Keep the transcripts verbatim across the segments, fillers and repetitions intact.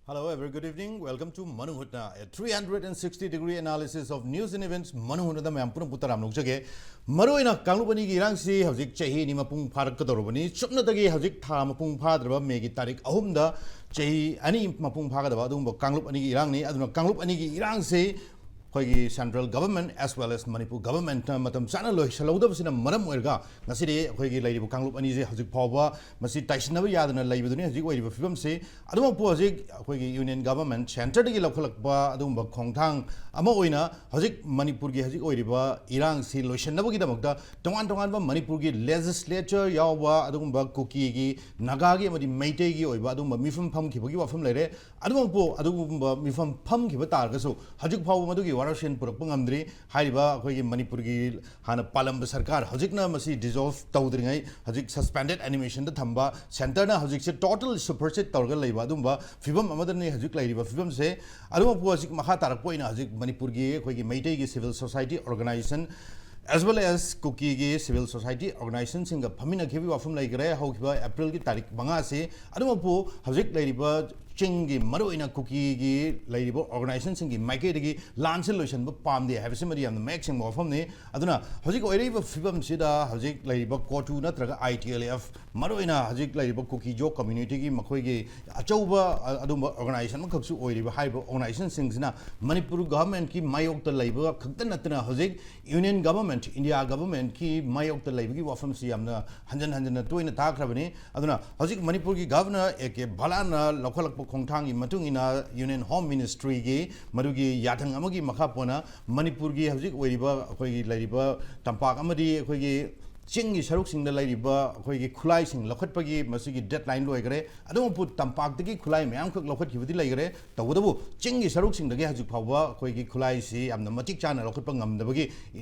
Hello, a very good evening. Welcome to ꯃꯅꯨꯡ ꯍꯨꯠꯅ, a three hundred sixty degree analysis of news and events. ꯃꯅꯨꯡ ꯍꯨꯠꯅꯗ ꯃꯌꯥꯝ ꯄꯨꯝꯅꯃꯛꯄꯨ ꯇꯔꯥꯝꯅ ꯑꯣꯛꯆꯒꯦ꯫ ꯃꯔꯨꯑꯣꯏꯅ ꯀꯥꯡꯂꯨꯞ ꯑꯅꯤꯒꯤ ꯏꯔꯥꯡꯁꯤ ꯍꯧꯖꯤꯛ ꯆꯍꯤ ꯑꯅꯤ ꯃꯄꯨꯡ ꯐꯥꯔꯛꯀꯗꯧꯔꯕꯅꯤ꯫ ꯆꯨꯞꯅꯇꯒꯤ ꯍꯧꯖꯤꯛ ꯊꯥ ꯃꯄꯨꯡ ꯐꯥꯗ꯭ꯔꯕ ꯃꯦꯒꯤ ꯇꯥꯔꯤꯛ ꯑꯍꯨꯝꯗ ꯆꯍꯤ ꯑꯅꯤ ꯃꯄꯨꯡ ꯐꯥꯒꯗꯕ ꯑꯗꯨꯒꯨꯝꯕ ꯀꯥꯡꯂꯨꯞ ꯑꯅꯤꯒꯤ ꯏꯔꯥꯡꯅꯤ꯫ ꯑꯗꯨꯅ ꯀꯥꯡꯂꯨꯞ ꯑꯅꯤꯒꯤ ꯏꯔꯥꯡꯁꯤ ꯑꯩꯈꯣꯏꯒꯤ central government as well as Manipur governmentꯅ ꯃꯇꯝ ꯆꯥꯅ ꯂꯣꯏꯁꯤꯜꯍꯧꯗꯕꯁꯤꯅ ꯃꯔꯝ ꯑꯣꯏꯔꯒ ꯉꯁꯤꯗꯤ ꯑꯩꯈꯣꯏꯒꯤ ꯂꯩꯔꯤꯕ ꯀꯥꯡꯂꯨꯞ ꯑꯅꯤꯁꯦ ꯍꯧꯖꯤꯛ ꯐꯥꯎꯕ ꯃꯁꯤ ꯇꯥꯏꯁꯤꯟꯅꯕ ꯌꯥꯗꯅ ꯂꯩꯕꯗꯨꯅꯤ ꯍꯧꯖꯤꯛ ꯑꯣꯏꯔꯤꯕ ꯐꯤꯕꯝꯁꯤ꯫ ꯑꯗꯨꯃꯛꯄꯨ ꯍꯧꯖꯤꯛ ꯑꯩꯈꯣꯏꯒꯤ union government centreꯗꯒꯤ ꯂꯧꯈꯠꯂꯛꯄ ꯑꯗꯨꯒꯨꯝꯕ ꯈꯣꯡꯊꯥꯡ ꯑꯃ ꯑꯣꯏꯅ ꯍꯧꯖꯤꯛ ꯃꯅꯤꯄꯨꯔꯒꯤ ꯍꯧꯖꯤꯛ ꯑꯣꯏꯔꯤꯕ ꯏꯔꯥꯡꯁꯤ ꯂꯣꯏꯁꯤꯟꯅꯕꯒꯤꯗꯃꯛꯇ ꯇꯣꯉꯥꯟ ꯇꯣꯉꯥꯟꯕ ꯃꯅꯤꯄꯨꯔꯒꯤ legislature ꯌꯥꯎꯕ ꯑꯗꯨꯒꯨꯝꯕ ꯀꯨꯀꯤꯒꯤ, ꯅꯥꯒꯥꯒꯤ ꯑꯃꯗꯤ ꯃꯩꯇꯩꯒꯤ ꯑꯣꯏꯕ ꯑꯗꯨꯒꯨꯝꯕ ꯃꯤꯐꯝ ꯐꯝꯈꯤꯕꯒꯤ ꯋꯥꯐꯝ ꯂꯩꯔꯦ꯫ ꯑꯗꯨꯃꯛꯄꯨ ꯑꯗꯨꯒꯨꯝꯕ ꯃꯤꯐꯝ ꯐꯝꯈꯤꯕ ꯇꯥꯔꯒꯁꯨ ꯍꯧꯖꯤꯛ ꯐꯥꯎꯕ ꯃꯗꯨꯒꯤ ꯋꯥꯔꯣꯏꯁꯤꯟ ꯄꯨꯔꯛꯄ ꯉꯝꯗ꯭ꯔꯤ꯫ ꯍꯥꯏꯔꯤꯕ ꯑꯩꯈꯣꯏꯒꯤ ꯃꯅꯤꯄꯨꯔꯒꯤ ꯍꯥꯟꯅ ꯄꯥꯜꯂꯝꯕ ꯁꯔꯀꯥꯔ ꯍꯧꯖꯤꯛꯅ ꯃꯁꯤ dissolve ꯇꯧꯗ꯭ꯔꯤꯉꯩ ꯍꯧꯖꯤꯛ suspended animationꯗ ꯊꯝꯕ, centreꯅ ꯍꯧꯖꯤꯛꯁꯦ total supersede ꯇꯧꯔꯒ ꯂꯩꯕ ꯑꯗꯨꯒꯨꯝꯕ ꯐꯤꯕꯝ ꯑꯃꯗꯅꯤ ꯍꯧꯖꯤꯛ ꯂꯩꯔꯤꯕ ꯐꯤꯕꯝꯁꯦ꯫ ꯑꯗꯨꯃꯛꯄꯨ ꯍꯧꯖꯤꯛ ꯃꯈꯥ ꯇꯥꯔꯛꯄ ꯑꯣꯏꯅ ꯍꯧꯖꯤꯛ ꯃꯅꯤꯄꯨꯔꯒꯤ ꯑꯩꯈꯣꯏꯒꯤ ꯃꯩꯇꯩꯒꯤ civil society organisation as well as ꯀꯨꯀꯤꯒꯤ civil society organisationꯁꯤꯡꯒ ꯐꯝꯃꯤꯟꯅꯈꯤꯕꯒꯤ ꯋꯥꯐꯝ ꯂꯩꯈ꯭ꯔꯦ ꯍꯧꯈꯤꯕ Aprilꯒꯤ ꯇꯥꯔꯤꯛ ꯃꯉꯥꯁꯤ꯫ ꯑꯗꯨꯃꯛꯄꯨ ꯍꯧꯖꯤꯛ ꯂꯩꯔꯤꯕ ꯆꯤꯡꯒꯤ ꯃꯔꯨꯑꯣꯏꯅ ꯀꯨꯀꯤꯒꯤ ꯂꯩꯔꯤꯕ organisationꯁꯤꯡꯒꯤ ꯃꯥꯏꯀꯩꯗꯒꯤ ꯂꯥꯟꯁꯤ ꯂꯣꯏꯁꯤꯟꯕ ꯄꯥꯝꯗꯦ ꯍꯥꯏꯕꯁꯤꯃꯗꯤ ꯌꯥꯝꯅ ꯃꯌꯦꯛ ꯁꯦꯡꯕ ꯋꯥꯐꯝꯅꯤ꯫ ꯑꯗꯨꯅ ꯍꯧꯖꯤꯛ ꯑꯣꯏꯔꯛꯏꯕ ꯐꯤꯕꯝꯁꯤꯗ ꯍꯧꯖꯤꯛ ꯂꯩꯔꯤꯕ ꯀꯣꯇꯨ ꯅꯠꯇ꯭ꯔꯒ I T L F, ꯃꯔꯨꯑꯣꯏꯅ ꯍꯧꯖꯤꯛ ꯂꯩꯔꯤꯕ ꯀꯨꯀꯤꯖꯣ communityꯒꯤ ꯃꯈꯣꯏꯒꯤ ꯑꯆꯧꯕ, ꯑ, ꯑꯗꯨꯝꯕ organisation ꯑꯃꯈꯛꯁꯨ ꯑꯣꯏꯔꯤꯕ ꯍꯥꯏꯔꯤꯕ organisationꯁꯤꯡꯁꯤꯅ ꯃꯅꯤꯄꯨꯔ governmentꯀꯤ ꯃꯥꯌꯣꯛꯇ ꯂꯩꯕ ꯈꯛꯇ ꯅꯠꯇꯅ ꯍꯧꯖꯤꯛ Union government, India governmentꯀꯤ ꯃꯥꯌꯣꯛꯇ ꯂꯩꯕꯒꯤ ꯋꯥꯐꯝꯁꯤ ꯌꯥꯝꯅ ꯍꯟꯖꯟ ꯍꯟꯖꯟꯅ ꯇꯣꯏꯅ ꯇꯥꯈ꯭ꯔꯕꯅꯤ꯫ ꯑꯗꯨꯅ ꯍꯧꯖꯤꯛ ꯃꯅꯤꯄꯨꯔꯒꯤ Governor A K ꯕꯂꯥꯅ ꯂꯧꯈꯠꯂꯛꯄ ꯈꯣꯡꯊꯥꯡꯒꯤ ꯃꯇꯨꯡ ꯏꯟꯅ Union Home Ministryꯒꯤ ꯃꯗꯨꯒꯤ ꯌꯥꯊꯪ ꯑꯃꯒꯤ ꯃꯈꯥ ꯄꯣꯟꯅ ꯃꯅꯤꯄꯨꯔꯒꯤ ꯍꯧꯖꯤꯛ ꯑꯣꯏꯔꯤꯕ ꯑꯩꯈꯣꯏꯒꯤ ꯂꯩꯔꯤꯕ ꯇꯝꯄꯥꯛ ꯑꯃꯗꯤ ꯑꯩꯈꯣꯏꯒꯤ ꯆꯤꯡꯒꯤ ꯁꯔꯨꯛꯁꯤꯡꯗ ꯂꯩꯔꯤꯕ ꯑꯩꯈꯣꯏꯒꯤ ꯈꯨꯠꯂꯥꯏꯁꯤꯡ ꯂꯧꯈꯠꯄꯒꯤ ꯃꯁꯤꯒꯤ deadline ꯂꯣꯏꯈ꯭ꯔꯦ꯫ ꯑꯗꯨꯃꯛꯄꯨ ꯇꯝꯄꯥꯛꯇꯒꯤ ꯈꯨꯠꯂꯥꯏ ꯃꯌꯥꯝꯈꯛ ꯂꯧꯈꯠꯈꯤꯕꯗꯤ ꯂꯩꯈ꯭ꯔꯦ꯫ ꯇꯧꯕꯇꯕꯨ ꯆꯤꯡꯒꯤ ꯁꯔꯨꯛꯁꯤꯡꯗꯒꯤ ꯍꯧꯖꯤꯛ ꯐꯥꯎꯕ ꯑꯩꯈꯣꯏꯒꯤ ꯈꯨꯠꯂꯥꯏꯁꯤ ꯌꯥꯝꯅ ꯃꯇꯤꯛ ꯆꯥꯅ ꯂꯧꯈꯠꯄ ꯉꯝꯗꯕꯒꯤ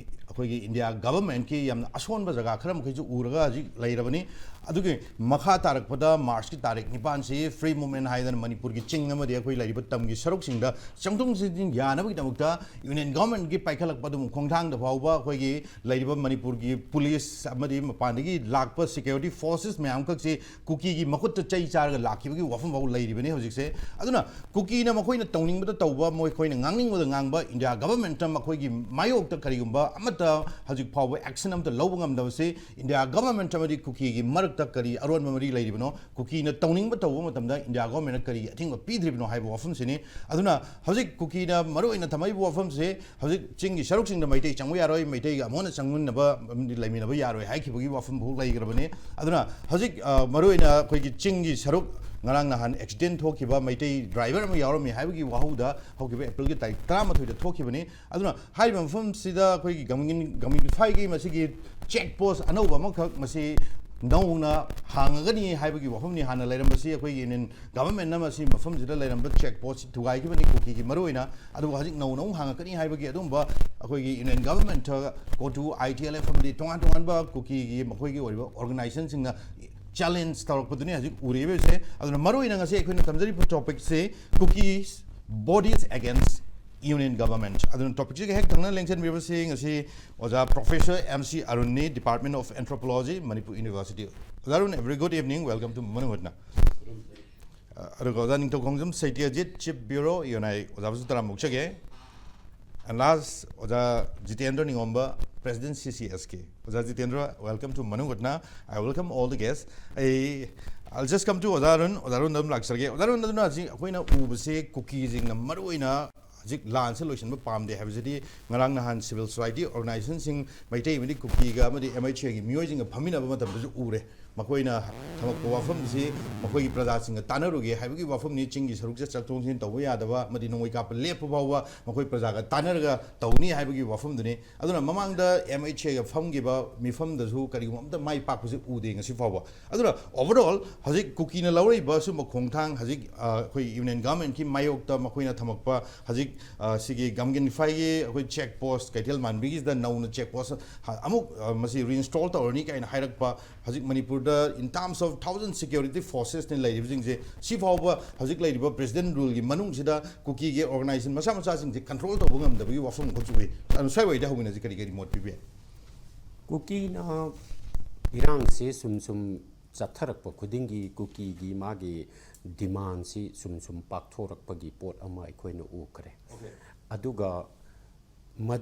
ꯑꯩꯈꯣꯏꯒꯤ ꯏꯟꯗꯤꯌꯥ ꯒꯚꯔꯟꯃꯦꯟꯠꯀꯤ ꯌꯥꯝꯅ ꯑꯁꯣꯟꯕ ꯖꯒꯥ ꯈꯔ ꯃꯈꯩꯁꯨ ꯎꯔꯒ ꯍꯧꯖꯤꯛ ꯂꯩꯔꯕꯅꯤ꯫ ꯑꯗꯨꯒꯤ ꯃꯈꯥ ꯇꯥꯔꯛꯄꯗ ꯃꯥꯔꯆꯀꯤ ꯇꯥꯔꯤꯛ ꯅꯤꯄꯥꯟꯁꯤ ꯐ꯭ꯔꯤ ꯃꯨꯚꯃꯦꯟꯠ ꯍꯥꯏꯗꯅ ꯃꯅꯤꯄꯨꯔꯒꯤ ꯆꯤꯡ ꯑꯃꯗꯤ ꯑꯩꯈꯣꯏ ꯂꯩꯔꯤꯕ ꯇꯝꯒꯤ ꯁꯔꯨꯛꯁꯤꯡꯗ ꯆꯪꯊꯣꯛ ꯆꯪꯁꯤꯟ ꯌꯥꯅꯕꯒꯤꯗꯃꯛꯇ ꯌꯨꯅꯤꯌꯟ ꯒꯚꯔꯟꯃꯦꯟꯠꯀꯤ ꯄꯥꯏꯈꯠꯂꯛꯄ ꯑꯗꯨꯝ ꯈꯣꯡꯊꯥꯡꯗ ꯐꯥꯎꯕ ꯑꯩꯈꯣꯏꯒꯤ ꯂꯩꯔꯤꯕ ꯃꯅꯤꯄꯨꯔꯒꯤ ꯄꯨꯂꯤꯁ ꯑꯃꯗꯤ ꯃꯄꯥꯟꯗꯒꯤ ꯂꯥꯛꯄ ꯁꯦꯀ꯭ꯌꯨꯔꯤꯇꯤ ꯐꯣꯔꯁꯦꯁ ꯃꯌꯥꯝꯈꯛꯁꯤ ꯀꯨꯀꯤꯒꯤ ꯃꯈꯨꯠꯇ ꯆꯩ ꯆꯥꯔꯒ ꯂꯥꯛꯈꯤꯕꯒꯤ ꯋꯥꯐꯝ ꯐꯥꯎ ꯂꯩꯔꯤꯕꯅꯤ ꯍꯧꯖꯤꯛꯁꯦ꯫ ꯑꯗꯨꯅ ꯀꯨꯀꯤꯅ ꯃꯈꯣꯏꯅ ꯇꯧꯅꯤꯡꯕꯗ ꯇꯧꯕ, ꯃꯈꯣꯏꯅ ꯉꯥꯡꯅꯤꯡꯕꯗ ꯉꯥꯡꯕ, ꯏꯟꯗꯤꯌꯥ ꯒꯚꯔꯟꯃꯦꯟꯠꯇ ꯃꯈꯣꯏꯒꯤ ꯃꯥꯌꯣꯛꯇ ꯀꯔꯤꯒꯨꯝꯕ ꯑꯃꯠꯇ ꯍꯧꯖꯤꯛ ꯐꯥꯎꯕ ꯑꯦꯛꯁꯟ ꯑꯃꯠꯇ ꯂꯧꯕ ꯉꯝꯗꯕꯁꯤ ꯏꯟꯗꯤꯌꯥ ꯒꯚꯔꯟꯃꯦꯟꯠ ꯑꯃꯗꯤ ꯀꯨꯀꯤꯒꯤ ꯃꯔꯛꯇ ꯀꯔꯤ ꯑꯔꯣꯟꯕ ꯃꯔꯤ ꯂꯩꯔꯤꯕꯅꯣ? ꯀꯨꯀꯤꯅ ꯇꯧꯅꯤꯡꯕ ꯇꯧꯕ ꯃꯇꯝꯗ ꯏꯟꯗꯤꯌꯥ ꯒꯚꯔꯟꯃꯦꯟꯠꯅ ꯀꯔꯤ ꯑꯊꯤꯡꯕ ꯄꯤꯗ꯭ꯔꯤꯕꯅꯣ ꯍꯥꯏꯕ ꯋꯥꯐꯝꯁꯤꯅꯤ꯫ ꯑꯗꯨꯅ ꯍꯧꯖꯤꯛ ꯀꯨꯀꯤꯅ ꯃꯔꯨꯑꯣꯏꯅ ꯊꯝꯃꯛꯏꯕ ꯋꯥꯐꯝꯁꯦ, ꯍꯧꯖꯤꯛ ꯆꯤꯡꯒꯤ ꯁꯔꯨꯛꯁꯤꯡꯗ ꯃꯩꯇꯩ ꯆꯪꯕ ꯌꯥꯔꯣꯏ, ꯃꯩꯇꯩꯒ ꯑꯃꯨꯛ ꯍꯟꯅ ꯆꯪꯃꯤꯟꯅꯕ ꯑꯃꯗꯤ ꯂꯩꯃꯤꯟꯅꯕ ꯌꯥꯔꯣꯏ ꯍꯥꯏꯈꯤꯕꯒꯤ ꯋꯥꯐꯝ ꯐꯥꯎ ꯂꯩꯈ꯭ꯔꯕꯅꯤ꯫ ꯑꯗꯨꯅ ꯍꯧꯖꯤꯛ, ꯑ, ꯃꯔꯨꯑꯣꯏꯅ ꯑꯩꯈꯣꯏꯒꯤ ꯆꯤꯡꯒꯤ ꯁꯔꯨꯛ, ꯉꯔꯥꯡ ꯅꯍꯥꯟ ꯑꯦꯛꯁꯤꯗꯦꯟꯠ ꯊꯣꯛꯈꯤꯕ ꯃꯩꯇꯩ ꯗ꯭ꯔꯥꯏꯚꯔ ꯑꯃ ꯌꯥꯎꯔꯝꯃꯤ ꯍꯥꯏꯕꯒꯤ ꯋꯥꯍꯧꯗ ꯍꯧꯈꯤꯕ ꯑꯦꯄ꯭ꯔꯤꯜꯒꯤ ꯇꯥꯔꯤꯛ ꯇꯔꯥꯃꯥꯊꯣꯏꯗ ꯊꯣꯛꯈꯤꯕꯅꯤ꯫ ꯑꯗꯨꯅ ꯍꯥꯏꯔꯤꯕ ꯃꯐꯝꯁꯤꯗ ꯑꯩꯈꯣꯏꯒꯤ ꯒꯝꯒꯤꯟ-, ꯒꯝꯒꯤꯟꯐꯥꯏꯒꯤ ꯃꯁꯤꯒꯤ ꯆꯦꯛ ꯄꯣꯁ ꯑꯅꯧꯕ ꯑꯃꯈꯛ ꯃꯁꯤ ꯅꯧꯅ ꯍꯥꯡꯉꯒꯅꯤ ꯍꯥꯏꯕꯒꯤ ꯋꯥꯐꯝꯅꯤ꯫ ꯍꯥꯟꯅ ꯂꯩꯔꯝꯕꯁꯤ ꯑꯩꯈꯣꯏꯒꯤ ꯌꯨꯅꯤꯌꯟ ꯒꯚꯔꯟꯃꯦꯟꯠꯅ ꯃꯁꯤ ꯃꯐꯝꯁꯤꯗ ꯂꯩꯔꯝꯕ ꯆꯦꯛ ꯄꯣꯁ ꯊꯨꯒꯥꯏꯈꯤꯕꯅꯤ ꯀꯨꯀꯤꯒꯤ ꯃꯔꯨꯑꯣꯏꯅ꯫ ꯑꯗꯨꯕꯨ ꯍꯧꯖꯤꯛ ꯅꯧꯅ ꯑꯃꯨꯛ ꯍꯥꯡꯉꯛꯀꯅꯤ ꯍꯥꯏꯕꯒꯤ ꯑꯗꯨꯝꯕ ꯑꯩꯈꯣꯏꯒꯤ ꯌꯨꯅꯤꯌꯟ ꯒꯚꯔꯟꯃꯦꯟꯠꯇ ꯀꯣꯇꯨ, ꯑꯥꯏ ꯇꯤ ꯑꯦꯜ ꯑꯦꯐ ꯑꯃꯗꯤ ꯇꯣꯉꯥꯟ ꯇꯣꯉꯥꯟꯕ ꯀꯨꯀꯤꯒꯤ ꯃꯈꯣꯏꯒꯤ ꯑꯣꯏꯔꯤꯕ ꯑꯣꯔꯒꯅꯥꯏꯖꯦꯁꯟꯁꯤꯡꯅ ꯆꯦꯂꯦꯟꯖ ꯇꯧꯔꯛꯄꯗꯨꯅꯤ ꯍꯧꯖꯤꯛ ꯎꯔꯤꯕꯁꯦ꯫ ꯑꯗꯨꯅ ꯃꯔꯨꯑꯣꯏꯅ ꯉꯁꯤ ꯑꯩꯈꯣꯏꯅ ꯊꯝꯖꯔꯤꯕ ꯇꯣꯄꯤꯛꯁꯤ Kukis Bodies Against Union Government꯫ ꯑꯗꯨꯅ ꯇꯣꯄꯤꯛꯁꯤꯒ ꯍꯦꯛ ꯊꯪꯅ ꯂꯦꯡꯁꯤꯟꯕꯤꯔꯤꯕꯁꯤ ꯉꯁꯤ ꯑꯣꯖꯥ professor M C ꯑꯔꯨꯟꯅꯤ, Department of Anthropology, Manipur University꯫ ꯑꯣꯖꯥ Arun, a very good evening, welcome to ꯃꯅꯨꯡ ꯍꯨꯠꯅ꯫ ꯑ, ꯑꯗꯨꯒ ꯑꯣꯖꯥ ꯅꯤꯡꯊꯧꯈꯣꯡꯖꯝ ꯁꯩꯇ꯭ꯌꯖꯤꯠ, Chief Bureau, ꯌꯨ ꯑꯦꯟ ꯑꯥꯏ, ꯑꯣꯖꯥꯕꯨꯁꯨ ꯇꯔꯥꯝꯅ ꯑꯣꯛꯆꯒꯦ꯫ And last, ꯑꯣꯖꯥ ꯖꯤꯇꯦꯟꯗ꯭ꯔ ꯅꯤꯉꯣꯝꯕ, President, ꯁꯤ ꯁꯤ ꯑꯦꯁ ꯀꯦ꯫ ꯑꯣꯖꯥ ꯖꯤꯇꯦꯟꯗ꯭ꯔ, welcome to ꯃꯅꯨꯡ ꯍꯨꯠꯅ꯫ I welcome all the guests. ꯑꯩ, I'll just come to ꯑꯣꯖꯥ ꯑꯔꯨꯟ, ꯑꯣꯖꯥ ꯑꯔꯨꯟꯗ ꯑꯗꯨꯝ ꯂꯥꯛꯆꯔꯒꯦ꯫ ꯑꯣꯖꯥ ꯑꯔꯨꯟ, ꯑꯗꯨꯅ ꯍꯧꯖꯤꯛ ꯑꯩꯈꯣꯏꯅ ꯎꯕꯁꯦ ꯀꯨꯀꯤꯁꯤꯡꯅ ꯃꯔꯨꯑꯣꯏꯅ ꯍꯧꯖꯤꯛ ꯂꯥꯟꯁꯦ ꯂꯣꯏꯁꯤꯟꯕ ꯄꯥꯝꯗꯦ ꯍꯥꯏꯕꯁꯤꯗꯤ ꯉꯔꯥꯡ ꯅꯍꯥꯟ civil society organizationꯁꯤꯡ, ꯃꯩꯇꯩ ꯑꯃꯗꯤ ꯀꯨꯀꯤꯒ ꯑꯃꯗꯤ ꯑꯦꯝ ꯑꯩꯆ ꯑꯦꯒꯤ ꯃꯤꯑꯣꯏꯁꯤꯡꯒ ꯐꯝꯃꯤꯟꯅꯕ ꯃꯇꯝꯗꯁꯨ ꯎꯔꯦ꯫ ꯃꯈꯣꯏꯅ ꯊꯝꯃꯛꯄ ꯋꯥꯐꯝꯁꯤ ꯃꯈꯣꯏꯒꯤ ꯄ꯭ꯔꯖꯥꯁꯤꯡꯒ ꯇꯥꯟꯅꯔꯨꯒꯦ ꯍꯥꯏꯕꯒꯤ ꯋꯥꯐꯝꯅꯤ꯫ ꯆꯤꯡꯒꯤ ꯁꯔꯨꯛꯁꯦ ꯆꯠꯊꯣꯛ ꯆꯠꯁꯤꯟ ꯇꯧꯕ ꯌꯥꯗꯕ ꯑꯃꯗꯤ ꯅꯣꯡꯃꯩ ꯀꯥꯞꯄ ꯂꯦꯞꯄ ꯐꯥꯎꯕ ꯃꯈꯣꯏ ꯄ꯭ꯔꯖꯥꯒ ꯇꯥꯟꯅꯔꯒ ꯇꯧꯅꯤ ꯍꯥꯏꯕꯒꯤ ꯋꯥꯐꯝꯗꯨꯅꯤ꯫ ꯑꯗꯨꯅ ꯃꯃꯥꯡꯗ ꯑꯦꯝ ꯑꯩꯆ ꯑꯦꯒ ꯐꯝꯈꯤꯕ ꯃꯤꯐꯝꯗꯁꯨ ꯀꯔꯤꯒꯨꯝꯕ ꯑꯝꯇ ꯃꯥꯏ ꯄꯥꯛꯄꯁꯤ ꯎꯗꯦ ꯉꯁꯤ ꯐꯥꯎꯕ꯫ ꯑꯗꯨꯅ overall ꯍꯧꯖꯤꯛ ꯀꯨꯀꯤꯅ ꯂꯧꯔꯛꯏꯕ ꯁꯨꯝꯕ ꯈꯣꯡꯊꯥꯡ, ꯍꯧꯖꯤꯛ, ꯑ, ꯑꯩꯈꯣꯏ ꯌꯨꯅꯤꯌꯟ ꯒꯚꯔꯟꯃꯦꯟꯠꯀꯤ ꯃꯥꯌꯣꯛꯇ ꯃꯈꯣꯏꯅ ꯊꯝꯃꯛꯄ ꯍꯧꯖꯤꯛ, ꯑ, ꯁꯤꯒꯤ ꯒꯝꯒꯟꯐꯥꯏꯒꯤ ꯑꯩꯈꯣꯏ ꯆꯦꯛ ꯄꯣꯁ, ꯀꯩꯊꯦꯜ ꯃꯥꯟꯕꯤꯒꯤꯁꯤꯗ ꯅꯧꯅ ꯆꯦꯛ ꯄꯣꯁ ꯑꯃꯨꯛ, ꯑ, ꯃꯁꯤ ꯔꯤꯏꯟꯁꯇꯣꯜ ꯇꯧꯔꯅꯤ ꯀꯥꯏꯅ ꯍꯥꯏꯔꯛꯄ, ꯍꯧꯖꯤꯛ ꯃꯅꯤꯄꯨꯔꯗ in terms of thousand security forcesꯅ ꯂꯩꯔꯤꯕꯁꯤꯡꯁꯦ, ꯁꯤ ꯐꯥꯎꯕ ꯍꯧꯖꯤꯛ ꯂꯩꯔꯤꯕ ꯄ꯭ꯔꯦꯁꯤꯗꯦꯟꯠ ꯔꯨꯜꯒꯤ ꯃꯅꯨꯡꯁꯤꯗ ꯀꯨꯀꯤꯒꯤ ꯑꯣꯔꯒꯅꯥꯏꯖꯦꯁꯟ ꯃꯆꯥ ꯃꯆꯥꯁꯤꯡꯁꯦ ꯀꯟꯇ꯭ꯔꯣꯜ ꯇꯧꯕ ꯉꯝꯗꯕꯒꯤ ꯋꯥꯐꯝ ꯑꯃꯈꯛꯁꯨ ꯎꯏ꯫ ꯑꯗꯨ ꯁ꯭ꯋꯥꯏ ꯋꯥꯏꯗ ꯍꯧꯃꯤꯟꯅꯁꯤ, ꯀꯔꯤ ꯀꯔꯤ ꯃꯣꯠ ꯄꯤꯕꯤ ꯌꯥꯏ? ꯀꯨꯀꯤꯅ ꯏꯔꯥꯡꯁꯤ ꯁꯨꯝ ꯁꯨꯝ ꯆꯠꯊꯔꯛꯄ ꯈꯨꯗꯤꯡꯒꯤ ꯀꯨꯀꯤꯒꯤ ꯃꯥꯒꯤ ꯗꯤꯃꯥꯟꯁꯤ ꯁꯨꯝ ꯁꯨꯝ ꯄꯥꯛꯊꯣꯔꯛꯄꯒꯤ ꯄꯣꯠ ꯑꯃ ꯑꯩꯈꯣꯏꯅ ꯎꯈ꯭ꯔꯦ꯫ ꯑꯗꯨꯒ ꯃ-,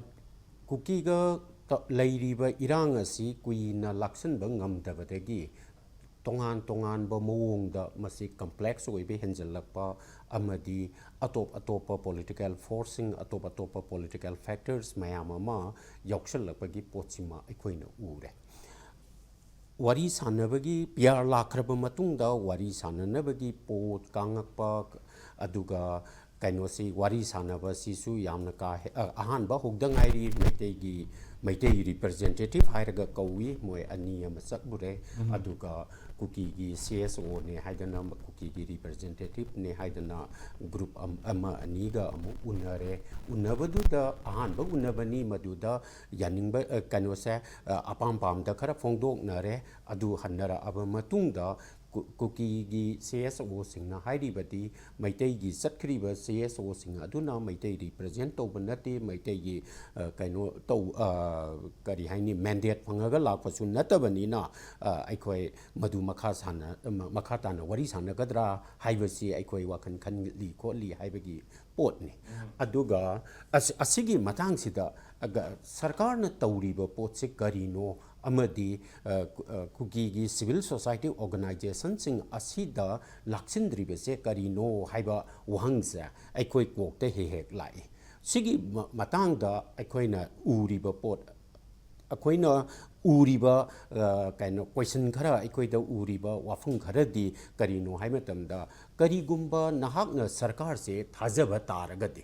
ꯀꯨꯀꯤꯒ ꯇ-, ꯂꯩꯔꯤꯕ ꯏꯔꯥꯡ ꯑꯁꯤ ꯀꯨꯏꯅ ꯂꯥꯛꯁꯤꯟꯕ ꯉꯝꯗꯕꯗꯒꯤ ꯇꯣꯉꯥꯟ ꯇꯣꯉꯥꯟꯕ ꯃꯑꯣꯡꯗ ꯃꯁꯤ ꯀꯝꯄ꯭ꯂꯦꯛꯁ ꯑꯣꯏꯕ ꯍꯦꯟꯖꯜꯂꯛꯄ ꯑꯃꯗꯤ ꯑꯇꯣꯞ ꯑꯇꯣꯞꯄ ꯄꯣꯂꯤꯇꯤꯀꯦꯜ ꯐꯣꯔꯁꯁꯤꯡ, ꯑꯇꯣꯞ ꯑꯇꯣꯞꯄ ꯄꯣꯂꯤꯇꯤꯀꯦꯜ ꯐꯦꯛꯇꯔꯁ ꯃꯌꯥꯝ ꯑꯃ ꯌꯥꯎꯁꯜꯂꯛꯄꯒꯤ ꯄꯣꯠꯁꯤꯃ ꯑꯩꯈꯣꯏꯅ ꯎꯔꯦ꯫ ꯋꯥꯔꯤ ꯁꯥꯟꯅꯕꯒꯤ ꯄꯤ ꯑꯥꯔ ꯂꯥꯛꯈ꯭ꯔꯕ ꯃꯇꯨꯡꯗ ꯋꯥꯔꯤ ꯁꯥꯟꯅꯅꯕꯒꯤ ꯄꯣꯠ ꯀꯥꯡꯉꯛꯄ, ꯑꯗꯨꯒ ꯀꯩꯅꯣꯁꯤ, ꯋꯥꯔꯤ ꯁꯥꯟꯅꯕꯁꯤꯁꯨ ꯌꯥꯝꯅ ꯀꯥ ꯍꯦ-, ꯑ, ꯑꯍꯥꯟꯕ ꯍꯧꯗ ꯉꯥꯏꯔꯤ꯫ ꯃꯩꯇꯩꯒꯤ, ꯃꯩꯇꯩ ꯔꯤꯄ꯭ꯔꯖꯦꯟꯇꯦꯇꯤꯚ ꯍꯥꯏꯔꯒ ꯀꯧꯏ, ꯃꯣꯏ ꯑꯅꯤ ꯑꯃ ꯆꯠꯂꯨꯔꯦ꯫ ꯑꯗꯨꯒ ꯀꯨꯀꯤꯒꯤ ꯁꯤ ꯑꯦꯁ ꯑꯣꯅꯦ ꯍꯥꯏꯗꯅ, ꯀꯨꯀꯤꯒꯤ ꯔꯤꯄ꯭ꯔꯖꯦꯟꯇꯦꯇꯤꯚꯅꯦ ꯍꯥꯏꯗꯅ ꯒ꯭ꯔꯨꯞ ꯑꯝ-, ꯑꯃ ꯑꯅꯤꯒ ꯑꯃꯨꯛ ꯎꯅꯔꯦ꯫ ꯎꯅꯕꯗꯨꯗ ꯑꯍꯥꯟꯕ ꯎꯅꯕꯅꯤ, ꯃꯗꯨꯗ ꯌꯥꯅꯤꯡꯕ, ꯑ, ꯀꯩꯅꯣꯁꯦ, ꯑ, ꯑꯄꯥꯝ ꯄꯥꯝꯗ ꯈꯔ ꯐꯣꯡꯗꯣꯛꯅꯔꯦ꯫ ꯑꯗꯨ ꯍꯟꯅꯔꯛꯑꯕ ꯃꯇꯨꯡꯗ ꯀꯨ-, ꯀꯨꯀꯤꯒꯤ ꯁꯤ ꯑꯦꯁ ꯑꯣꯁꯤꯡꯅ ꯍꯥꯏꯔꯤꯕꯗꯤ ꯃꯩꯇꯩꯒꯤ ꯆꯠꯈ꯭ꯔꯤꯕ ꯁꯤ ꯑꯦꯁ ꯑꯣꯁꯤꯡ ꯑꯗꯨꯅ ꯃꯩꯇꯩ ꯔꯤꯄ꯭ꯔꯖꯦꯟ ꯇꯧꯕ ꯅꯠꯇꯦ, ꯃꯩꯇꯩꯒꯤ, ꯑ, ꯀꯩꯅꯣ ꯇꯧ-, ꯑ, ꯀꯔꯤ ꯍꯥꯏꯅꯤ, ꯃꯦꯟꯗꯦꯠ ꯐꯪꯉꯒ ꯂꯥꯛꯄꯁꯨ ꯅꯠꯇꯕꯅꯤꯅ, ꯑ, ꯑꯩꯈꯣꯏ ꯃꯗꯨ ꯃꯈꯥ ꯁꯥꯟꯅ-, ꯃ-, ꯃꯈꯥ ꯇꯥꯅ ꯋꯥꯔꯤ ꯁꯥꯟꯅꯒꯗ꯭ꯔꯥ ꯍꯥꯏꯕꯁꯤ ꯑꯩꯈꯣꯏ ꯋꯥꯈꯜ ꯈꯜꯂꯤ ꯈꯣꯠꯂꯤ ꯍꯥꯏꯕꯒꯤ ꯄꯣꯠꯅꯤ꯫ ꯑꯗꯨꯒ ꯑꯁ-, ꯑꯁꯤꯒꯤ ꯃꯇꯥꯡꯁꯤꯗ, ꯑꯒ-, ꯁꯔꯀꯥꯔꯅ ꯇꯧꯔꯤꯕ ꯄꯣꯠꯁꯤ ꯀꯔꯤꯅꯣ ꯑꯃꯗꯤ, ꯑ, ꯀꯨ-, ꯑ, ꯀꯨꯀꯤꯒꯤ ꯁꯤꯚꯤꯜ ꯁꯣꯁꯥꯏꯇꯤ ꯑꯣꯔꯒꯅꯥꯏꯖꯦꯁꯟꯁꯤꯡ ꯑꯁꯤꯗ ꯂꯥꯛꯁꯤꯟꯗ꯭ꯔꯤꯕꯁꯦ ꯀꯔꯤꯅꯣ ꯍꯥꯏꯕ ꯋꯥꯍꯪꯁꯦ ꯑꯩꯈꯣꯏ ꯀꯣꯛꯇ ꯍꯦꯛ ꯍꯦꯛ ꯂꯥꯛꯏ꯫ ꯁꯤꯒꯤ ꯃ-, ꯃꯇꯥꯡꯗ ꯑꯩꯈꯣꯏꯅ ꯎꯔꯤꯕ ꯄꯣꯠ ꯑꯩꯈꯣꯏꯅ ꯎꯔꯤꯕ, ꯑ, ꯀꯩꯅꯣ, question ꯈꯔ, ꯑꯩꯈꯣꯏꯗ ꯎꯔꯤꯕ ꯋꯥꯐꯝ ꯈꯔꯗꯤ ꯀꯔꯤꯅꯣ ꯍꯥꯏ ꯃꯇꯝꯗ, ꯀꯔꯤꯒꯨꯝꯕ ꯅꯍꯥꯛꯅ ꯁꯔꯀꯥꯔꯁꯦ ꯊꯥꯖꯕ ꯇꯥꯔꯒꯗꯤ,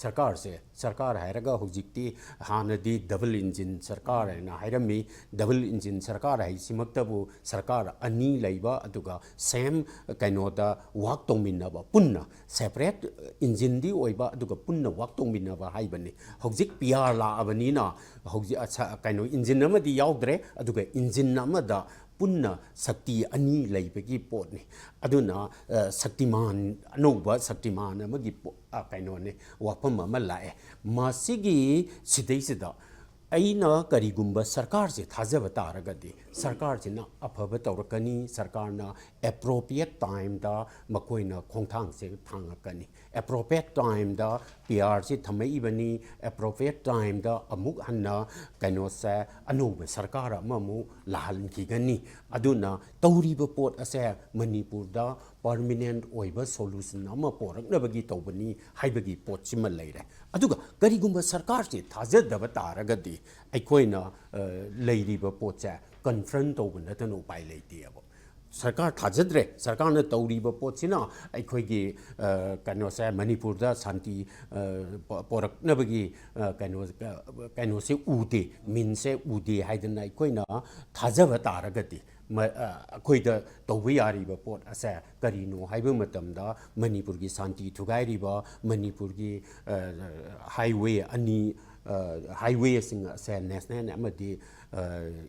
ꯁꯔꯀꯥꯔꯁꯦ, ꯁꯔꯀꯥꯔ ꯍꯥꯏꯔꯒ ꯍꯧꯖꯤꯛꯇꯤ, ꯍꯥꯟꯅꯗꯤ double engine ꯁꯔꯀꯥꯔ ꯍꯥꯏꯅ ꯍꯥꯏꯔꯝꯃꯤ, double engine ꯁꯔꯀꯥꯔ ꯍꯥꯏꯁꯤꯃꯛꯇꯕꯨ ꯁꯔꯀꯥꯔ ꯑꯅꯤ ꯂꯩꯕ, ꯑꯗꯨꯒ same ꯀꯩꯅꯣꯗ work ꯇꯧꯃꯤꯟꯅꯕ, ꯄꯨꯟꯅ separate engineꯗꯤ ꯑꯣꯏꯕ, ꯑꯗꯨꯒ ꯄꯨꯟꯅ work ꯇꯧꯃꯤꯟꯅꯕ ꯍꯥꯏꯕꯅꯤ꯫ ꯍꯧꯖꯤꯛ P R ꯂꯥꯛꯑꯕꯅꯤꯅ, ꯍꯧꯖꯤꯛ ꯑꯁ-, ꯀꯩꯅꯣ, engine ꯑꯃꯗꯤ ꯌꯥꯎꯗ꯭ꯔꯦ, ꯑꯗꯨꯒ engine ꯑꯃꯗ ꯄꯨꯟꯅ ꯁꯛꯇꯤ ꯑꯅꯤ ꯂꯩꯕꯒꯤ ꯄꯣꯠꯅꯤ꯫ ꯑꯗꯨꯅ, ꯑ, ꯁꯛꯇꯤꯃꯥꯟ, ꯑꯅꯧꯕ ꯁꯛꯇꯤꯃꯥꯟ ꯑꯃꯒꯤ ꯄꯣ-, ꯑ, ꯀꯩꯅꯣꯅꯤ, ꯋꯥꯐꯝ ꯑꯃ ꯂꯥꯛꯑꯦ꯫ ꯃꯁꯤꯒꯤ ꯁꯤꯗꯩꯁꯤꯗ ꯑꯩꯅ ꯀꯔꯤꯒꯨꯝꯕ ꯁꯔꯀꯥꯔꯁꯦ ꯊꯥꯖꯕ ꯇꯥꯔꯒꯗꯤ, ꯁꯔꯀꯥꯔꯁꯤꯅ ꯑꯐꯕ ꯇꯧꯔꯛꯀꯅꯤ, ꯁꯔꯀꯥꯔꯅ appropriate timeꯗ ꯃꯈꯣꯏꯅ ꯈꯣꯡꯊꯥꯡꯁꯦ ꯊꯥꯡꯉꯛꯀꯅꯤ꯫ Appropriate timeꯗ P Rꯁꯤ ꯊꯝꯃꯛꯏꯕꯅꯤ, appropriate timeꯗ ꯑꯃꯨꯛ ꯍꯟꯅ ꯀꯩꯅꯣꯁꯦ, ꯑꯅꯧꯕ ꯁꯔꯀꯥꯔ ꯑꯃꯃꯨꯛ ꯂꯥꯛꯍꯟꯈꯤꯒꯅꯤ꯫ ꯑꯗꯨꯅ ꯇꯧꯔꯤꯕ ꯄꯣꯠ ꯑꯁꯦ ꯃꯅꯤꯄꯨꯔꯗ permanent ꯑꯣꯏꯕ solution ꯑꯃ ꯄꯣꯔꯛꯅꯕꯒꯤ ꯇꯧꯕꯅꯤ ꯍꯥꯏꯕꯒꯤ ꯄꯣꯠꯁꯤꯃ ꯂꯩꯔꯦ꯫ ꯑꯗꯨꯒ ꯀꯔꯤꯒꯨꯝꯕ ꯁꯔꯀꯥꯔꯁꯤ ꯊꯥꯖꯗꯕ ꯇꯥꯔꯒꯗꯤ, ꯑꯩꯈꯣꯏꯅ, ꯑ, ꯂꯩꯔꯤꯕ ꯄꯣꯠꯁꯦ confront ꯇꯧꯕ ꯅꯠꯇꯅ ꯎꯄꯥꯏ ꯂꯩꯇꯦꯕ꯫ ꯁꯔꯀꯥꯔ ꯊꯥꯖꯗ꯭ꯔꯦ, ꯁꯔꯀꯥꯔꯅ ꯇꯧꯔꯤꯕ ꯄꯣꯠꯁꯤꯅ ꯑꯩꯈꯣꯏꯒꯤ, ꯑ, ꯀꯩꯅꯣꯁꯦ, ꯃꯅꯤꯄꯨꯔꯗ ꯁꯥꯟꯇꯤ, ꯑ, ꯄ-, ꯄꯣꯔꯛꯅꯕꯒꯤ, ꯑ, ꯀꯩꯅꯣ, ꯑ, ꯀꯩꯅꯣꯁꯦ ꯎꯗꯦ, meansꯁꯦ ꯎꯗꯦ ꯍꯥꯏꯗꯅ ꯑꯩꯈꯣꯏꯅ ꯊꯥꯖꯕ ꯇꯥꯔꯒꯗꯤ, ꯃ-, ꯑ, ꯑꯩꯈꯣꯏꯗ ꯇꯧꯕ ꯌꯥꯔꯤꯕ ꯄꯣꯠ ꯑꯁꯦ ꯀꯔꯤꯅꯣ ꯍꯥꯏꯕ ꯃꯇꯝꯗ, ꯃꯅꯤꯄꯨꯔꯒꯤ ꯁꯥꯟꯇꯤ ꯊꯨꯒꯥꯏꯔꯤꯕ, ꯃꯅꯤꯄꯨꯔꯒꯤ, ꯑ, highway ꯑꯅꯤ, ꯑ, highwayꯁꯤꯡ ꯑꯁꯦ, national ꯑꯃꯗꯤ, ꯑ,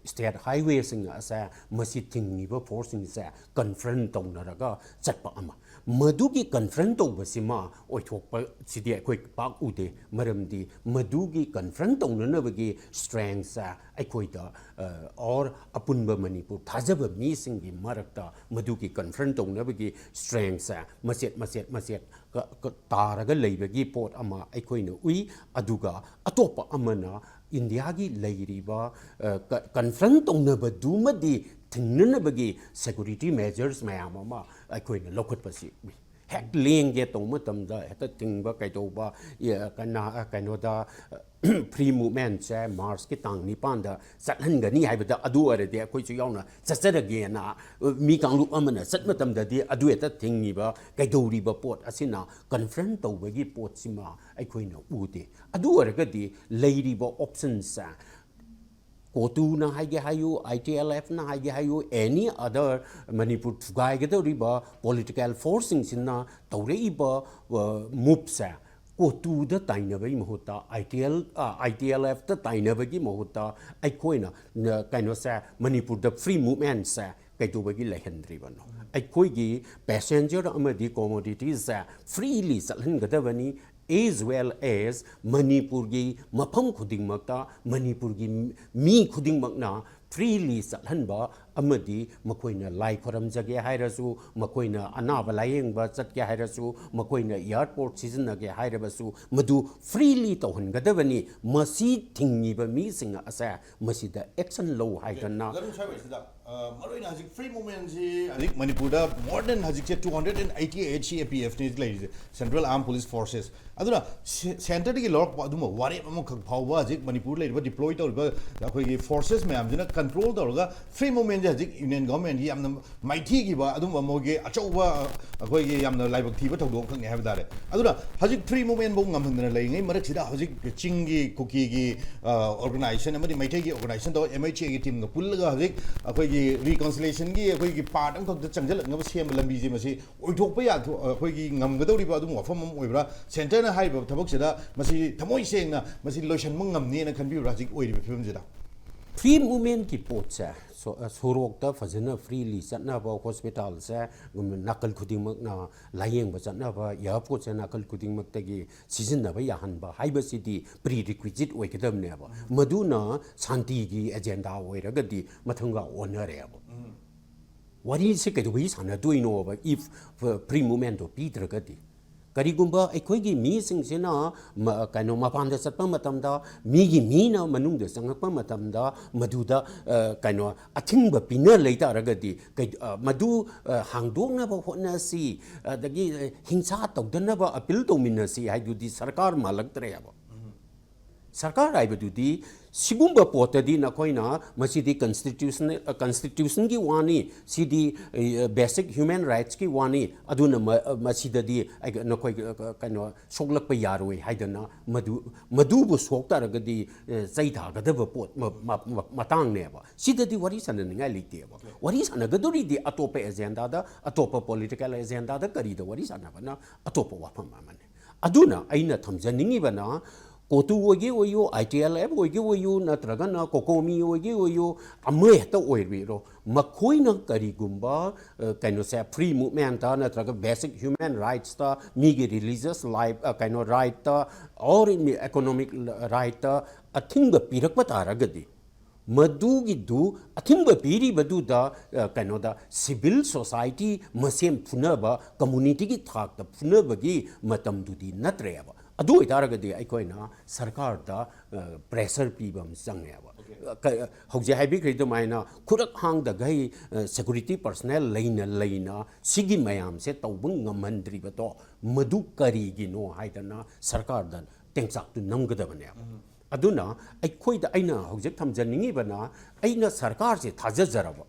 state highwayꯁꯤꯡ ꯑꯁꯦ, ꯃꯁꯤ ꯊꯤꯡꯉꯤꯕ forceꯁꯤꯡꯁꯦ confront ꯇꯧꯅꯔꯒ ꯆꯠꯄ ꯑꯃ, ꯃꯗꯨꯒꯤ confront ꯇꯧꯕꯁꯤꯃ ꯑꯣꯏꯊꯣꯛꯄꯁꯤꯗꯤ ꯑꯩꯈꯣꯏ ꯄꯥꯛ ꯎꯗꯦ꯫ ꯃꯔꯝꯗꯤ ꯃꯗꯨꯒꯤ confront ꯇꯧꯅꯅꯕꯒꯤ strengthꯁꯦ ꯑꯩꯈꯣꯏꯗ, ꯑ, or ꯑꯄꯨꯟꯕ ꯃꯅꯤꯄꯨꯔ ꯊꯥꯖꯕ ꯃꯤꯁꯤꯡꯒꯤ ꯃꯔꯛꯇ ꯃꯗꯨꯒꯤ confront ꯇꯧꯅꯕꯒꯤ strengthꯁꯦ ꯃꯆꯦꯠ, ꯃꯆꯦꯠ, ꯃꯆꯦꯠ ꯀ-, ꯀ-, ꯇꯥꯔꯒ ꯂꯩꯕꯒꯤ ꯄꯣꯠ ꯑꯃ ꯑꯩꯈꯣꯏꯅ ꯎꯏ꯫ ꯑꯗꯨꯒ ꯑꯇꯣꯞꯄ ꯑꯃꯅ ꯏꯟꯗꯤꯌꯥꯒꯤ ꯂꯩꯔꯤꯕ, ꯑ, ꯀ-, confront ꯇꯧꯅꯕꯗꯨꯃꯗꯤ ꯊꯤꯡꯅꯅꯕꯒꯤ security measures ꯃꯌꯥꯝ ꯑꯃ ꯑꯩꯈꯣꯏꯅ ꯂꯧꯈꯠꯄꯁꯤ ꯎꯏ꯫ ꯍꯦꯛ ꯂꯦꯡꯒꯦ ꯇꯧꯕ ꯃꯇꯝꯗ ꯍꯦꯛꯇ ꯊꯤꯡꯕ ꯀꯩꯗꯧꯕ, ꯏ-, ꯀꯅꯥ-, ꯀꯩꯅꯣꯗ, ꯑ, ꯐ꯭ꯔꯤ ꯃꯨꯚꯃꯦꯟꯁꯦ ꯃꯥꯔꯆꯀꯤ ꯇꯥꯡ ꯅꯤꯄꯥꯟꯗ ꯆꯠꯍꯟꯒꯅꯤ ꯍꯥꯏꯕꯗ, ꯑꯗꯨ ꯑꯣꯏꯔꯗꯤ ꯑꯩꯈꯣꯏꯁꯨ ꯌꯥꯎꯅ ꯆꯠꯆꯔꯒꯦꯅ ꯃꯤ ꯀꯥꯡꯂꯨꯞ ꯑꯃꯅ ꯆꯠ ꯃꯇꯝꯗꯗꯤ, ꯑꯗꯨ ꯍꯦꯛꯇ ꯊꯤꯡꯉꯤꯕ ꯀꯩꯗꯧꯔꯤꯕ ꯄꯣꯠ ꯑꯁꯤꯅ ꯀꯟꯐ꯭ꯔꯟ ꯇꯧꯕꯒꯤ ꯄꯣꯠꯁꯤꯃ ꯑꯩꯈꯣꯏꯅ ꯎꯗꯦ꯫ ꯑꯗꯨ ꯑꯣꯏꯔꯒꯗꯤ ꯂꯩꯔꯤꯕ ꯑꯣꯞꯁꯟꯁꯦ, ꯀꯣꯇꯨꯅ ꯍꯥꯏꯒꯦ ꯍꯥꯏꯌꯨ, ꯑꯥꯏ ꯇꯤ ꯑꯦꯜ ꯑꯦꯐꯅ ꯍꯥꯏꯒꯦ ꯍꯥꯏꯌꯨ, ꯑꯦꯅꯤ ꯑꯗꯔ ꯃꯅꯤꯄꯨꯔ ꯊꯨꯒꯥꯏꯒꯗꯧꯔꯤꯕ ꯄꯣꯂꯤꯇꯤꯀꯦꯜ ꯐꯣꯔꯁꯁꯤꯡꯁꯤꯅ ꯇꯧꯔꯛꯏꯕ ꯃꯨꯚꯁꯦ, ꯀꯣꯇꯨꯗ ꯇꯥꯏꯅꯕꯒꯤ ꯃꯍꯨꯠꯇ, ꯑꯥꯏ ꯇꯤ ꯑꯦꯜ, ꯑꯥꯏ ꯇꯤ ꯑꯦꯜ ꯑꯦꯐꯇ ꯇꯥꯏꯅꯕꯒꯤ ꯃꯍꯨꯠꯇ ꯑꯩꯈꯣꯏꯅ ꯀꯩꯅꯣꯁꯦ, ꯃꯅꯤꯄꯨꯔꯗ ꯐ꯭ꯔꯤ ꯃꯨꯚꯃꯦꯟꯁꯦ ꯀꯩꯗꯧꯕꯒꯤ ꯂꯩꯍꯟꯗ꯭ꯔꯤꯕꯅꯣ? ꯑꯩꯈꯣꯏꯒꯤ ꯄꯦꯁꯦꯟꯖꯔ ꯑꯃꯗꯤ ꯀꯣꯃꯣꯗꯤꯇꯤꯁꯁꯦ ꯐ꯭ꯔꯤꯂꯤ ꯆꯠꯍꯟꯒꯗꯕꯅꯤ, as well as ꯃꯅꯤꯄꯨꯔꯒꯤ ꯃꯐꯝ ꯈꯨꯗꯤꯡꯃꯛꯇ ꯃꯅꯤꯄꯨꯔꯒꯤ ꯃꯤ ꯈꯨꯗꯤꯡꯃꯛꯅ ꯐ꯭ꯔꯤꯂꯤ ꯆꯠꯍꯟꯕ ꯑꯃꯗꯤ ꯃꯈꯣꯏꯅ ꯂꯥꯏ ꯈꯣꯏꯔꯝꯖꯒꯦ ꯍꯥꯏꯔꯁꯨ, ꯃꯈꯣꯏꯅ ꯑꯅꯥꯕ ꯂꯥꯌꯦꯡꯕ ꯆꯠꯀꯦ ꯍꯥꯏꯔꯁꯨ, ꯃꯈꯣꯏꯅ ꯑꯦꯌꯥꯔꯄꯣꯔꯠ ꯁꯤꯖꯤꯟꯅꯒꯦ ꯍꯥꯏꯔꯕꯁꯨ, ꯃꯗꯨ ꯐ꯭ꯔꯤꯂꯤ ꯇꯧꯍꯟꯒꯗꯕꯅꯤ꯫ ꯃꯁꯤ ꯊꯤꯡꯉꯤꯕ ꯃꯤꯁꯤꯡ ꯑꯁꯦ ꯃꯁꯤꯗ ꯑꯦꯛꯁꯟ ꯂꯧ ꯍꯥꯏꯗꯅ꯫ ꯃꯔꯨ ꯑꯣꯏꯅ ꯍꯧꯖꯤꯛ ꯐ꯭ꯔꯤ ꯃꯨꯚꯃꯦꯟꯁꯤ ꯍꯧꯖꯤꯛ ꯃꯅꯤꯄꯨꯔꯗ more than ꯍꯧꯖꯤꯛꯁꯦ two hundred and eighty eight C A P F ꯅꯤ ꯂꯩꯔꯤꯁꯦ, Central Armed Police Forces꯫ ꯑꯗꯨꯅ ꯁꯦꯟꯇꯔꯗꯒꯤ ꯂꯧꯔꯛꯄ ꯑꯗꯨꯝꯕ ꯋꯥꯔꯦꯞ ꯑꯃꯈꯛ ꯐꯥꯎꯕ ꯍꯧꯖꯤꯛ ꯃꯅꯤꯄꯨꯔ ꯂꯩꯔꯤꯕ ꯗꯤꯄ꯭ꯂꯣꯏ ꯇꯧꯔꯤꯕ ꯑꯩꯈꯣꯏꯒꯤ ꯐꯣꯔꯁꯦꯁ ꯃꯌꯥꯝꯁꯤꯅ ꯀꯟꯇ꯭ꯔꯣꯜ ꯇꯧꯔꯒ ꯐ꯭ꯔꯤ ꯃꯨꯚꯃꯦꯟꯁꯦ ꯍꯧꯖꯤꯛ ꯌꯨꯅꯤꯌꯟ ꯒꯚꯔꯟꯃꯦꯟꯒꯤ ꯌꯥꯝꯅ ꯃꯥꯏꯊꯤꯈꯤꯕ ꯑꯗꯨꯝꯕ ꯃꯣꯏꯒꯤ ꯑꯆꯧꯕ, ꯑꯩꯈꯣꯏꯒꯤ ꯌꯥꯝꯅ ꯂꯥꯏꯕꯛ ꯊꯤꯕ ꯊꯧꯗꯣꯛ ꯑꯃꯈꯛꯅꯤ ꯍꯥꯏꯕ ꯇꯥꯔꯦ꯫ ꯑꯗꯨꯅ ꯍꯧꯖꯤꯛ ꯐ꯭ꯔꯤ ꯃꯨꯚꯃꯦꯟꯐꯧ ꯉꯝꯍꯟꯗꯅ ꯂꯩꯔꯤꯉꯩ ꯃꯔꯛꯁꯤꯗ ꯍꯧꯖꯤꯛ ꯆꯤꯡꯒꯤ, ꯀꯨꯀꯤꯒꯤ ꯑꯣꯔꯒꯅꯥꯏꯖꯦꯁꯟ ꯑꯃꯗꯤ ꯃꯩꯇꯩꯒꯤ ꯑꯣꯔꯒꯅꯥꯏꯖꯦꯁꯟ ꯇꯧꯔ M H A ꯒꯤ ꯇꯤꯝꯒ ꯄꯨꯜꯂꯒ ꯍꯧꯖꯤꯛ ꯑꯩꯈꯣꯏꯒꯤ ꯔꯤꯀꯟꯁꯤꯂꯦꯁꯟꯒꯤ ꯑꯩꯈꯣꯏꯒꯤ ꯄꯥꯔꯠ ꯑꯃꯈꯛꯇ ꯆꯪꯁꯤꯜꯂꯛꯅꯕ ꯁꯦꯝꯕ ꯂꯝꯕꯤꯁꯦ ꯃꯁꯤ ꯑꯣꯏꯊꯣꯛꯄ ꯌꯥꯊꯣ-, ꯑꯩꯈꯣꯏꯒꯤ ꯉꯝꯒꯗꯧꯔꯤꯕ ꯑꯗꯨꯝꯕ ꯋꯥꯐꯝ ꯑꯃ ꯑꯣꯏꯕ꯭ꯔꯥ? ꯁꯦꯟꯇꯔꯅ ꯍꯥꯏꯔꯤꯕ ꯊꯕꯛꯁꯤꯗ ꯃꯁꯤ ꯊꯃꯣꯏ ꯁꯦꯡꯅ ꯃꯁꯤ ꯂꯣꯏꯁꯤꯟꯕ ꯉꯝꯅꯦꯅ ꯈꯟꯕꯤꯕ꯭ꯔꯥ ꯍꯧꯖꯤꯛ ꯑꯣꯏꯔꯤꯕ ꯐꯤꯕꯝꯁꯤꯗ? ꯐ꯭ꯔꯤ ꯃꯨꯚꯃꯦꯟꯠꯀꯤ ꯄꯣꯠꯁꯦ ꯁꯣ-, ꯑ, ꯁꯣꯔꯣꯛꯇ ꯐꯖꯅ ꯐ꯭ꯔꯤꯂꯤ ꯆꯠꯅꯕ, ꯍꯣꯁꯄꯤꯇꯥꯜꯁꯦ ꯅꯥꯀꯜ ꯈꯨꯗꯤꯡꯃꯛꯅ ꯂꯥꯌꯦꯡꯕ ꯆꯠꯅꯕ, ꯑꯦꯌꯥꯔꯄꯣꯔꯠꯁꯦ ꯅꯥꯀꯜ ꯈꯨꯗꯤꯡꯃꯛꯇꯒꯤ ꯁꯤꯖꯤꯟꯅꯕ ꯌꯥꯍꯟꯕ ꯍꯥꯏꯕꯁꯤꯗꯤ ꯄ꯭ꯔꯤ ꯔꯤꯀ꯭ꯋꯤꯖꯤꯠ ꯑꯣꯏꯒꯗꯕꯅꯦꯕ꯫ ꯃꯗꯨꯅ ꯁꯥꯟꯇꯤꯒꯤ ꯑꯦꯖꯦꯟꯗꯥ ꯑꯣꯏꯔꯒꯗꯤ ꯃꯊꯪꯒ ꯑꯣꯟꯅꯔꯦꯕ꯫ ꯋꯥꯔꯤꯁꯦ ꯀꯩꯗꯧꯕꯒꯤ ꯁꯥꯟꯅꯗꯣꯏꯅꯣꯕ, if ꯐ꯭ꯔꯤ ꯃꯨꯚꯃꯦꯟꯠꯇꯣ ꯄꯤꯗ꯭ꯔꯒꯗꯤ? ꯀꯔꯤꯒꯨꯝꯕ ꯑꯩꯈꯣꯏꯒꯤ ꯃꯤꯁꯤꯡꯁꯤꯅ ꯃ-, ꯀꯩꯅꯣ, ꯃꯄꯥꯟꯗ ꯆꯠꯄ ꯃꯇꯝꯗ, ꯃꯤꯒꯤ ꯃꯤꯅ ꯃꯅꯨꯡꯗ ꯆꯪꯉꯛꯄ ꯃꯇꯝꯗ, ꯃꯗꯨꯗ, ꯑ, ꯀꯩꯅꯣ, ꯑꯊꯤꯡꯕ ꯄꯤꯅ ꯂꯩ ꯇꯥꯔꯒꯗꯤ, ꯀꯩ-, ꯑ, ꯃꯗꯨ, ꯑ, ꯍꯥꯡꯗꯣꯛꯅꯕ ꯍꯣꯠꯅꯁꯤ, ꯑꯗꯒꯤ, ꯑ, ꯍꯤꯡꯁꯥ ꯇꯧꯗꯅꯕ ꯑꯄꯤꯜ ꯇꯧꯃꯤꯟꯅꯁꯤ ꯍꯥꯏꯗꯨꯗꯤ ꯁꯔꯀꯥꯔ ꯃꯥꯜꯂꯛꯇ꯭ꯔꯦꯕ꯫ ꯁꯔꯀꯥꯔ ꯍꯥꯏꯕꯗꯨꯗꯤ ꯁꯤꯒꯨꯝꯕ ꯄꯣꯠꯇꯗꯤ ꯅꯈꯣꯏꯅ ꯃꯁꯤꯗꯤ ꯀꯟꯁꯇꯤꯇ꯭ꯌꯨꯁꯟ, ꯀꯟꯁꯇꯤꯇ꯭ꯌꯨꯁꯟꯒꯤ ꯋꯥꯅꯤ, ꯁꯤꯗꯤ ꯕꯦꯁꯤꯛ ꯍ꯭ꯌꯨꯃꯦꯟ ꯔꯥꯏꯠꯁꯀꯤ ꯋꯥꯅꯤ, ꯑꯗꯨꯅ ꯃ-, ꯃꯁꯤꯗꯗꯤ ꯑꯩ-, ꯅꯈꯣꯏ ꯀꯩꯅꯣ ꯁꯣꯛꯂꯛꯄ ꯌꯥꯔꯣꯏ ꯍꯥꯏꯗꯅ ꯃꯗꯨ, ꯃꯗꯨꯕꯨ ꯁꯣꯛ ꯇꯥꯔꯒꯗꯤ, ꯑ, ꯆꯩ ꯊꯥꯒꯗꯕ ꯄꯣꯠ ꯃ-, ꯃ-, ꯃ-, ꯃꯇꯥꯡꯅꯦꯕ꯫ ꯁꯤꯗꯗꯤ ꯋꯥꯔꯤ ꯁꯥꯟꯅꯅꯤꯡꯉꯥꯏ ꯂꯩꯇꯦꯕ꯫ ꯋꯥꯔꯤ ꯁꯥꯟꯅꯒꯗꯧꯔꯤꯗꯤ ꯑꯇꯣꯞꯄ ꯑꯦꯖꯦꯟꯗꯥꯗ, ꯑꯇꯣꯞꯄ ꯄꯣꯂꯤꯇꯤꯀꯦꯜ ꯑꯦꯖꯦꯟꯗꯥꯗ ꯀꯔꯤꯗ ꯋꯥꯔꯤ ꯁꯥꯟꯅꯕꯅ ꯑꯇꯣꯞꯄ ꯋꯥꯐꯝ ꯑꯃꯅꯤ꯫ ꯑꯗꯨꯅ ꯑꯩꯅ ꯊꯝꯖꯅꯤꯡꯉꯤꯕꯅ, ꯀꯣꯇꯨ ꯑꯣꯏꯒꯦ ꯑꯣꯏꯌꯨ, ꯑꯥꯏ ꯇꯤ ꯑꯦꯜ ꯑꯦꯐ ꯑꯣꯏꯒꯦ ꯑꯣꯏꯌꯨ, ꯅꯠꯇ꯭ꯔꯒꯅ ꯀꯣꯀꯣꯃꯤ ꯑꯣꯏꯒꯦ ꯑꯣꯏꯌꯨ, ꯑꯃ ꯍꯦꯛꯇ ꯑꯣꯏꯕꯤꯔꯣ, ꯃꯈꯣꯏꯅ ꯀꯔꯤꯒꯨꯝꯕ, ꯑ, ꯀꯩꯅꯣꯁꯦ, ꯐ꯭ꯔꯤ ꯃꯨꯚꯃꯦꯟꯠꯇ ꯅꯠꯇ꯭ꯔꯒ ꯕꯦꯁꯤꯛ ꯍ꯭ꯌꯨꯃꯦꯟ ꯔꯥꯏꯠꯁꯇ, ꯃꯤꯒꯤ ꯔꯤꯂꯤꯖꯁ ꯂꯥꯏꯐ, ꯑ, ꯀꯩꯅꯣ, ꯔꯥꯏꯠꯇ, ꯑꯣꯔ ꯏꯀꯣꯅꯣꯃꯤꯛ ꯔꯥꯏꯠꯇ ꯑꯊꯤꯡꯕ ꯄꯤꯔꯛꯄ ꯇꯥꯔꯒꯗꯤ, ꯃꯗꯨꯒꯤꯗꯨ ꯑꯊꯤꯡꯕ ꯄꯤꯔꯤꯕꯗꯨꯗ, ꯑ, ꯀꯩꯅꯣꯗ, ꯁꯤꯚꯤꯜ ꯁꯣꯁꯥꯏꯇꯤ ꯃꯁꯦꯟ ꯐꯨꯅꯕ, ꯀꯝꯃꯨꯅꯤꯇꯤꯒꯤ ꯊꯥꯛꯇ ꯐꯨꯅꯕꯒꯤ ꯃꯇꯝꯗꯨꯗꯤ ꯅꯠꯇ꯭ꯔꯦꯕ꯫ ꯑꯗꯨ ꯑꯣꯏꯇꯥꯔꯒꯗꯤ ꯑꯩꯈꯣꯏꯅ ꯁꯔꯀꯥꯔꯗ, ꯑ, ꯄ꯭ꯔꯦꯁꯔ ꯄꯤꯕ ꯑꯃ ꯆꯪꯉꯦꯕ꯫ ꯀ-, ꯍꯧꯖꯤꯛ ꯍꯥꯏꯕꯤꯈ꯭ꯔꯤ ꯑꯗꯨꯃꯥꯏꯅ ꯈꯨꯔꯛ ꯍꯥꯡꯗꯈꯩ, ꯑ, ꯁꯦꯀꯨꯔꯤꯇꯤ ꯄꯔꯁꯅꯦꯜ ꯂꯩꯅ ꯂꯩꯅ ꯁꯤꯒꯤ ꯃꯌꯥꯝꯁꯦ ꯇꯧꯕ ꯉꯝꯍꯟꯗ꯭ꯔꯤꯕꯗꯣ ꯃꯗꯨ ꯀꯔꯤꯒꯤꯅꯣ ꯍꯥꯏꯗꯅ ꯁꯔꯀꯥꯔꯗ ꯇꯦꯡꯆꯥꯛꯇꯨ ꯅꯝꯒꯗꯕꯅꯦꯕ꯫ ꯑꯗꯨꯅ ꯑꯩꯈꯣꯏꯗ ꯑꯩꯅ ꯍꯧꯖꯤꯛ ꯊꯝꯖꯅꯤꯡꯉꯤꯕꯅ, ꯑꯩꯅ ꯁꯔꯀꯥꯔꯁꯦ ꯊꯥꯖꯖꯔꯕ,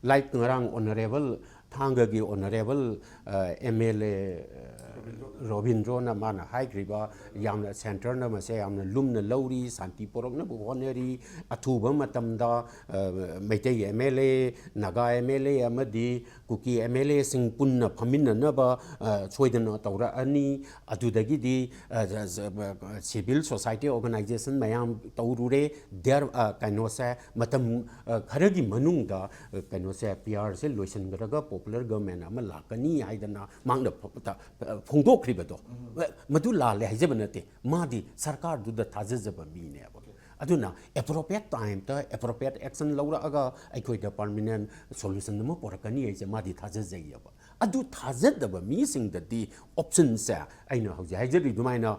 ꯂꯥꯏꯛ ꯉꯔꯥꯡ ꯑꯣꯅꯔꯦꯕꯜ ꯊꯥꯡꯒꯒꯤ ꯑꯣꯅꯔꯦꯕꯜ, ꯑ, ꯑꯦꯝ ꯑꯦꯜ ꯑꯦ, ꯑ, ꯔꯣꯕꯤꯟꯗ꯭ꯔꯣꯅ ꯃꯥꯅ ꯍꯥꯏꯈ꯭ꯔꯤꯕ, ꯌꯥꯝꯅ ꯁꯦꯟꯇꯔꯅ ꯃꯁꯦ ꯌꯥꯝꯅ ꯂꯨꯝꯅ ꯂꯧꯔꯤ, ꯁꯥꯟꯇꯤ ꯄꯨꯔꯛꯅꯕ ꯍꯣꯠꯅꯔꯤ, ꯑꯊꯨꯕ ꯃꯇꯝꯗ, ꯑ, ꯃꯩꯇꯩ ꯑꯦꯝ ꯑꯦꯜ ꯑꯦ, ꯅꯥꯒꯥ ꯑꯦꯝ ꯑꯦꯜ ꯑꯦ ꯑꯃꯗꯤ ꯀꯨꯀꯤ ꯑꯦꯝ ꯑꯦꯜ ꯑꯦꯁꯤꯡ ꯄꯨꯟꯅ ꯐꯝꯃꯤꯟꯅꯅꯕ, ꯑ, ꯁꯣꯏꯗꯅ ꯇꯧꯔꯛꯑꯅꯤ꯫ ꯑꯗꯨꯗꯒꯤꯗꯤ, ꯑ, ꯖ-, ꯖ-, ꯁꯤꯚꯤꯜ ꯁꯣꯁꯥꯏꯇꯤ ꯑꯣꯔꯒꯅꯥꯏꯖꯦꯁꯟ ꯃꯌꯥꯝ ꯇꯧꯔꯨꯔꯦ꯫ ꯗꯦꯔ-, ꯑ, ꯀꯩꯅꯣꯁꯦ, ꯃꯇꯝ, ꯑ, ꯈꯔꯒꯤ ꯃꯅꯨꯡꯗ, ꯑ, ꯀꯩꯅꯣꯁꯦ, ꯄꯤ ꯑꯥꯔꯁꯦ ꯂꯣꯏꯁꯤꯟꯈ꯭ꯔꯒ ꯄꯣꯄꯨꯂꯔ ꯒꯚꯔꯟꯃꯦꯟ ꯑꯃ ꯂꯥꯛꯀꯅꯤ ꯍꯥꯏꯗꯅ ꯃꯍꯥꯛꯅ ꯐ-, ꯇ-, ꯑ, ꯐꯣꯡꯗꯣꯛꯈ꯭ꯔꯤꯕꯗꯣ, ꯑ, ꯃꯗꯨ ꯂꯥꯜꯂꯦ ꯍꯥꯏꯖꯕ ꯅꯠꯇꯦ꯫ ꯃꯥꯗꯤ ꯁꯔꯀꯥꯔꯗꯨꯗ ꯊꯥꯖꯖꯕ ꯃꯤꯅꯦꯕ꯫ ꯑꯗꯨꯅ ꯑꯦꯄ꯭ꯔꯣꯄ꯭ꯔꯤꯌꯦꯠ ꯇꯥꯏꯝꯗ ꯑꯦꯄ꯭ꯔꯣꯄ꯭ꯔꯤꯌꯦꯠ ꯑꯦꯛꯁꯟ ꯂꯧꯔꯛꯑꯒ ꯑꯩꯈꯣꯏꯗ ꯄꯔꯃꯤꯅꯦꯟ ꯁꯣꯂꯨꯁꯟ ꯑꯃ ꯄꯨꯔꯛꯀꯅꯤ ꯍꯥꯏꯁꯦ ꯃꯥꯗꯤ ꯊꯥꯖꯖꯩꯌꯦꯕ꯫ ꯑꯗꯨ ꯊꯥꯖꯗꯕ ꯃꯤꯁꯤꯡꯗꯗꯤ ꯑꯣꯞꯁꯟꯁꯦ ꯑꯩꯅ ꯍꯧꯖꯤꯛ ꯍꯥꯏꯖꯔꯤ ꯑꯗꯨꯃꯥꯏꯅ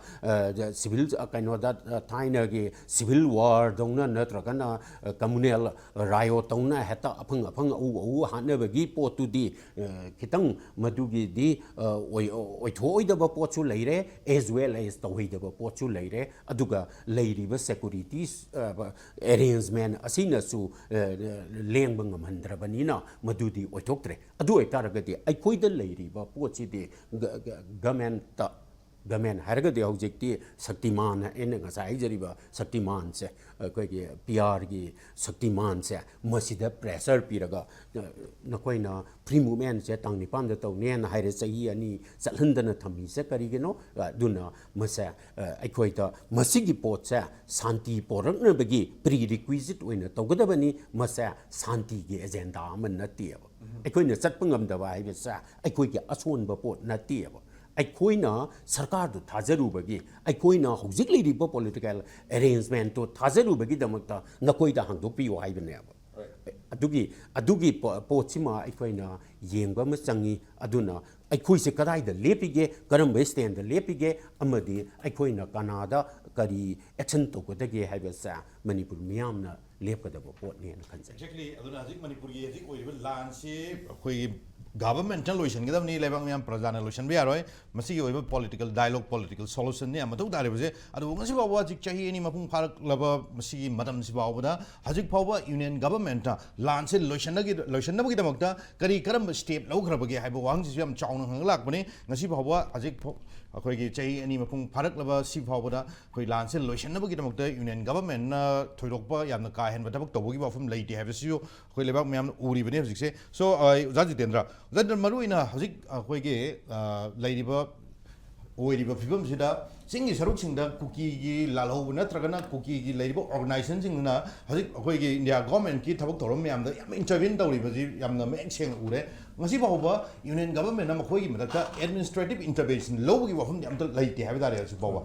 ꯁꯤꯚꯤꯜ ꯀꯩꯅꯣꯗ ꯊꯥꯏꯅꯒꯤ ꯁꯤꯚꯤꯜ ꯋꯥꯔꯗꯧꯅ ꯅꯠꯇ꯭ꯔꯒꯅ ꯀꯝꯃꯨꯅꯦꯜ ꯔꯥꯏꯑꯣꯠ ꯇꯧꯅ ꯍꯦꯛꯇ ꯑꯐꯪ ꯑꯐꯪ ꯑꯎ ꯑꯎ ꯍꯥꯠꯅꯕꯒꯤ ꯄꯣꯠꯇꯨꯗꯤ ꯈꯤꯇꯪ ꯃꯗꯨꯒꯤꯗꯤ ꯑꯣꯏꯊꯣꯛꯑꯣꯏꯗꯕ ꯄꯣꯠꯁꯨ ꯂꯩꯔꯦ, ꯑꯦꯖ ꯋꯦꯜ ꯑꯦꯖ ꯇꯧꯍꯩꯗꯕ ꯄꯣꯠꯁꯨ ꯂꯩꯔꯦ꯫ ꯑꯗꯨꯒ ꯂꯩꯔꯤꯕ ꯁꯦꯀꯨꯔꯤꯇꯤ ꯑꯦꯔꯦꯟꯖꯃꯦꯟ ꯑꯁꯤꯅꯁꯨ ꯂꯦꯡꯕ ꯉꯝꯍꯟꯗ꯭ꯔꯕꯅꯤꯅ ꯃꯗꯨꯗꯤ ꯑꯣꯏꯊꯣꯛꯇ꯭ꯔꯦ꯫ ꯑꯗꯨ ꯑꯣꯏꯇꯥꯔꯒꯗꯤ ꯑꯩꯈꯣꯏꯗ ꯂꯩꯔꯤꯕ ꯄꯣꯠꯁꯤꯗꯤ ꯒꯃꯦꯟꯇ ꯒꯃꯦꯟ ꯍꯥꯏꯔꯒꯗꯤ ꯍꯧꯖꯤꯛꯇꯤ ꯁꯛꯇꯤꯃꯥꯟ, ꯑꯩꯅ ꯉꯁꯥꯏ ꯍꯥꯏꯖꯔꯤꯕ ꯁꯛꯇꯤꯃꯥꯟꯁꯦ, ꯑꯩꯈꯣꯏꯒꯤ ꯄꯤ ꯑꯥꯔꯒꯤ ꯁꯛꯇꯤꯃꯥꯟꯁꯦ, ꯃꯁꯤꯗ ꯄ꯭ꯔꯦꯁꯔ ꯄꯤꯔꯒ ꯅꯈꯣꯏꯅ ꯐ꯭ꯔꯤ ꯃꯨꯞꯃꯦꯟꯁꯦ ꯇꯥꯡ ꯅꯤꯄꯥꯟꯗ ꯇꯧꯅꯦꯅ ꯍꯥꯏꯔꯦ, ꯆꯍꯤ ꯑꯅꯤ ꯆꯠꯍꯟꯗꯅ ꯊꯝꯃꯤꯁꯦ ꯀꯔꯤꯒꯤꯅꯣ? ꯑꯗꯨꯅ ꯃꯁꯦ ꯑꯩꯈꯣꯏꯗ ꯃꯁꯤꯒꯤ ꯄꯣꯠꯁꯦ ꯁꯥꯟꯇꯤ ꯄꯣꯔꯛꯅꯕꯒꯤ ꯄ꯭ꯔꯤ ꯔꯤꯀ꯭ꯋꯤꯖꯤꯠ ꯑꯣꯏꯅ ꯇꯧꯒꯗꯕꯅꯤ꯫ ꯃꯁꯦ ꯁꯥꯟꯇꯤꯒꯤ ꯑꯦꯖꯦꯟꯗꯥ ꯑꯃ ꯅꯠꯇꯦꯕ꯫ ꯑꯩꯈꯣꯏꯅ ꯆꯠꯄ ꯉꯝꯗꯕ ꯍꯥꯏꯕꯁꯦ ꯑꯩꯈꯣꯏꯒꯤ ꯑꯁꯣꯟꯕ ꯄꯣꯠ ꯅꯠꯇꯦꯕ꯫ ꯑꯩꯈꯣꯏꯅ ꯁꯔꯀꯥꯔꯗꯨ ꯊꯥꯖꯔꯨꯕꯒꯤ, ꯑꯩꯈꯣꯏꯅ ꯍꯧꯖꯤꯛ ꯂꯩꯔꯤꯕ ꯄꯣꯂꯤꯇꯤꯀꯦꯜ ꯑꯦꯔꯦꯟꯖꯃꯦꯟꯇꯣ ꯊꯥꯖꯔꯨꯕꯒꯤꯗꯃꯛꯇ ꯅꯈꯣꯏꯗ ꯍꯥꯡꯗꯣꯛꯄꯤꯌꯨ ꯍꯥꯏꯕꯅꯦꯕ꯫ ꯑꯗꯨꯒꯤ, ꯑꯗꯨꯒꯤ ꯄꯣ-, ꯄꯣꯠꯁꯤꯃ ꯑꯩꯈꯣꯏꯅ ꯌꯦꯡꯕ ꯑꯃ ꯆꯪꯉꯤ꯫ ꯑꯗꯨꯅ ꯑꯩꯈꯣꯏꯁꯦ ꯀꯗꯥꯏꯗ ꯂꯦꯞꯄꯤꯒꯦ, ꯀꯔꯝꯕ ꯁ꯭ꯇꯦꯟꯗ ꯂꯦꯞꯄꯤꯒꯦ, ꯑꯃꯗꯤ ꯑꯩꯈꯣꯏꯅ ꯀꯅꯥꯗ ꯀꯔꯤ ꯑꯦꯛꯁꯟ ꯇꯧꯒꯗꯒꯦ ꯍꯥꯏꯕꯁꯦ ꯃꯅꯤꯄꯨꯔ ꯃꯤꯌꯥꯝꯅ ꯂꯦꯞꯀꯗꯕ ꯄꯣꯠꯅꯦꯅ ꯈꯟꯖꯩ꯫ Exactly. ꯑꯗꯨꯅ ꯍꯧꯖꯤꯛ ꯃꯅꯤꯄꯨꯔꯒꯤ ꯍꯧꯖꯤꯛ ꯑꯣꯏꯔꯤꯕ ꯂꯥꯟꯁꯤ ꯑꯩꯈꯣꯏꯒꯤ ꯒꯚꯔꯟꯃꯦꯟꯠꯅ ꯂꯣꯏꯁꯤꯟꯒꯗꯕꯅꯤ, ꯂꯩꯕꯥꯛ ꯃꯤꯌꯥꯝ ꯄ꯭ꯔꯖꯥꯅ ꯂꯣꯏꯁꯤꯟꯕ ꯌꯥꯔꯣꯏ꯫ ꯃꯁꯤꯒꯤ ꯑꯣꯏꯕ ꯄꯣꯂꯤꯇꯤꯀꯦꯜ ꯗꯥꯏꯂꯣꯒ, ꯄꯣꯂꯤꯇꯤꯀꯦꯜ ꯁꯣꯂꯨꯁꯟꯅꯤ ꯌꯥꯝ ꯃꯊꯧ ꯇꯥꯔꯤꯕꯁꯦ꯫ ꯑꯗꯨꯕꯨ ꯉꯁꯤ ꯐꯥꯎꯕ ꯍꯧꯖꯤꯛ ꯆꯍꯤ ꯑꯅꯤ ꯃꯄꯨꯡ ꯐꯥꯔꯛꯂꯕ ꯃꯁꯤꯒꯤ ꯃꯇꯝꯁꯤ ꯐꯥꯎꯕꯗ ꯍꯧꯖꯤꯛ ꯐꯥꯎꯕ ꯌꯨꯅꯤꯌꯟ ꯒꯚꯔꯟꯃꯦꯟꯠꯅ ꯂꯥꯟꯁꯦ ꯂꯣꯏꯁꯤꯟꯅꯒꯤ-, ꯂꯣꯏꯁꯤꯟꯅꯕꯒꯤꯗꯃꯛꯇ ꯀꯔꯤ ꯀꯔꯝꯕ ꯁ꯭ꯇꯦꯞ ꯂꯧꯈ꯭ꯔꯕꯒꯦ ꯍꯥꯏꯕ ꯋꯥꯍꯪꯁꯤꯁꯨ ꯌꯥꯝ ꯆꯥꯎꯅ ꯍꯪꯂꯛꯄꯅꯤ꯫ ꯉꯁꯤ ꯐꯥꯎꯕ ꯍꯧꯖꯤꯛ ꯐꯥꯎ ꯑꯩꯈꯣꯏꯒꯤ ꯆꯍꯤ ꯑꯅꯤ ꯃꯄꯨꯡ ꯐꯥꯔꯛꯂꯕ ꯁꯤ ꯐꯥꯎꯕꯗ ꯑꯩꯈꯣꯏ ꯂꯥꯟꯁꯦ ꯂꯣꯏꯁꯤꯟꯅꯕꯒꯤꯗꯃꯛꯇ ꯌꯨꯅꯤꯌꯟ ꯒꯚꯔꯟꯃꯦꯟꯠꯅ ꯊꯣꯏꯗꯣꯛꯄ ꯌꯥꯝꯅ ꯀꯥ ꯍꯦꯟꯕ ꯊꯕꯛ ꯇꯧꯕꯒꯤ ꯋꯥꯐꯝ ꯂꯩꯇꯦ ꯍꯥꯏꯕꯁꯤꯁꯨ ꯑꯩꯈꯣꯏ ꯂꯩꯕꯥꯛ ꯃꯌꯥꯝꯅ ꯎꯔꯤꯕꯅꯤ ꯍꯧꯖꯤꯛꯁꯦ꯫ So, ꯑ, ꯑꯣꯖꯥ ꯖꯤꯇꯦꯟꯗ꯭ꯔ, ꯖꯤꯇꯦꯟꯗ꯭ꯔ, ꯃꯔꯨꯑꯣꯏꯅ ꯍꯧꯖꯤꯛ ꯑꯩꯈꯣꯏꯒꯤ, ꯑ, ꯂꯩꯔꯤꯕ, ꯑꯣꯏꯔꯤꯕ ꯐꯤꯕꯝꯁꯤꯗ ꯆꯤꯡꯒꯤ ꯁꯔꯨꯛꯁꯤꯡꯗ ꯀꯨꯀꯤꯒꯤ ꯂꯥꯜꯍꯧꯕ ꯅꯠꯇ꯭ꯔꯒꯅ ꯀꯨꯀꯤꯒꯤ ꯂꯩꯔꯤꯕ ꯑꯣꯔꯒꯅꯥꯏꯖꯦꯁꯟꯁꯤꯡꯗꯨꯅ ꯍꯧꯖꯤꯛ ꯑꯩꯈꯣꯏꯒꯤ ꯏꯟꯗꯤꯌꯥ ꯒꯚꯔꯟꯃꯦꯟꯠꯀꯤ ꯊꯕꯛ ꯊꯧꯔꯝ ꯃꯌꯥꯝꯗ ꯌꯥꯝ ꯏꯟꯇꯔꯚꯤꯟ ꯇꯧꯔꯤꯕꯁꯤ ꯌꯥꯝꯅ ꯃꯌꯦꯛ ꯁꯦꯡꯅ ꯎꯔꯦ꯫ ꯉꯁꯤ ꯐꯥꯎꯕ ꯌꯨꯅꯤꯌꯟ ꯒꯚꯔꯟꯃꯦꯟꯠꯅ ꯃꯈꯣꯏꯒꯤ ꯃꯊꯛꯇ ꯑꯦꯗꯃꯤꯅꯤꯁꯇ꯭ꯔꯦꯇꯤꯚ ꯏꯟꯇꯔꯚꯦꯟꯁꯟ ꯂꯧꯕꯒꯤ ꯋꯥꯐꯝꯗꯤ ꯑꯝꯇ ꯂꯩꯇꯦ ꯍꯥꯏꯕ ꯇꯥꯔꯦ ꯍꯧꯖꯤꯛ ꯐꯥꯎꯕ꯫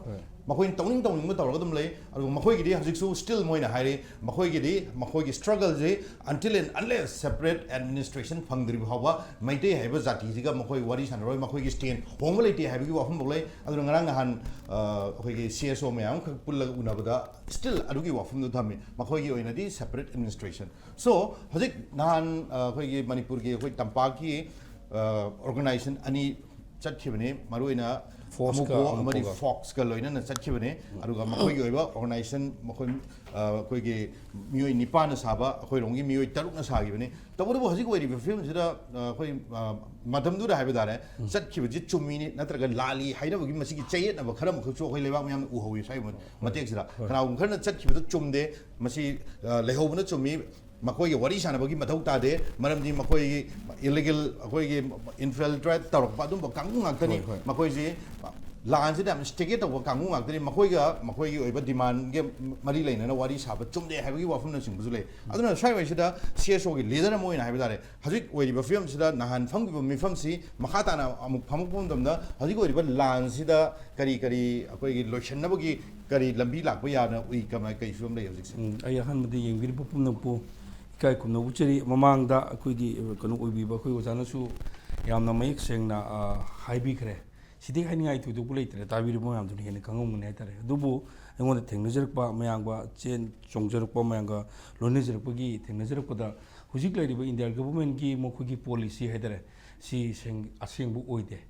ꯃꯈꯣꯏꯅ ꯇꯧꯅꯤꯡ ꯇꯧꯅꯤꯡꯕ ꯇꯧꯔꯒ ꯑꯗꯨꯝ ꯂꯩ꯫ ꯑꯗꯨꯒ ꯃꯈꯣꯏꯒꯤꯗꯤ ꯍꯧꯖꯤꯛꯁꯨ still ꯃꯣꯏꯅ ꯍꯥꯏꯔꯤ, ꯃꯈꯣꯏꯒꯤꯗꯤ ꯃꯈꯣꯏꯒꯤ struggleꯁꯤ until and unless separate administration ꯐꯪꯗ꯭ꯔꯤꯕ ꯐꯥꯎꯕ ꯃꯩꯇꯩ ꯍꯥꯏꯕ ꯖꯥꯇꯤꯁꯤꯒ ꯃꯈꯣꯏ ꯋꯥꯔꯤ ꯁꯥꯟꯅꯔꯣꯏ, ꯃꯈꯣꯏꯒꯤ stand ꯍꯣꯡꯕ ꯂꯩꯇꯦ ꯍꯥꯏꯕꯒꯤ ꯋꯥꯐꯝꯐꯥꯎ ꯂꯩ꯫ ꯑꯗꯨꯅ ꯉꯔꯥꯡ ꯅꯍꯥꯟ ꯑ, ꯑꯩꯈꯣꯏꯒꯤ C S O ꯃꯌꯥꯝ ꯑꯃꯈꯛ ꯄꯨꯜꯂꯒ ꯎꯅꯕꯗ still ꯑꯗꯨꯒꯤ ꯋꯥꯐꯝꯗꯨ ꯊꯝꯃꯤ, ꯃꯈꯣꯏꯒꯤ ꯑꯣꯏꯅꯗꯤ separate administration꯫ So ꯍꯧꯖꯤꯛ ꯅꯍꯥꯟ ꯑ, ꯑꯩꯈꯣꯏꯒꯤ ꯃꯅꯤꯄꯨꯔꯒꯤ ꯑꯩꯈꯣꯏ ꯇꯝꯄꯥꯛꯀꯤ ꯑ, organization ꯑꯅꯤ ꯆꯠꯈꯤꯕꯅꯤ, ꯃꯔꯨꯑꯣꯏꯅ Foxꯀ ꯑꯃꯨꯀꯣ ꯑꯃꯗꯤ ꯑꯃꯨꯀꯣꯒ꯫ Foxꯀ ꯂꯣꯏꯅꯅ ꯆꯠꯈꯤꯕꯅꯤ꯫ ꯑꯗꯨꯒ ꯃꯈꯣꯏꯒꯤ ꯑꯣꯏꯕ organization ꯃꯈꯣꯏ ꯑ, ꯑꯩꯈꯣꯏꯒꯤ ꯃꯤꯑꯣꯏ ꯅꯤꯄꯥꯟꯅ ꯁꯥꯕ, ꯑꯩꯈꯣꯏꯔꯣꯝꯒꯤ ꯃꯤꯑꯣꯏ ꯇꯔꯨꯛꯅ ꯁꯥꯈꯤꯕꯅꯤ꯫ ꯇꯧꯕꯇꯕꯨ ꯍꯧꯖꯤꯛ ꯑꯣꯏꯔꯤꯕ ꯐꯤꯕꯝꯁꯤꯗ ꯑ, ꯑꯩꯈꯣꯏ ꯑ, ꯃꯇꯝꯗꯨꯗ ꯍꯥꯏꯕ ꯇꯥꯔꯦ, ꯆꯠꯈꯤꯕꯁꯤ ꯆꯨꯝꯃꯤꯅꯤ ꯅꯠꯇ꯭ꯔꯒ ꯂꯥꯜꯂꯤ ꯍꯥꯏꯅꯕꯒꯤ ꯃꯁꯤꯒꯤ ꯆꯌꯦꯠꯅꯕ ꯈꯔ ꯑꯃꯈꯛꯁꯨ ꯑꯩꯈꯣꯏ ꯂꯩꯕꯥꯛ ꯃꯌꯥꯝꯅ ꯎꯍꯧꯋꯤ ꯁ꯭ꯋꯥꯏ ꯃꯇꯦꯛꯁꯤꯗ꯫ ꯀꯅꯥꯒꯨꯝꯕ ꯈꯔꯅ ꯆꯠꯈꯤꯕꯗ ꯆꯨꯝꯗꯦ, ꯃꯁꯤ ꯑ, ꯂꯩꯍꯧꯕꯅ ꯆꯨꯝꯃꯤ, ꯃꯈꯣꯏꯒꯤ ꯋꯥꯔꯤ ꯁꯥꯟꯅꯕꯒꯤ ꯃꯊꯧ ꯇꯥꯗꯦ, ꯃꯔꯝꯗꯤ ꯃꯈꯣꯏꯒꯤ illegal, ꯑꯩꯈꯣꯏꯒꯤ infiltrate ꯇꯧꯔꯛꯄ ꯑꯗꯨꯝꯕ ꯀꯥꯡꯕꯨ ꯉꯥꯛꯇꯅꯤ꯫ ꯍꯣꯏ, ꯍꯣꯏ꯫ ꯃꯈꯣꯏꯁꯤ ꯂꯥꯟꯁꯤꯗ ꯌꯥꯝ instigate ꯇꯧꯕ ꯀꯥꯡꯕꯨ ꯉꯥꯛꯇꯅꯤ꯫ ꯃꯈꯣꯏꯒ ꯃꯈꯣꯏꯒꯤ ꯑꯣꯏꯕ demandꯒ ꯃꯔꯤ ꯂꯩꯅꯅ ꯋꯥꯔꯤ ꯁꯥꯕ ꯆꯨꯝꯗꯦ ꯍꯥꯏꯕꯒꯤ ꯋꯥꯐꯝꯅꯆꯤꯡꯕꯁꯨ ꯂꯩ꯫ ꯑꯗꯨꯅ ꯁ꯭ꯋꯥꯏꯋꯥꯏꯁꯤꯗ C S Oꯒꯤ leader ꯑꯃ ꯑꯣꯏꯅ ꯍꯥꯏꯕ ꯇꯥꯔꯦ, ꯍꯧꯖꯤꯛ ꯑꯣꯏꯔꯤꯕ ꯐꯤꯕꯝꯁꯤꯗ ꯅꯍꯥꯟ ꯐꯝꯈꯤꯕ ꯃꯤꯐꯝꯁꯤ ꯃꯈꯥ ꯇꯥꯅ ꯑꯃꯨꯛ ꯐꯝꯃꯛꯄ ꯃꯇꯝꯗ ꯍꯧꯖꯤꯛ ꯑꯣꯏꯔꯤꯕ ꯂꯥꯟꯁꯤꯗ ꯀꯔꯤ ꯀꯔꯤ ꯑꯩꯈꯣꯏꯒꯤ ꯂꯣꯏꯁꯤꯟꯅꯕꯒꯤ ꯀꯔꯤ ꯂꯝꯕꯤ ꯂꯥꯛꯄ ꯌꯥꯅ ꯎꯏ, ꯀꯃꯥꯏ, ꯀꯔꯤ ꯐꯤꯕꯝ ꯂꯩ ꯍꯧꯖꯤꯛꯁꯦ? ꯎꯝ, ꯑꯩ ꯑꯍꯥꯟꯕꯗ ꯌꯦꯡꯕꯤꯔꯤꯕ ꯄꯨꯝꯅꯃꯛꯄꯨ ꯏꯀꯥꯏ ꯈꯨꯝꯅ ꯎꯠꯆꯔꯤ꯫ ꯃꯃꯥꯡꯗ ꯑꯩꯈꯣꯏꯒꯤ ꯀꯩꯅꯣ ꯑꯣꯏꯕꯤꯕ ꯑꯩꯈꯣꯏ ꯑꯣꯖꯥꯅꯁꯨ ꯌꯥꯝꯅ ꯃꯌꯦꯛ ꯁꯦꯡꯅ ꯑ, ꯍꯥꯏꯕꯤꯈ꯭ꯔꯦ꯫ ꯁꯤꯗꯤ ꯍꯥꯏꯅꯤꯡꯉꯥꯏ ꯊꯣꯏꯗꯣꯛꯄ ꯂꯩꯇ꯭ꯔꯦ, ꯇꯥꯕꯤꯔꯤꯕ ꯃꯌꯥꯝꯗꯨꯅ ꯍꯦꯟꯅ ꯈꯪꯉꯝꯒꯅꯤ ꯍꯥꯏꯇꯥꯔꯦ꯫ ꯑꯗꯨꯕꯨ ꯑꯩꯉꯣꯟꯗ ꯊꯦꯡꯅꯖꯔꯛꯄ, ꯃꯌꯥꯝꯒ ꯆꯦꯟ ꯆꯣꯡꯖꯔꯛꯄ, ꯃꯌꯥꯝꯒ ꯂꯣꯏꯅꯖꯔꯛꯄꯒꯤ ꯊꯦꯡꯅꯖꯔꯛꯄꯗ ꯍꯧꯖꯤꯛ ꯂꯩꯔꯤꯕ ꯏꯟꯗꯤꯌꯥ ꯒꯚꯔꯟꯃꯦꯟꯠꯀꯤ ꯃꯈꯣꯏꯒꯤ ꯄꯣꯂꯤꯁꯤ ꯍꯥꯏꯇꯥꯔꯦ, ꯁꯤ ꯁꯦꯡ-, ꯑꯁꯦꯡꯕ ꯑꯣꯏꯗꯦ꯫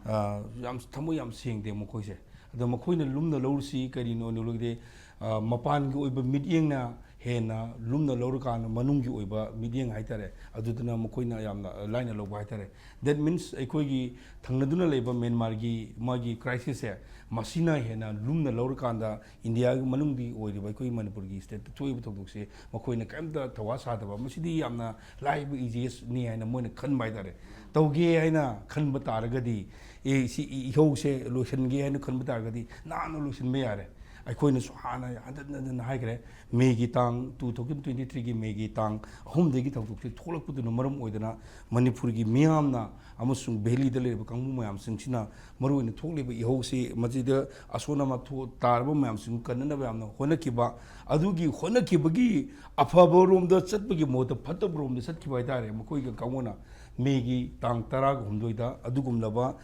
ꯑ, ꯌꯥꯝ ꯊꯃꯣꯏ ꯌꯥꯝ ꯁꯦꯡꯗꯦ ꯃꯈꯣꯏꯁꯦ꯫ ꯑꯗꯣ ꯃꯈꯣꯏꯅ ꯂꯨꯝꯅ ꯂꯧꯔꯤꯁꯤ ꯀꯔꯤꯅꯣ ꯍꯥꯏꯔꯒꯗꯤ, ꯑ, ꯃꯄꯥꯟꯒꯤ ꯑꯣꯏꯕ ꯃꯤꯠꯌꯦꯡꯅ ꯍꯦꯟꯅ ꯂꯨꯝꯅ ꯂꯧꯔꯀꯥꯟꯗ ꯃꯅꯨꯡꯒꯤ ꯑꯣꯏꯕ ꯃꯤꯠꯌꯦꯡ ꯍꯥꯏꯇꯥꯔꯦ, ꯑꯗꯨꯗꯨꯅ ꯃꯈꯣꯏꯅ ꯌꯥꯝꯅ ꯂꯥꯏꯅ ꯂꯧꯕ ꯍꯥꯏꯇꯥꯔꯦ꯫ That means ꯑꯩꯈꯣꯏꯒꯤ ꯊꯪꯅꯗꯨꯅ ꯂꯩꯕ ꯃ꯭ꯌꯥꯟꯃꯥꯔꯒꯤ ꯃꯥꯒꯤ crisisꯁꯦ ꯃꯁꯤꯅ ꯍꯦꯟꯅ ꯂꯨꯝꯅ ꯂꯧꯔꯀꯥꯟꯗ ꯏꯟꯗꯤꯌꯥꯒꯤ ꯃꯅꯨꯡꯒꯤ ꯑꯣꯏꯔꯤꯕ ꯑꯩꯈꯣꯏ ꯃꯅꯤꯄꯨꯔꯒꯤ stateꯇ ꯊꯣꯛꯏꯕ ꯊꯧꯗꯣꯛꯁꯦ ꯃꯈꯣꯏꯅ ꯀꯔꯤꯝꯇ ꯊꯧꯋꯥ ꯁꯥꯗꯕ, ꯃꯁꯤꯗꯤ ꯌꯥꯝꯅ ꯂꯥꯏꯕ easiestꯅꯤ ꯍꯥꯏꯅ ꯃꯣꯏꯅ ꯈꯟꯕ ꯍꯥꯏꯇꯥꯔꯦ꯫ ꯇꯧꯒꯦ ꯍꯥꯏꯅ ꯈꯟꯕ ꯇꯥꯔꯒꯗꯤ, ꯑꯦ, ꯁꯤ ꯏꯍꯧꯁꯦ ꯂꯣꯏꯁꯤꯟꯒꯦ ꯍꯥꯏꯅ ꯈꯟꯕ ꯇꯥꯔꯒꯗꯤ ꯅꯍꯥꯟꯅ ꯂꯣꯏꯁꯤꯟꯕ ꯌꯥꯔꯦ꯫ ꯑꯩꯈꯣꯏꯅꯁꯨ ꯍꯥꯟꯅ ꯍꯟꯖꯤꯟ ꯍꯟꯖꯤꯟꯅ ꯍꯥꯏꯈ꯭ꯔꯦ, ꯃꯦꯒꯤ ꯇꯥꯡ, two thousand twenty threeꯒꯤ ꯃꯦꯒꯤ ꯇꯥꯡ ꯑꯍꯨꯝꯗꯒꯤ ꯊꯧꯗꯣꯛꯁꯦ ꯊꯣꯛꯂꯛꯄꯗꯨꯅ ꯃꯔꯝ ꯑꯣꯏꯗꯅ ꯃꯅꯤꯄꯨꯔꯒꯤ ꯃꯤꯌꯥꯝꯅ ꯑꯃꯁꯨꯡ ꯚꯦꯂꯤꯗ ꯂꯩꯔꯤꯕ ꯀꯥꯡꯕꯨ ꯃꯌꯥꯝꯁꯤꯡꯁꯤꯅ ꯃꯔꯨꯑꯣꯏꯅ ꯊꯣꯛꯂꯤꯕ ꯏꯍꯧꯁꯤ, ꯃꯁꯤꯗ ꯑꯁꯣꯟ ꯑꯃ ꯊꯣꯛ-, ꯇꯥꯔꯕ ꯃꯌꯥꯝꯁꯤꯡ ꯀꯟꯅꯅꯕ ꯌꯥꯝꯅ ꯍꯣꯠꯅꯈꯤꯕ, ꯑꯗꯨꯒꯤ ꯍꯣꯠꯅꯈꯤꯕꯒꯤ ꯑꯐꯕ ꯔꯣꯝꯗ ꯆꯠꯄꯒꯤ ꯃꯍꯨꯠꯇ ꯐꯠꯇꯕ ꯔꯣꯝꯗ ꯆꯠꯈꯤꯕ ꯍꯥꯏꯇꯥꯔꯦ꯫ ꯃꯈꯣꯏꯒ ꯀꯥꯡꯕꯨꯅ ꯃꯦꯒꯤ ꯇꯥꯡ ꯇꯔꯥꯒ ꯍꯨꯝꯗꯣꯏꯗ ꯑꯗꯨꯒꯨꯝꯂꯕ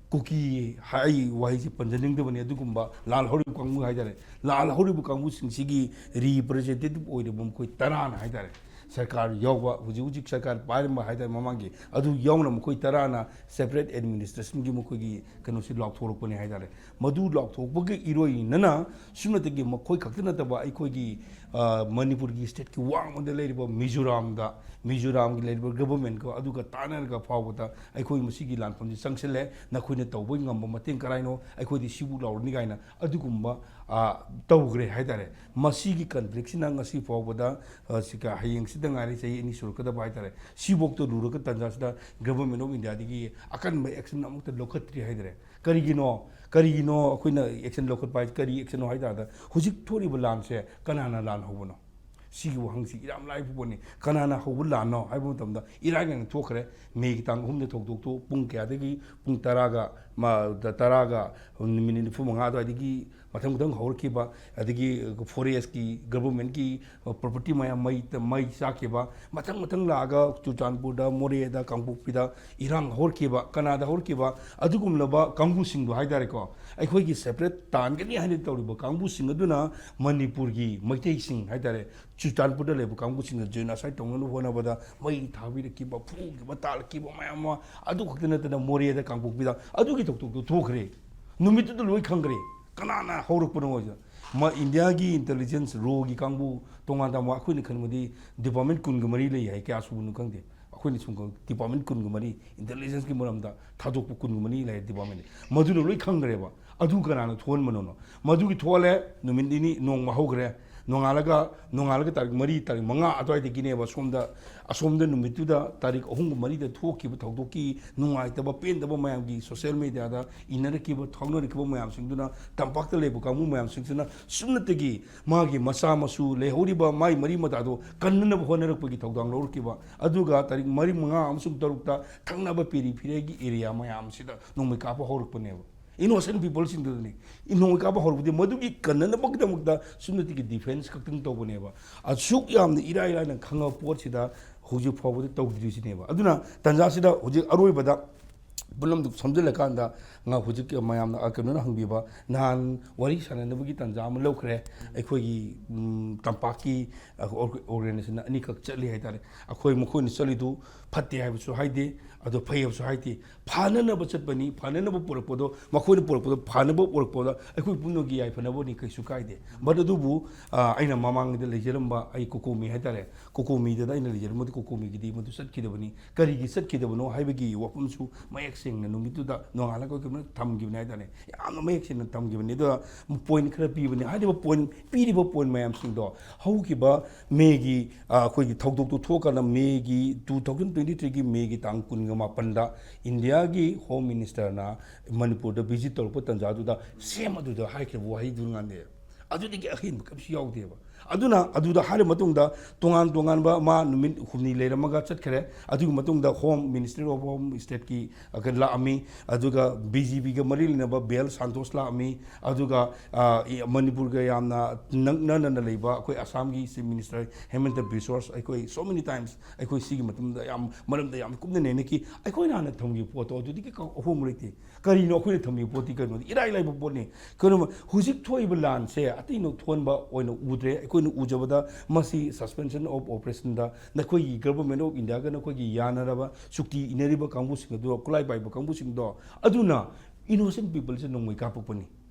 ꯀꯨꯀꯤ ꯍꯥꯏ ꯋꯥꯍꯩꯁꯤ ꯄꯟꯖꯅꯤꯡꯗꯕꯅꯤ, ꯑꯗꯨꯒꯨꯝꯕ ꯂꯥꯜꯍꯧꯔꯤꯕ ꯀꯥꯡꯕꯨ ꯍꯥꯏꯇꯥꯔꯦ, ꯂꯥꯜꯍꯧꯔꯤꯕ ꯀꯥꯡꯕꯨꯁꯤꯡꯁꯤꯒꯤ ꯔꯤꯄ꯭ꯔꯖꯦꯟꯇꯦꯇꯤꯚ ꯑꯣꯏꯔꯤꯕ ꯃꯈꯣꯏ ꯇꯔꯥꯅ ꯍꯥꯏꯇꯥꯔꯦ, ꯁꯔꯀꯥꯔ ꯌꯥꯎꯕ, ꯍꯧꯖꯤꯛ ꯍꯧꯖꯤꯛ ꯁꯔꯀꯥꯔ ꯄꯥꯏꯔꯝꯕ ꯍꯥꯏꯇꯥꯔꯦ, ꯃꯃꯥꯡꯒꯤ, ꯑꯗꯨ ꯌꯥꯎꯅ ꯃꯈꯣꯏ ꯇꯔꯥꯅ ꯁꯦꯄꯔꯦꯠ ꯑꯦꯗꯃꯤꯅꯤꯁꯇ꯭ꯔꯦꯁꯟꯒꯤ ꯃꯈꯣꯏꯒꯤ ꯀꯩꯅꯣꯁꯤ ꯂꯥꯎꯊꯣꯔꯛꯄꯅꯤ ꯍꯥꯏꯇꯥꯔꯦ꯫ ꯃꯗꯨ ꯂꯥꯎꯊꯣꯛꯄꯒꯤ ꯏꯔꯣꯏꯅꯅ ꯁꯨꯞꯅꯇꯒꯤ ꯃꯈꯣꯏ ꯈꯛꯇ ꯅꯠꯇꯕ ꯑꯩꯈꯣꯏꯒꯤ, ꯑ, ꯃꯅꯤꯄꯨꯔꯒꯤ ꯁ꯭ꯇꯦꯠꯀꯤ ꯋꯥꯡꯃꯗ ꯂꯩꯔꯤꯕ ꯃꯤꯖꯣꯔꯥꯝꯗ, ꯃꯤꯖꯣꯔꯥꯝꯒꯤ ꯂꯩꯔꯤꯕ ꯒꯚꯔꯟꯃꯦꯟꯠꯀ ꯑꯗꯨꯒ ꯇꯥꯟꯅꯔꯒ ꯐꯥꯎꯕꯗ ꯑꯩꯈꯣꯏ ꯃꯁꯤꯒꯤ ꯂꯥꯟꯐꯝꯁꯤ ꯆꯪꯁꯤꯜꯂꯦ, ꯅꯈꯣꯏꯅ ꯇꯧꯕ ꯉꯝꯕ ꯃꯇꯦꯡ ꯀꯔꯥꯏꯅꯣ, ꯑꯩꯈꯣꯏꯗꯤ ꯁꯤꯕꯨ ꯂꯥꯎꯔꯅꯤ ꯀꯥꯏꯅ ꯑꯗꯨꯒꯨꯝꯕ, ꯑ, ꯇꯧꯈ꯭ꯔꯦ ꯍꯥꯏꯇꯥꯔꯦ꯫ ꯃꯁꯤꯒꯤ ꯀꯟꯐ꯭ꯂꯤꯛꯁꯤꯅ ꯉꯁꯤ ꯐꯥꯎꯕꯗ, ꯑ, ꯁꯤ ꯀ-, ꯍꯌꯦꯡꯁꯤꯗ ꯉꯥꯏꯔꯦ, ꯆꯍꯤ ꯑꯅꯤ ꯁꯨꯔꯛꯀꯗꯕ ꯍꯥꯏꯇꯥꯔꯦ꯫ ꯁꯤꯐꯥꯎꯗ ꯂꯨꯔꯒ ꯇꯥꯟꯖꯥꯁꯤꯗ ꯒꯚꯔꯟꯃꯦꯟꯠ ꯑꯣꯐ ꯏꯟꯗꯤꯌꯥꯗꯒꯤ ꯑꯀꯟꯕ ꯑꯦꯛꯁꯟ ꯑꯃꯠꯇ ꯂꯧꯈꯠꯇ꯭ꯔꯤ ꯍꯥꯏꯇꯥꯔꯦ꯫ ꯀꯔꯤꯒꯤꯅꯣ? ꯀꯔꯤꯒꯤꯅꯣ ꯑꯩꯈꯣꯏꯅ ꯑꯦꯛꯁꯟ ꯂꯧꯈꯠꯄ ꯍꯥꯏꯁꯦ? ꯀꯔꯤ ꯑꯦꯛꯁꯟꯅꯣ ꯍꯥꯏ ꯇꯥꯔꯗ, ꯍꯧꯖꯤꯛ ꯊꯣꯛꯂꯤꯕ ꯂꯥꯟꯁꯦ ꯀꯅꯥꯅ ꯂꯥꯟ ꯍꯧꯕꯅꯣ? ꯁꯤꯒꯤ ꯋꯥꯍꯪꯁꯤ ꯏꯔꯥꯝ ꯂꯥꯏꯕ ꯄꯣꯠꯅꯤ꯫ ꯀꯅꯥꯅ ꯍꯧꯕ ꯂꯥꯟꯅꯣ ꯍꯥꯏꯕ ꯃꯇꯝꯗ, ꯏꯔꯥꯏ ꯂꯥꯏꯅ ꯊꯣꯛꯈ꯭ꯔꯦ꯫ ꯃꯦꯒꯤ ꯇꯥꯡ ꯑꯍꯨꯝꯗ ꯊꯧꯗꯣꯛꯇꯣ ꯄꯨꯡ ꯀꯌꯥꯗꯒꯤ? ꯄꯨꯡ ꯇꯔꯥꯒ, ꯃ-, ꯇꯔꯥꯒ ꯃꯤꯅꯤꯠ ꯅꯤꯐꯨ ꯃꯉꯥ ꯑꯗꯨꯋꯥꯏꯗꯒꯤ ꯃꯊꯪ ꯃꯊꯪ ꯍꯧꯔꯛꯈꯤꯕ, ꯑꯗꯒꯤ ꯐꯣꯔꯦꯁꯀꯤ, ꯒꯚꯔꯟꯃꯦꯟꯠꯀꯤ ꯄ꯭ꯔꯣꯄꯔꯇꯤ ꯃꯌꯥꯝ ꯃꯩ, ꯃꯩ ꯆꯥꯛꯈꯤꯕ, ꯃꯊꯪ ꯃꯊꯪ ꯂꯥꯛꯑꯒ ꯆꯨꯔꯆꯥꯟꯄꯨꯔꯗ, ꯃꯣꯔꯦꯗ, ꯀꯥꯡꯄꯣꯛꯄꯤꯗ ꯏꯔꯥꯡ ꯍꯧꯔꯛꯈꯤꯕ꯫ ꯀꯅꯥꯗ ꯍꯧꯔꯛꯈꯤꯕ? ꯑꯗꯨꯒꯨꯝꯂꯕ ꯀꯥꯡꯕꯨꯁꯤꯡꯗꯣ ꯍꯥꯏꯇꯥꯔꯦꯀꯣ, ꯑꯩꯈꯣꯏꯒꯤ ꯁꯦꯄꯔꯦꯠ ꯇꯥꯟꯒꯅꯤ ꯍꯥꯏꯅ ꯇꯧꯔꯤꯕ ꯀꯥꯡꯕꯨꯁꯤꯡ ꯑꯗꯨꯅ ꯃꯅꯤꯄꯨꯔꯒꯤ ꯃꯩꯇꯩꯁꯤꯡ ꯍꯥꯏꯇꯥꯔꯦ, ꯆꯨꯔꯆꯥꯟꯄꯨꯔꯗ ꯂꯩꯕ ꯀꯥꯡꯕꯨꯁꯤꯡꯗ ꯖꯦꯅꯣꯁꯥꯏꯠ ꯇꯧꯅꯅꯕ ꯍꯣꯠꯅꯕꯗ ꯃꯩ ꯊꯥꯕꯤꯔꯛꯈꯤꯕ, ꯐꯨꯈꯤꯕ, ꯇꯥꯜꯂꯛꯈꯤꯕ ꯃꯌꯥꯝ ꯑꯃ, ꯑꯗꯨ ꯈꯛꯇ ꯅꯠꯇꯅ ꯃꯣꯔꯦꯗ, ꯀꯥꯡꯄꯣꯛꯄꯤꯗ ꯑꯗꯨꯒꯤ ꯊꯧꯗꯣꯛꯇꯣ ꯊꯣꯛꯈ꯭ꯔꯦ꯫ ꯅꯨꯃꯤꯠꯇꯨꯗ ꯂꯣꯏ ꯈꯪꯈ꯭ꯔꯦ ꯀꯅꯥꯅ ꯍꯧꯔꯛꯄꯅꯣ ꯍꯥꯏꯁꯦ꯫ ꯃ-, ꯏꯟꯗꯤꯌꯥꯒꯤ ꯏꯟꯇꯦꯂꯤꯖꯦꯟꯁ ꯔꯣꯒꯤ ꯀꯥꯡꯕꯨ ꯇꯣꯉꯥꯟ ꯇꯣꯉꯥꯟꯕ, ꯑꯩꯈꯣꯏꯅ ꯈꯟꯕꯗꯤ ꯗꯤꯄꯥꯔꯠꯃꯦꯟꯠ ꯀꯨꯟꯒ ꯃꯔꯤ ꯂꯩ ꯍꯥꯏ, ꯀꯌꯥ ꯁꯨꯕꯅꯣ ꯈꯪꯗꯦ꯫ ꯑꯩꯈꯣꯏꯅ ꯁꯨꯝ ꯈꯪ-, ꯗꯤꯄꯥꯔꯠꯃꯦꯟꯠ ꯀꯨꯟꯒ ꯃꯔꯤ, ꯏꯟꯇꯦꯂꯤꯖꯦꯟꯁꯀꯤ ꯃꯔꯝꯗ ꯊꯥꯗꯣꯛꯄ ꯀꯨꯟꯒ ꯃꯔꯤ ꯂꯩ ꯗꯤꯄꯥꯔꯠꯃꯦꯟꯠ꯫ ꯃꯗꯨꯅ ꯂꯣꯏ ꯈꯪꯈ꯭ꯔꯦꯕ꯫ ꯑꯗꯨ ꯀꯅꯥꯅ ꯊꯣꯛꯍꯟꯕꯅꯣꯅꯣ? ꯃꯗꯨꯒꯤ ꯊꯣꯛꯍꯜꯂꯦ, ꯅꯨꯃꯤꯠ ꯅꯤꯅꯤ, ꯅꯣꯡꯃ ꯍꯧꯈ꯭ꯔꯦ꯫ ꯅꯣꯡꯉꯥꯜꯂꯒ ꯅꯣꯡꯉꯥꯜꯂꯒ ꯇꯥꯔꯤꯛ ꯃꯔꯤ, ꯇꯥꯔꯤꯛ ꯃꯉꯥ ꯑꯗꯨꯋꯥꯏꯗꯒꯤꯅꯦꯕ ꯁꯣꯝꯗ, ꯑꯁꯣꯝꯗ ꯅꯨꯃꯤꯠꯇꯨꯗ ꯇꯥꯔꯤꯛ ꯑꯍꯨꯝꯒ ꯃꯔꯤꯗ ꯊꯣꯛꯈꯤꯕ ꯊꯧꯗꯣꯛꯀꯤ ꯅꯨꯡꯉꯥꯏꯇꯕ ꯄꯦꯟꯗꯕ ꯃꯌꯥꯝꯒꯤ social mediaꯗ ꯏꯅꯔꯛꯈꯤꯕ, ꯊꯥꯎꯅꯔꯛꯈꯤꯕ ꯃꯌꯥꯝꯁꯤꯡꯗꯨꯅ, ꯇꯝꯄꯥꯛꯇ ꯂꯩꯕ ꯀꯥꯡꯕꯨ ꯃꯌꯥꯝꯁꯤꯡꯁꯤꯅ ꯁꯨꯞꯅꯇꯒꯤ ꯃꯥꯒꯤ ꯃꯆꯥ ꯃꯁꯨ ꯂꯩꯍꯧꯔꯤꯕ ꯃꯥꯏ ꯃꯔꯤ ꯃꯇꯥꯗꯣ ꯀꯟꯅꯅꯕ ꯍꯣꯠꯅꯔꯛꯄꯒꯤ ꯊꯧꯗꯥꯡ ꯂꯧꯔꯛꯈꯤꯕ꯫ ꯑꯗꯨꯒ ꯇꯥꯔꯤꯛ ꯃꯔꯤ, ꯃꯉꯥ ꯑꯃꯁꯨꯡ ꯇꯔꯨꯛꯇ ꯊꯪꯅꯕ ꯄꯦꯔꯤꯐꯦꯔꯤꯒꯤ area ꯃꯌꯥꯝꯁꯤꯗ ꯅꯣꯡꯃꯩ ꯀꯥꯞꯄ ꯍꯧꯔꯛꯄꯅꯦꯕ꯫ Innocent peopleꯁꯤꯡꯗꯨꯗꯅꯤ꯫ ꯅꯣꯡꯃꯩ ꯀꯥꯞꯄ ꯍꯧꯔꯛꯄꯗꯤ ꯃꯗꯨꯒꯤ ꯀꯟꯅꯅꯕꯒꯤꯗꯃꯛꯇ ꯁꯨꯞꯅꯇꯒꯤ defence ꯈꯛꯇꯪ ꯇꯧꯕꯅꯦꯕ꯫ ꯑꯁꯨꯛ ꯌꯥꯝꯅ ꯏꯔꯥꯏ ꯂꯥꯏꯅ ꯈꯪꯉꯕ ꯄꯣꯠꯁꯤꯗ ꯍꯧꯖꯤꯛ ꯐꯥꯎꯕꯗ ꯇꯧꯗ꯭ꯔꯤꯁꯤꯅꯦꯕ꯫ ꯑꯗꯨꯅ ꯇꯟꯖꯥꯁꯤꯗ ꯍꯧꯖꯤꯛ ꯑꯔꯣꯏꯕꯗ ꯄꯨꯝꯅꯃꯛ ꯁꯝꯖꯤꯜꯂꯀꯥꯟꯗ ꯉꯥ ꯍꯧꯖꯤꯛ ꯃꯌꯥꯝꯅ, ꯑ, ꯀꯩꯅꯣꯅ ꯍꯪꯕꯤꯕ, ꯅꯍꯥꯟ ꯋꯥꯔꯤ ꯁꯥꯟꯅꯅꯕꯒꯤ ꯇꯟꯖꯥ ꯑꯃ ꯂꯧꯈ꯭ꯔꯦ꯫ ꯑꯩꯈꯣꯏꯒꯤ, ꯎꯝ, ꯇꯝꯄꯥꯛꯀꯤ, ꯑ, ꯑꯣꯔ-, organization ꯑꯅꯤꯈꯛ ꯆꯠꯂꯤ ꯍꯥꯏꯇꯥꯔꯦ꯫ ꯑꯩꯈꯣꯏ ꯃꯈꯣꯏꯅ ꯆꯠꯂꯤꯗꯨ ꯐꯠꯇꯦ ꯍꯥꯏꯕꯁꯨ ꯍꯥꯏꯗꯦ, ꯑꯗꯣ ꯐꯩ ꯍꯥꯏꯕꯁꯨ ꯍꯥꯏꯗꯦ꯫ ꯐꯅꯅꯕ ꯆꯠꯄꯅꯤ, ꯐꯅꯅꯕ ꯄꯨꯔꯛꯄꯗꯣ, ꯃꯈꯣꯏꯅ ꯄꯨꯔꯛꯄꯗꯣ ꯐꯅꯕ ꯄꯨꯔꯛꯄꯗ ꯑꯩꯈꯣꯏ ꯄꯨꯝꯅꯃꯛꯀꯤ ꯌꯥꯏꯐꯅꯕꯅꯤ, ꯀꯩꯁꯨ ꯀꯥꯏꯗꯦ꯫ But ꯑꯗꯨꯕꯨ, ꯑ, ꯑꯩꯅ ꯃꯃꯥꯡꯗ ꯂꯩꯖꯔꯝꯕ ꯑꯩ ꯀꯣꯀꯣꯃꯤ ꯍꯥꯏꯇꯥꯔꯦ, ꯀꯣꯀꯣꯃꯤꯗ ꯑꯩꯅ ꯂꯩꯖꯔꯝꯕꯗꯤ ꯀꯣꯀꯣꯃꯤꯒꯤꯗꯤ ꯃꯗꯨ ꯆꯠꯈꯤꯗꯕꯅꯤ꯫ ꯀꯔꯤꯒꯤ ꯆꯠꯈꯤꯗꯕꯅꯣ ꯍꯥꯏꯕꯒꯤ ꯋꯥꯐꯝꯁꯨ ꯃꯌꯦꯛ ꯁꯦꯡꯅ ꯅꯨꯃꯤꯠꯇꯨꯗ ꯅꯣꯡꯉꯥꯜꯂꯒ ꯑꯩꯈꯣꯏ ꯄꯨꯝꯅꯃꯛ ꯊꯝꯈꯤꯕꯅꯤ ꯍꯥꯏꯇꯥꯔꯦ꯫ ꯌꯥꯝꯅ ꯃꯌꯦꯛ ꯁꯦꯡꯅ ꯊꯝꯈꯤꯕꯅꯤ꯫ ꯑꯗꯨꯒ point ꯈꯔ ꯄꯤꯕꯅꯤ꯫ ꯍꯥꯏꯔꯤꯕ point, ꯄꯤꯔꯤꯕ point ꯃꯌꯥꯝꯁꯤꯡꯗꯣ ꯍꯧꯈꯤꯕ ꯃꯦꯒꯤ, ꯑ, ꯑꯩꯈꯣꯏꯒꯤ ꯊꯧꯗꯣꯛꯇꯨ ꯊꯣꯛꯑꯀꯥꯟꯗ ꯃꯦꯒꯤ two thousand twenty threeꯒꯤ ꯃꯦꯒꯤ ꯇꯥꯡ ꯀꯨꯟꯒ ꯃꯥꯄꯟꯗ ꯏꯟꯗꯤꯌꯥꯒꯤ Home Ministerꯅ ꯃꯅꯤꯄꯨꯔꯗ visit ꯇꯧꯔꯛꯄ ꯇꯥꯟꯖꯥꯗꯨꯗ ꯁꯦꯝ ꯑꯗꯨꯗ ꯍꯥꯏꯈ꯭ꯔꯕ ꯋꯥꯍꯩꯗꯨ ꯉꯥꯟꯗꯦ꯫ ꯑꯗꯨꯗꯒꯤ ꯑꯍꯦꯟꯕ ꯀꯔꯤꯁꯨ ꯌꯥꯎꯗꯦꯕ꯫ ꯑꯗꯨꯅ ꯑꯗꯨꯗ ꯍꯥꯏꯔꯕ ꯃꯇꯨꯡꯗ ꯇꯣꯉꯥꯟ ꯇꯣꯉꯥꯟꯕ ꯃꯥ ꯅꯨꯃꯤꯠ ꯍꯨꯝꯅꯤ ꯂꯩꯔꯝꯃꯒ ꯆꯠꯈ꯭ꯔꯦ꯫ ꯑꯗꯨꯒꯤ ꯃꯇꯨꯡꯗ Home Ministry of Home Stateꯀꯤ ꯑꯗ ꯂꯥꯛꯑꯝꯃꯤ, ꯑꯗꯨꯒ BJPꯒ ꯃꯔꯤ ꯂꯩꯅꯕ ꯕꯤ ꯑꯦꯜ ꯁꯟꯇꯣꯁ ꯂꯥꯛꯑꯝꯃꯤ, ꯑꯗꯨꯒ, ꯑ, ꯏ-, ꯃꯅꯤꯄꯨꯔꯒ ꯌꯥꯝꯅ ꯅꯛꯅꯅ ꯂꯩꯕ ꯑꯩꯈꯣꯏ ꯑꯁꯥꯝꯒꯤ Chief Minister ꯍꯦꯃꯟꯇ ꯕꯤꯁꯋꯥꯁ ꯑꯩꯈꯣꯏ so many times ꯑꯩꯈꯣꯏ ꯁꯤꯒꯤ ꯃꯇꯝꯗ ꯌꯥꯝ, ꯃꯔꯝꯗ ꯌꯥꯝ ꯀꯨꯞꯅ ꯅꯩꯅꯈꯤ꯫ ꯑꯩꯈꯣꯏꯅ ꯍꯥꯟꯅ ꯊꯝꯈꯤꯕ ꯄꯣꯠꯇꯣ ꯑꯗꯨꯗꯒꯤ ꯀ-, ꯑꯍꯣꯡꯕ ꯂꯩꯇꯦ꯫ ꯀꯔꯤꯅꯣ ꯑꯩꯈꯣꯏꯅ ꯊꯝꯃꯤꯕ ꯄꯣꯠꯇꯤ ꯀꯩꯅꯣꯗꯤ ꯏꯔꯥꯏ ꯂꯥꯏꯕ ꯄꯣꯠꯅꯤ꯫ ꯀꯩꯅꯣ ꯍꯧꯖꯤꯛ ꯊꯣꯛꯏꯕ ꯂꯥꯟꯁꯦ ꯑꯇꯩꯅ ꯊꯣꯟꯕ ꯑꯣꯏꯅ ꯎꯗ꯭ꯔꯦ꯫ ꯑꯩꯈꯣꯏꯅ ꯎꯖꯕꯗ ꯃꯁꯤ suspension of operationꯗ ꯅꯈꯣꯏꯒꯤ Government of Indiaꯒ ꯅꯈꯣꯏꯒꯤ ꯌꯥꯅꯔꯕ ꯆꯨꯛꯇꯤ ꯏꯅꯔꯤꯕ ꯀꯥꯡꯕꯨꯁꯤꯡ ꯑꯗꯨ, ꯈꯨꯠꯂꯥꯏ ꯄꯥꯏꯕ ꯀꯥꯡꯕꯨꯁꯤꯡꯗꯣ ꯑꯗꯨꯅ innocent peopleꯁꯦ ꯅꯣꯡꯃꯩ ꯀꯥꯞꯄꯛꯄꯅꯤ꯫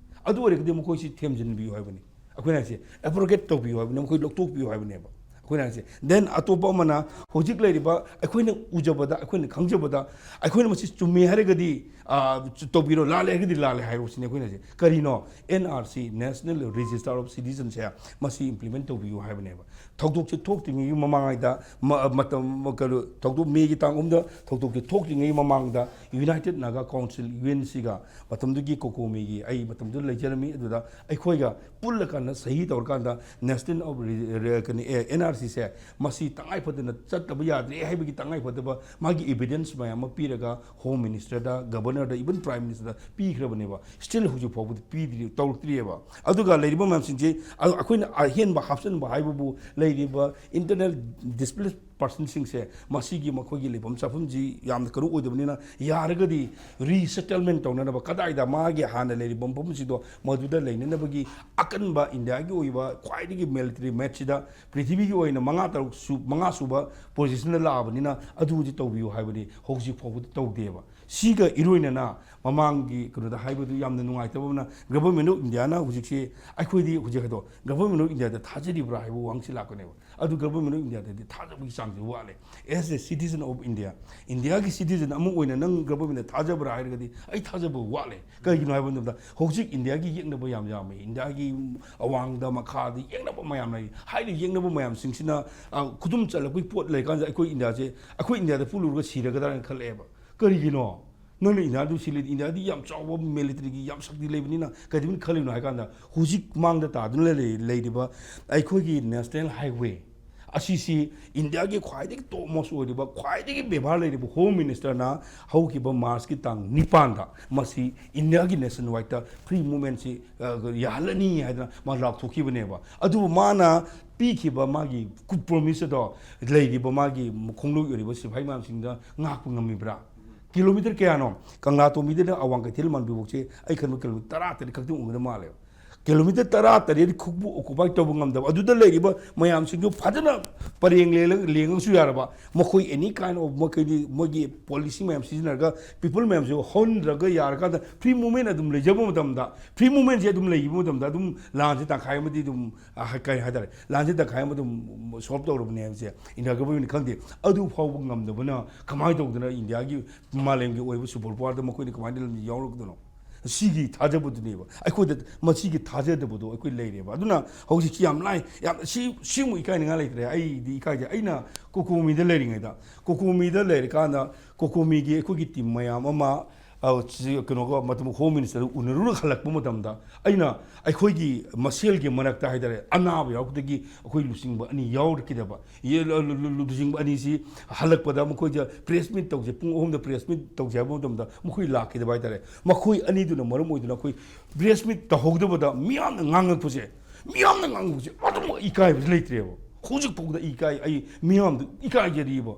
ꯑꯗꯨ ꯑꯣꯏꯔꯒꯗꯤ ꯃꯈꯣꯏꯁꯤ ꯊꯦꯝꯖꯤꯟꯕꯤꯌꯨ ꯍꯥꯏꯕꯅꯤ꯫ ꯑꯩꯈꯣꯏꯅ ꯍꯥꯏꯁꯦ abrogate ꯇꯧꯕꯤꯌꯨ ꯍꯥꯏꯕꯅꯤ, ꯃꯈꯣꯏ ꯂꯧꯊꯣꯛꯄꯤꯌꯨ ꯍꯥꯏꯕꯅꯦꯕ꯫ ꯑꯩꯈꯣꯏꯅ ꯍꯥꯏꯁꯦ꯫ Then ꯑꯇꯣꯞꯄ ꯑꯃꯅ ꯍꯧꯖꯤꯛ ꯂꯩꯔꯤꯕ ꯑꯩꯈꯣꯏꯅ ꯎꯖꯕꯗ, ꯑꯩꯈꯣꯏꯅ ꯈꯪꯖꯕꯗ, ꯑꯩꯈꯣꯏꯅ ꯃꯁꯤ ꯆꯨꯝꯃꯦ ꯍꯥꯏꯔꯒꯗꯤ, ꯑ, ꯇꯧꯕꯤꯔꯣ, ꯂꯥꯜꯂꯦ ꯍꯥꯏꯔꯒꯗꯤ ꯂꯥꯜꯂꯦ ꯍꯥꯏꯔꯣ ꯁꯤꯅꯤ ꯑꯩꯈꯣꯏꯅ ꯍꯥꯏꯁꯦ꯫ ꯀꯔꯤꯅꯣ? N R C, National Register of Citizenship, ꯃꯁꯤ implement ꯇꯧꯕꯤꯌꯨ ꯍꯥꯏꯕꯅꯦꯕ꯫ ꯊꯧꯗꯣꯛꯁꯦ ꯊꯣꯛꯇ꯭ꯔꯤꯉꯩꯒꯤ ꯃꯃꯥꯡꯉꯩꯗ, ꯃ-, ꯃꯇꯝ, ꯀꯩꯅꯣ, ꯊꯧꯗꯣꯛ ꯃꯦꯒꯤ ꯇꯥꯡ ꯑꯍꯨꯝꯗ ꯊꯧꯗꯣꯛꯁꯦ ꯊꯣꯛꯇ꯭ꯔꯤꯉꯩꯒꯤ ꯃꯃꯥꯡꯗ United Naga Council, U N C ꯒ, ꯃꯇꯝꯗꯨꯒꯤ ꯀꯣꯀꯣꯃꯤꯒꯤ, ꯑꯩ ꯃꯇꯝꯗꯨꯗ ꯂꯩꯖꯔꯝꯃꯤ, ꯑꯗꯨꯗ ꯑꯩꯈꯣꯏꯒ ꯄꯨꯜꯂꯀꯥꯟꯗ ꯁꯍꯤ ꯇꯧꯔꯀꯥꯟꯗ National of Re-, Re-, ꯀꯩꯅꯣ, ꯑꯦ, N R C ꯁꯦ ꯃꯁꯤ ꯇꯉꯥꯏ ꯐꯗꯅ ꯆꯠꯇꯕ ꯌꯥꯗ꯭ꯔꯦ ꯍꯥꯏꯕꯒꯤ ꯇꯉꯥꯏ ꯐꯗꯕ ꯃꯥꯒꯤ evidence ꯃꯌꯥꯝ ꯑꯃ ꯄꯤꯔꯒ Home Minister ꯗ, Governor ꯗ, even Prime Minister ꯗ ꯄꯤꯈ꯭ꯔꯕꯅꯦꯕ꯫ Still ꯍꯧꯖꯤꯛ ꯐꯥꯎꯕꯗꯤ ꯄꯤꯗ꯭ꯔꯤ, ꯇꯧꯔꯛꯇ꯭ꯔꯤꯑꯕ꯫ ꯑꯗꯨꯒ ꯂꯩꯔꯤꯕ ꯃꯌꯥꯝꯁꯤꯡꯁꯤ ꯑ-, ꯑꯩꯈꯣꯏꯅ ꯑꯍꯦꯟꯕ ꯍꯥꯞꯆꯤꯟꯕ ꯍꯥꯏꯕꯕꯨ ꯂꯩꯔꯤꯕ internal displaced personꯁꯤꯡꯁꯦ ꯃꯁꯤꯒꯤ ꯃꯈꯣꯏꯒꯤ ꯂꯩꯐꯝ ꯆꯥꯐꯝꯁꯤ ꯌꯥꯝꯅ ꯀꯩꯅꯣ ꯑꯣꯏꯗꯕꯅꯤꯅ, ꯌꯥꯔꯒꯗꯤ resettlement ꯇꯧꯅꯅꯕ, ꯀꯗꯥꯏꯗ ꯃꯥꯒꯤ ꯍꯥꯟꯅ ꯂꯩꯔꯤꯕ ꯃꯐꯝꯁꯤꯗꯣ ꯃꯗꯨꯗ ꯂꯩꯅꯅꯕꯒꯤ ꯑꯀꯟꯕ ꯏꯟꯗꯤꯌꯥꯒꯤ ꯑꯣꯏꯕ ꯈ꯭ꯋꯥꯏꯗꯒꯤ military might ꯁꯤꯗ ꯄ꯭ꯔꯤꯊꯤꯕꯤꯒꯤ ꯑꯣꯏꯅ ꯃꯉꯥ ꯇꯔꯨꯛ ꯁꯨ-, ꯃꯉꯥ ꯁꯨꯕ position ꯗ ꯂꯥꯛꯑꯕꯅꯤꯅ ꯑꯗꯨꯗꯤ ꯇꯧꯕꯤꯌꯨ ꯍꯥꯏꯕꯗꯤ ꯍꯧꯖꯤꯛ ꯐꯥꯎꯕꯗꯤ ꯇꯧꯗꯦꯕ꯫ ꯁꯤꯒ ꯏꯔꯣꯏꯅꯅ ꯃꯃꯥꯡꯒꯤ ꯀꯩꯅꯣꯗ ꯍꯥꯏꯕꯗꯨ ꯌꯥꯝꯅ ꯅꯨꯡꯉꯥꯏꯇꯕ ꯑꯃꯅ, Government of India ꯅ ꯍꯧꯖꯤꯛꯁꯤ, ꯑꯩꯈꯣꯏꯗꯤ ꯍꯧꯖꯤꯛ ꯍꯥꯏꯗꯣ Government of India ꯗ ꯊꯥꯖꯔꯤꯕ꯭ꯔꯥ ꯍꯥꯏꯕ ꯋꯥꯍꯪꯁꯤ ꯂꯥꯛꯀꯅꯦꯕ꯫ ꯑꯗꯨ Government of India ꯗꯗꯤ ꯊꯥꯖꯕꯒꯤ ꯆꯥꯡꯁꯤ ꯋꯥꯠꯂꯦ꯫ As a citizen of India, ꯏꯟꯗꯤꯌꯥꯒꯤ citizen ꯑꯃ ꯑꯣꯏꯅ ꯅꯪ Government ꯗ ꯊꯥꯖꯕ꯭ꯔꯥ ꯍꯥꯏꯔꯒꯗꯤ ꯑꯩ ꯊꯥꯖꯕ ꯋꯥꯠꯂꯦ꯫ ꯀꯩꯒꯤꯅꯣ ꯍꯥꯏꯕ ꯃꯇꯝꯗ ꯍꯧꯖꯤꯛ ꯏꯟꯗꯤꯌꯥꯒꯤ ꯌꯦꯛꯅꯕ ꯌꯥꯝ ꯌꯥꯝꯃꯦ꯫ ꯏꯟꯗꯤꯌꯥꯒꯤ ꯑꯋꯥꯡꯗ, ꯃꯈꯥꯗ ꯌꯦꯛꯅꯕ ꯃꯌꯥꯝ ꯂꯩ꯫ ꯍꯥꯏꯔꯤꯕ ꯌꯦꯛꯅꯕ ꯃꯌꯥꯝꯁꯤꯡꯁꯤꯅ, ꯑ, ꯈꯨꯗꯨꯝ ꯆꯜꯂꯛꯄꯒꯤ ꯄꯣꯠ ꯂꯩꯀꯥꯟꯁꯤꯗ ꯑꯩꯈꯣꯏ ꯏꯟꯗꯤꯌꯥꯁꯦ, ꯑꯩꯈꯣꯏ ꯏꯟꯗꯤꯌꯥꯗ ꯄꯨꯂꯨꯔꯒ ꯁꯤꯔꯒꯗ꯭ꯔꯥꯅ ꯈꯜꯂꯛꯑꯦꯕ꯫ ꯀꯔꯤꯒꯤꯅꯣ? ꯅꯪꯅ ꯏꯟꯗꯤꯌꯥꯗꯨ ꯁꯤꯜꯂꯤ, ꯏꯟꯗꯤꯌꯥꯗꯤ ꯌꯥꯝ ꯆꯥꯎꯕ military ꯒꯤ ꯌꯥꯝ ꯁꯛꯇꯤ ꯂꯩꯕꯅꯤꯅ ꯀꯩꯗꯧꯕꯩ ꯈꯜꯂꯤꯕꯅꯣ ꯍꯥꯏ ꯀꯥꯟꯗ, ꯍꯧꯖꯤꯛ ꯃꯥꯡꯗ ꯇꯥꯗꯨꯅ ꯂꯩ-, ꯂꯩꯔꯤꯕ ꯑꯩꯈꯣꯏꯒꯤ National Highway ꯑꯁꯤꯁꯤ ꯏꯟꯗꯤꯌꯥꯒꯤ ꯈ꯭ꯋꯥꯏꯗꯒꯤ top most ꯑꯣꯏꯔꯤꯕ, ꯈ꯭ꯋꯥꯏꯗꯒꯤ ꯕꯦꯕꯥꯔ ꯂꯩꯔꯤꯕ Home Minister ꯅ ꯍꯧꯈꯤꯕ March ꯀꯤ ꯇꯥꯡ ꯅꯤꯄꯥꯟꯗ ꯃꯁꯤ ꯏꯟꯗꯤꯌꯥꯒꯤ nationwide ꯇ free movement ꯁꯤ, ꯑ, ꯌꯥꯍꯜꯂꯅꯤ ꯍꯥꯏꯗꯅ ꯃꯥ ꯂꯥꯎꯊꯣꯛꯈꯤꯕꯅꯦꯕ꯫ ꯑꯗꯨꯕꯨ ꯃꯥꯅ ꯄꯤꯈꯤꯕ ꯃꯥꯒꯤ ꯀꯨ-, promise ꯑꯗꯣ ꯂꯩꯔꯤꯕ ꯃꯥꯒꯤ ꯈꯣꯡꯂꯣꯏ ꯑꯣꯏꯔꯤꯕ ꯁꯤꯐꯥꯏ ꯃꯌꯥꯝꯁꯤꯡꯗ ꯉꯥꯛꯄ ꯉꯝꯃꯤꯕ꯭ꯔꯥ? Kilometre ꯀꯌꯥꯅꯣ? ꯀꯪꯂꯥꯇꯣꯡꯕꯤꯗꯒꯤꯅ ꯑꯋꯥꯡ ꯀꯩꯊꯦꯜ ꯃꯥꯟꯕꯤꯐꯥꯎꯁꯦ ꯑꯩ ꯈꯟꯕ kilometre ꯇꯔꯥ ꯇꯔꯦꯠ ꯈꯛꯇꯪ ꯑꯣꯏꯒꯗꯕ ꯃꯥꯜꯂꯦꯕ꯫ ꯀꯤꯂꯣꯃꯤꯇꯔ ꯇꯔꯥ ꯇꯔꯦꯠ ꯈꯨꯛꯄꯨ ꯑꯣꯀꯨꯄꯥꯏ ꯇꯧꯕ ꯉꯝꯗꯕ, ꯑꯗꯨꯗ ꯂꯩꯔꯤꯕ ꯃꯌꯥꯝꯁꯤꯡꯗꯨ ꯐꯖꯅ ꯄꯔꯦꯡ ꯂꯦꯡꯉ-, ꯂꯦꯡꯉꯒꯁꯨ ꯌꯥꯔꯕ, ꯃꯈꯣꯏ any kind of ꯃꯈꯣꯏꯒꯤ, ꯃꯣꯏꯒꯤ ꯄꯣꯂꯤꯁꯤ ꯃꯌꯥꯝ ꯁꯤꯖꯤꯟꯅꯔꯒ ꯄꯤꯄꯜ ꯃꯌꯥꯝꯁꯤ ꯍꯧꯍꯟꯗ꯭ꯔꯒ ꯌꯥꯔꯀꯥꯟꯗ ꯐ꯭ꯔꯤ ꯃꯨꯚꯃꯦꯟ ꯑꯗꯨꯝ ꯂꯩꯖꯕ ꯃꯇꯝꯗ, ꯐ꯭ꯔꯤ ꯃꯨꯚꯃꯦꯟꯁꯦ ꯑꯗꯨꯝ ꯂꯩꯈꯤꯕ ꯃꯇꯝꯗ ꯑꯗꯨꯝ ꯂꯥꯟꯁꯦ ꯇꯪꯈꯥꯏ ꯑꯃꯗꯤ ꯑꯗꯨꯝ, ꯑ, ꯀꯩ ꯍꯥꯏꯇꯥꯔꯦ, ꯂꯥꯟꯁꯦ ꯇꯪꯈꯥꯏ ꯑꯃ ꯑꯗꯨꯝ ꯁꯣꯜꯕ ꯇꯧꯔꯕꯅꯦ ꯍꯥꯏꯕꯁꯦ ꯏꯟꯗꯤꯌꯥ ꯒꯚꯔꯟꯃꯦꯟꯠꯅ ꯈꯪꯗꯦ꯫ ꯑꯗꯨ ꯐꯥꯎꯕ ꯉꯝꯗꯕꯅ ꯀꯃꯥꯏꯅ ꯇꯧꯗꯅ ꯏꯟꯗꯤꯌꯥꯒꯤ ꯃꯥꯂꯦꯝꯒꯤ ꯑꯣꯏꯕ ꯁꯨꯄꯔ ꯄꯥꯋꯔꯗ ꯃꯈꯣꯏꯅ ꯀꯃꯥꯏꯅ ꯌꯥꯎꯔꯛꯀꯗꯣꯏꯅꯣ? ꯁꯤꯒꯤ ꯊꯥꯖꯕꯗꯨꯅꯦꯕ ꯑꯩꯈꯣꯏꯗ, ꯃꯁꯤꯒꯤ ꯊꯥꯖꯗꯕꯗꯣ ꯑꯩꯈꯣꯏ ꯂꯩꯔꯦꯕ꯫ ꯑꯗꯨꯅ ꯍꯧꯖꯤꯛꯁꯤ ꯌꯥꯝ ꯂꯥꯏ, ꯌꯥꯝ ꯁꯤ, ꯁꯤꯃꯨꯛ ꯏꯀꯥꯏꯅꯤꯡꯉꯥꯏ ꯂꯩꯇ꯭ꯔꯦ꯫ ꯑꯩꯗꯤ ꯏꯀꯥꯏꯖꯩ꯫ ꯑꯩꯅ ꯀꯣꯀꯣꯃꯤꯗ ꯂꯩꯔꯤꯉꯩꯗ, ꯀꯣꯀꯣꯃꯤꯗ ꯂꯩꯔꯀꯥꯟꯗ ꯀꯣꯀꯣꯃꯤꯒꯤ ꯑꯩꯈꯣꯏꯒꯤ ꯇꯤꯝ ꯃꯌꯥꯝ ꯑꯃ, ꯑ, ꯁꯤ ꯀꯩꯅꯣꯒ, ꯃꯇꯝ ꯍꯣꯝ ꯃꯤꯅꯤꯁꯇꯔ ꯎꯅꯔꯨꯔ ꯍꯜꯂꯛꯄ ꯃꯇꯝꯗ ꯑꯩꯅ ꯑꯩꯈꯣꯏꯒꯤ ꯃꯁꯦꯜꯒꯤ ꯃꯔꯛꯇ ꯍꯥꯏꯇꯥꯔꯦ, ꯑꯅꯥꯕ ꯌꯥꯎꯔꯛꯄꯗꯒꯤ ꯑꯩꯈꯣꯏ ꯂꯨꯆꯤꯡꯕ ꯑꯅꯤ ꯌꯥꯎꯔꯛꯈꯤꯗꯕ꯫ ꯌꯦ-, ꯂꯨ-, ꯂꯨ-, ꯂꯨ-, ꯂꯨꯆꯤꯡꯕ ꯑꯅꯤꯁꯤ ꯍꯜꯂꯛꯄꯗ ꯃꯈꯣꯏꯗ ꯄ꯭ꯔꯦꯁ ꯃꯤꯠ ꯇꯧꯁꯦ, ꯄꯨꯡ ꯑꯍꯨꯝꯗ ꯄ꯭ꯔꯦꯁ ꯃꯤꯠ ꯇꯧꯁꯦ ꯍꯥꯏꯕ ꯃꯇꯝꯗ ꯃꯈꯣꯏ ꯂꯥꯛꯈꯤꯗꯕ ꯍꯥꯏꯇꯥꯔꯦ꯫ ꯃꯈꯣꯏ ꯑꯅꯤꯗꯨꯅ ꯃꯔꯝ ꯑꯣꯏꯗꯨꯅ ꯑꯩꯈꯣꯏ ꯄ꯭ꯔꯦꯁ ꯃꯤꯠ ꯇꯧꯍꯧꯗꯕꯗ ꯃꯤꯌꯥꯝꯅ ꯉꯥꯡꯉꯛꯄꯁꯦ, ꯃꯤꯌꯥꯝꯅ ꯉꯥꯡꯉꯛꯄꯁꯦ ꯑꯗꯨꯝ ꯏꯀꯥꯏꯕꯁꯦ ꯂꯩꯇ꯭ꯔꯦꯕ꯫ ꯍꯧꯖꯤꯛ ꯐꯥꯎꯗ ꯏꯀꯥꯏ, ꯑꯩ ꯃꯤꯌꯥꯝꯗ ꯏꯀꯥꯏꯖꯔꯤꯕ꯫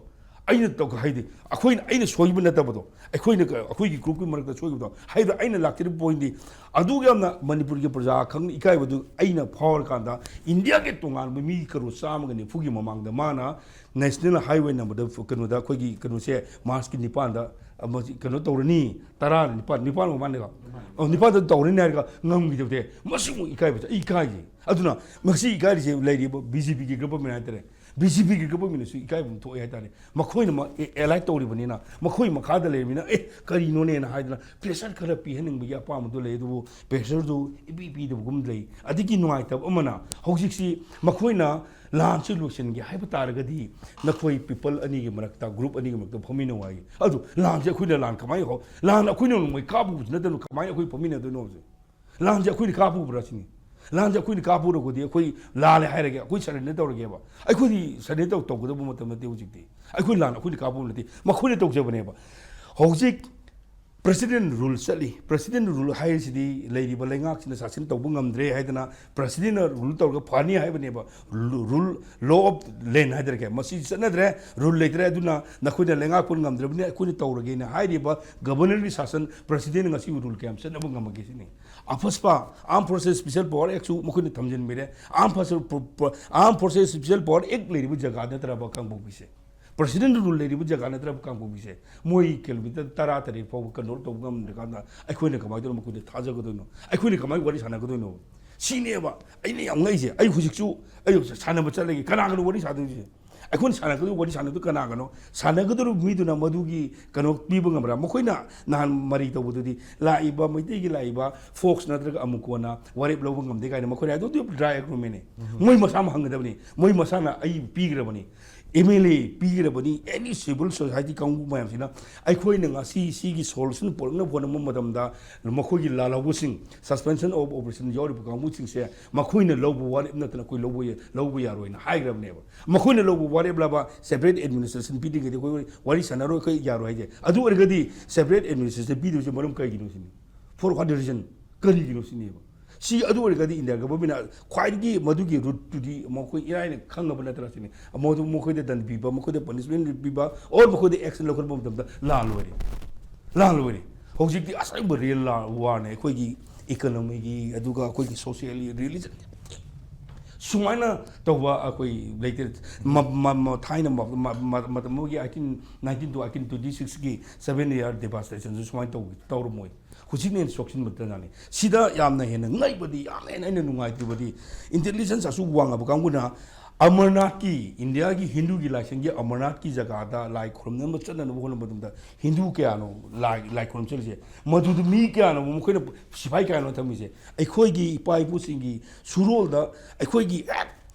ꯑꯩꯅ ꯇꯧ-, ꯍꯥꯏꯗꯤ ꯑꯩꯈꯣꯏꯅ, ꯑꯩꯅ ꯁꯣꯏꯕ ꯅꯠꯇꯕꯗꯣ, ꯑꯩꯈꯣꯏꯅ ꯀ-, ꯑꯩꯈꯣꯏꯒꯤ ꯒ꯭ꯔꯨꯞꯀꯤ ꯃꯔꯛꯇ ꯁꯣꯏꯈꯤꯕꯗꯣ, ꯍꯥꯏꯗꯤ ꯑꯩꯅ ꯂꯥꯛꯆꯔꯤꯕ ꯄꯣꯏꯟꯗꯤ ꯑꯗꯨꯛ ꯌꯥꯝꯅ ꯃꯅꯤꯄꯨꯔꯒꯤ ꯄ꯭ꯔꯖꯥ ꯈꯪꯅ ꯏꯀꯥꯏꯕꯗꯨ ꯑꯩꯅ ꯐꯥꯎꯔꯀꯥꯟꯗ ꯏꯟꯗꯤꯌꯥꯒꯤ ꯇꯣꯉꯥꯟꯕ ꯃꯤ ꯀꯔꯣꯔ ꯆꯥꯝꯃꯒ ꯅꯤꯐꯨꯒꯤ ꯃꯃꯥꯡꯗ ꯃꯥꯅ ꯅꯦꯁꯅꯦꯜ ꯍꯥꯏꯋꯦ ꯅꯝꯕꯔꯗ ꯀꯩꯅꯣꯗ ꯑꯩꯈꯣꯏꯒꯤ ꯀꯩꯅꯣꯁꯦ ꯃꯥꯔꯆꯀꯤ ꯅꯤꯄꯥꯟꯗ ꯑꯃ ꯀꯩꯅꯣ ꯇꯧꯔꯅꯤ, ꯇꯔꯥ, ꯅꯤꯄꯥꯟ, ꯅꯤꯄꯥꯟ ꯑꯣꯏ ꯃꯥꯜꯂꯦꯀꯣ꯫ ꯑꯣ, ꯅꯤꯄꯥꯟꯗ ꯇꯧꯔꯅꯤ ꯍꯥꯏꯔꯒ ꯉꯝꯈꯤꯗꯕꯗꯤ ꯃꯁꯤꯃꯨꯛ ꯏꯀꯥꯏꯕꯁꯦ ꯑꯩ ꯏꯀꯥꯏꯁꯦ꯫ ꯑꯗꯨꯅ ꯃꯁꯤ ꯏꯀꯥꯏꯔꯤꯁꯦ ꯂꯩꯔꯤꯕ ꯕꯤ ꯖꯦ ꯄꯤꯒꯤ ꯒꯚꯔꯟꯃꯦꯟꯠ ꯍꯥꯏꯇꯥꯔꯦ, ꯕꯤ ꯖꯦ ꯄꯤꯒꯤ ꯒꯚꯔꯟꯃꯦꯟꯠꯅꯁꯨ ꯏꯀꯥꯏꯕ ꯑꯃ ꯊꯣꯛꯑꯦ ꯍꯥꯏꯇꯥꯔꯦ꯫ ꯃꯈꯣꯏꯅ ꯃ-, ꯑꯦ-, ꯑꯦꯂꯥꯏꯠ ꯇꯧꯔꯤꯕꯅꯤꯅ, ꯃꯈꯣꯏ ꯃꯈꯥꯗ ꯂꯩꯔꯤꯕꯅꯤꯅ, "ꯑꯦ, ꯀꯔꯤꯅꯣꯅꯦꯅ" ꯍꯥꯏꯗꯅ ꯄ꯭ꯔꯦꯁꯔ ꯈꯔ ꯄꯤꯍꯟꯅꯤꯡꯕꯒꯤ ꯑꯄꯥꯝꯕꯗꯣ ꯂꯩ, ꯑꯗꯨꯕꯨ ꯄ꯭ꯔꯦꯁꯔꯗꯨ ꯏꯄꯤ ꯄꯤꯗꯕꯒꯨꯝ ꯂꯩ꯫ ꯑꯗꯒꯤ ꯅꯨꯡꯉꯥꯏꯇꯕ ꯑꯃꯅ, ꯍꯧꯖꯤꯛꯁꯤ ꯃꯈꯣꯏꯅ ꯂꯥꯟꯁꯤ ꯂꯣꯏꯁꯤꯟꯒꯦ ꯍꯥꯏꯕ ꯇꯥꯔꯒꯗꯤ, ꯅꯈꯣꯏ ꯄꯤꯄꯜ ꯑꯅꯤꯒꯤ ꯃꯔꯛꯇ, ꯒ꯭ꯔꯨꯞ ꯑꯅꯤꯒꯤ ꯃꯔꯛꯇ ꯐꯝꯃꯤꯟꯅꯧ ꯍꯥꯏ꯫ ꯑꯗꯨ ꯂꯥꯟꯁꯦ ꯑꯩꯈꯣꯏꯅ ꯂꯥꯟ ꯀꯃꯥꯏꯅ ꯍꯧ-, ꯂꯥꯟ ꯑꯩꯈꯣꯏꯅ ꯅꯣꯡꯃꯩ ꯀꯥꯞꯄꯨꯕꯁꯨ ꯅꯠꯇꯅ ꯀꯃꯥꯏꯅ ꯑꯩꯈꯣꯏ ꯐꯝꯃꯤꯟꯅꯗꯣꯏꯅꯣ ꯍꯧꯖꯤꯛ? ꯂꯥꯟꯁꯦ ꯑꯩꯈꯣꯏꯅ ꯀꯥꯞꯄꯨꯕ꯭ꯔꯥ ꯁꯤꯅꯤ꯫ ꯂꯥꯟꯁꯦ ꯑꯩꯈꯣꯏꯅ ꯀꯥꯞꯄꯨꯔꯒꯗꯤ ꯑꯩꯈꯣꯏ ꯂꯥꯜꯂꯦ ꯍꯥꯏꯔꯒꯦ, ꯑꯩꯈꯣꯏ ꯁꯔꯦꯟꯗꯔ ꯇꯧꯔꯒꯦꯕ꯫ ꯑꯩꯈꯣꯏꯗꯤ ꯁꯔꯦꯟꯗꯔ ꯇꯧ-, ꯇꯧꯒꯗꯕ ꯃꯇꯝ ꯅꯠꯇꯦ ꯍꯧꯖꯤꯛꯇꯤ꯫ ꯑꯩꯈꯣꯏ ꯂꯥꯟ ꯑꯩꯈꯣꯏꯅ ꯀꯥꯞꯄꯨꯕ ꯅꯠꯇꯦ, ꯃꯈꯣꯏꯅ ꯇꯧꯖꯕꯅꯦꯕ꯫ ꯍꯧꯖꯤꯛ ꯄ꯭ꯔꯁꯤꯗꯦꯟ ꯔꯨꯜ ꯆꯠꯂꯤ꯫ ꯄ꯭ꯔꯁꯤꯗꯦꯟ ꯔꯨꯜ ꯍꯥꯏꯔꯤꯁꯤꯗꯤ ꯂꯩꯔꯤꯕ ꯂꯩꯉꯥꯛꯁꯤꯅ ꯁꯥꯁꯟ ꯇꯧꯕ ꯉꯝꯗ꯭ꯔꯦ ꯍꯥꯏꯗꯅ ꯄ꯭ꯔꯁꯤꯗꯦꯟꯅ ꯔꯨꯜ ꯇꯧꯔꯒ ꯐꯅꯤ ꯍꯥꯏꯕꯅꯦꯕ꯫ ꯔꯨꯜ, ꯂꯣ ꯑꯣꯐ ꯂꯦꯟ ꯍꯥꯏꯗꯔꯒꯦ, ꯃꯁꯤ ꯆꯠꯅꯗ꯭ꯔꯦ, ꯔꯨꯜ ꯂꯩꯇ꯭ꯔꯦ, ꯑꯗꯨꯅ ꯅꯈꯣꯏꯅ ꯂꯩꯉꯥꯛ ꯄꯨꯟ ꯉꯝꯗ꯭ꯔꯕꯅꯤꯅ ꯑꯩꯈꯣꯏꯅ ꯇꯧꯔꯒꯦꯅ ꯍꯥꯏꯔꯤꯕ ꯒꯕꯔꯅꯔꯒꯤ ꯁꯥꯁꯟ, ꯄ꯭ꯔꯁꯤꯗꯦꯟꯅ ꯉꯁꯤꯕꯨ ꯔꯨꯜ ꯀꯌꯥꯝ ꯆꯠꯅꯕ ꯉꯝꯃꯒꯦ ꯁꯤꯅꯤ꯫ ꯑꯐꯁꯄꯥ, ꯑꯥꯔꯝ ꯐꯣꯔꯁꯦꯁ ꯁ꯭ꯄꯤꯁꯦꯜ ꯄꯋꯥꯔ ꯑꯦꯛꯁꯨ ꯃꯈꯣꯏꯅ ꯊꯝꯖꯤꯟꯕꯤꯔꯦ꯫ ꯑꯥꯔꯝ ꯐꯣꯔꯁꯦꯁ, ꯑꯥꯔꯝ ꯐꯣꯔꯁꯦꯁ ꯁ꯭ꯄꯤꯁꯦꯜ ꯄꯋꯥꯔ ꯑꯦꯛ ꯂꯩꯔꯤꯕ ꯖꯒꯥ ꯅꯠꯇ꯭ꯔꯕ ꯀꯥꯡꯄꯣꯛꯄꯤꯁꯦ? ꯄ꯭ꯔꯁꯤꯗꯦꯟ ꯔꯨꯜ ꯂꯩꯔꯤꯕ ꯖꯒꯥ ꯅꯠꯇ꯭ꯔꯕ ꯀꯥꯡꯄꯣꯛꯄꯤꯁꯦ? ꯃꯣꯏ ꯀꯤꯂꯣꯃꯤꯇꯔ ꯇꯔꯥ ꯇꯔꯦꯠ ꯐꯥꯎꯕ ꯀꯟꯇ꯭ꯔꯣꯜ ꯇꯧꯕ ꯉꯝꯗ꯭ꯔꯀꯥꯟꯗ ꯑꯩꯈꯣꯏꯅ ꯀꯃꯥꯏꯅ ꯇꯧꯔꯒ ꯃꯈꯣꯏꯗ ꯊꯥꯖꯒꯗꯣꯏꯅꯣ? ꯑꯩꯈꯣꯏꯅ ꯀꯃꯥꯏꯅ ꯋꯥꯔꯤ ꯁꯥꯟꯅꯒꯗꯣꯏꯅꯣ? ꯁꯤꯅꯦꯕ ꯑꯩꯅ ꯌꯥꯝ ꯉꯛꯏꯁꯦ꯫ ꯑꯩ ꯍꯧꯖꯤꯛꯁꯨ, ꯑꯩ ꯍꯧꯖꯤꯛ ꯁꯥꯟꯅꯕ ꯆꯠꯂꯒꯦ, ꯀꯅꯥꯒꯅꯣ ꯋꯥꯔꯤ ꯁꯥꯗꯣꯏꯁꯦ? ꯑꯩꯈꯣꯏꯅ ꯁꯥꯟꯅꯒꯗꯣꯏ ꯋꯥꯔꯤ ꯁꯥꯟꯅꯗꯣꯏ ꯀꯅꯥꯒꯅꯣ? ꯁꯥꯟꯅꯒꯗꯧꯔꯤꯕ ꯃꯤꯗꯨꯅ ꯃꯗꯨꯒꯤ ꯀꯩꯅꯣ ꯄꯤꯕ ꯉꯝꯕ꯭ꯔꯥ? ꯃꯈꯣꯏꯅ ꯅꯍꯥꯟ ꯃꯔꯩ ꯇꯧꯕꯗꯨꯗꯤ, ꯂꯥꯛꯏꯕ ꯃꯩꯇꯩꯒꯤ ꯂꯥꯛꯏꯕ ꯐꯣꯛꯁ ꯅꯠꯇ꯭ꯔꯒ ꯑꯃꯨꯀꯣꯟꯅ ꯋꯥꯔꯦꯞ ꯂꯧꯕ ꯉꯝꯗꯦ ꯀꯥꯏꯅ ꯃꯈꯣꯏꯅ ꯍꯥꯏꯗꯣ, ꯑꯗꯨ ꯗ꯭ꯔꯥꯏ ꯑꯦꯒ꯭ꯔꯤꯃꯦꯟꯅꯤ꯫ ꯃꯣꯏ ꯃꯁꯥꯃꯛ ꯍꯪꯒꯗꯕꯅꯤ꯫ ꯃꯣꯏ ꯃꯁꯥꯅ ꯑꯩ ꯄꯤꯈ꯭ꯔꯕꯅꯤ, ꯑꯦꯝ ꯑꯦꯜ ꯑꯦ ꯄꯤꯈ꯭ꯔꯕꯅꯤ, ꯑꯦꯅꯤ ꯁꯤꯚꯤꯜ ꯁꯣꯁꯥꯏꯇꯤ ꯀꯥꯡꯕꯨ ꯃꯌꯥꯝꯁꯤꯅ ꯑꯩꯈꯣꯏꯅ ꯉꯁꯤ ꯁꯤꯒꯤ ꯁꯣꯂꯨꯁꯟ ꯄꯨꯔꯛꯅꯕ ꯍꯣꯠꯅꯕ ꯃꯇꯝꯗ ꯃꯈꯣꯏꯒꯤ ꯂꯥꯜꯍꯧꯕꯁꯤꯡ, suspension of operation ꯌꯥꯎꯔꯤꯕ ꯀꯥꯡꯕꯨꯁꯤꯡꯁꯦ ꯃꯈꯣꯏꯅ ꯂꯧꯕ ꯋꯥꯔꯦꯞ ꯅꯠꯇꯅ ꯑꯩꯈꯣꯏ ꯂꯧꯕ ꯌꯥ-, ꯂꯧꯕ ꯌꯥꯔꯣꯏꯅ ꯍꯥꯏꯈ꯭ꯔꯕꯅꯦꯕ꯫ ꯃꯈꯣꯏꯅ ꯂꯧꯕ ꯋꯥꯔꯦꯞꯂꯕ separate administration ꯄꯤꯗ꯭ꯔꯤꯉꯩꯗꯤ ꯑꯩꯈꯣꯏ ꯋꯥꯔꯤ ꯁꯥꯟꯅꯔꯣꯏ, ꯑꯩꯈꯣꯏ ꯌꯥꯔꯣꯏ ꯍꯥꯏꯁꯦ꯫ ꯑꯗꯨ ꯑꯣꯏꯔꯒꯗꯤ separate administration ꯄꯤꯗꯣꯏꯁꯦ ꯃꯔꯝ ꯀꯩꯒꯤꯅꯣ ꯁꯤꯅꯤ? For what reason? ꯀꯔꯤꯒꯤꯅꯣ ꯁꯤꯅꯦꯕ? ꯁꯤ ꯑꯗꯨ ꯑꯣꯏꯔꯒꯗꯤ ꯏꯟꯗꯤꯌꯥ ꯒꯚꯔꯟꯃꯦꯟꯠꯅ ꯈ꯭ꯋꯥꯏꯗꯒꯤ ꯃꯗꯨꯒꯤ ꯔꯨꯠꯇꯨꯗꯤ ꯃꯈꯣꯏ ꯏꯔꯥꯏꯅ ꯈꯪꯉꯕ ꯅꯠꯇ꯭ꯔꯥ ꯁꯤꯅꯤ? ꯃꯗꯨ ꯃꯈꯣꯏꯗ ꯗꯟ ꯄꯤꯕ, ꯃꯈꯣꯏꯗ ꯄꯅꯤꯁꯃꯦꯟꯠ ꯄꯤꯕ, or ꯃꯈꯣꯏꯗ ꯑꯦꯛꯁꯟ ꯂꯧꯈꯠꯄ ꯃꯇꯝꯗ ꯂꯥꯜꯂꯣꯏꯔꯦ꯫ ꯂꯥꯜꯂꯣꯏꯔꯦ꯫ ꯍꯧꯖꯤꯛꯇꯤ ꯑꯁꯦꯡꯕ ꯔꯤꯌꯦꯜ ꯋꯥꯔꯅꯦ꯫ ꯑꯩꯈꯣꯏꯒꯤ ꯏꯀꯣꯅꯣꯃꯤꯒꯤ, ꯑꯗꯨꯒ ꯑꯩꯈꯣꯏꯒꯤ ꯁꯣꯁꯤꯌꯦꯜꯒꯤ, ꯔꯤꯂꯤꯖꯟ, ꯁꯨꯃꯥꯏꯅ ꯇꯧꯕ ꯑꯩꯈꯣꯏ ꯂꯩꯇꯦ꯫ ꯃ-, ꯃ-, ꯃ-, ꯊꯥꯏꯅ ꯃ-, ꯃ-, ꯃ-, ꯃꯇꯝ ꯑꯃꯒꯤ eighteen nineteen to eighteen twenty sixꯀꯤ seven year devastationꯁꯨ ꯁꯨꯃꯥꯏꯅ ꯇꯧ-, ꯇꯧꯔꯝꯃꯣꯏ꯫ ꯍꯧꯖꯤꯛꯅ ꯍꯦꯟꯅ ꯁꯣꯛꯆꯤꯟꯕ ꯇꯥꯟꯖꯥꯅꯤ꯫ ꯁꯤꯗ ꯌꯥꯝꯅ ꯍꯦꯟꯅ ꯉꯛꯏꯕꯗꯤ, ꯌꯥꯝꯅ ꯍꯦꯟꯅ ꯑꯩꯅ ꯅꯨꯡꯉꯥꯏꯇ꯭ꯔꯤꯕꯗꯤ, ꯏꯟꯇꯦꯂꯤꯖꯦꯟꯁ ꯑꯁꯨꯛ ꯋꯥꯡꯉꯕ ꯀꯥꯡꯕꯨꯅ ꯑꯃꯔꯅꯥꯊꯀꯤ, ꯏꯟꯗꯤꯌꯥꯒꯤ ꯍꯤꯟꯗꯨꯒꯤ ꯂꯥꯏꯁꯪꯒꯤ ꯑꯃꯔꯅꯥꯊꯀꯤ ꯖꯒꯥꯗ ꯂꯥꯏ ꯈꯨꯔꯨꯝꯅꯕ ꯆꯠꯅꯅꯕ ꯍꯣꯠꯅꯕ ꯃꯇꯝꯗ ꯍꯤꯟꯗꯨ ꯀꯌꯥꯅꯣ ꯂꯥꯏ, ꯂꯥꯏ ꯈꯨꯔꯨꯝ ꯆꯠꯂꯤꯁꯦ? ꯃꯗꯨꯗ ꯃꯤ ꯀꯌꯥꯅꯣ, ꯃꯈꯣꯏꯅ ꯁꯤꯐꯥꯏ ꯀꯌꯥꯅꯣ ꯊꯝꯃꯤꯁꯦ? ꯑꯩꯈꯣꯏꯒꯤ ꯏꯄꯥ ꯏꯄꯨꯁꯤꯡꯒꯤ ꯁꯨꯔꯣꯜꯗ, ꯑꯩꯈꯣꯏꯒꯤ ꯍꯦꯛ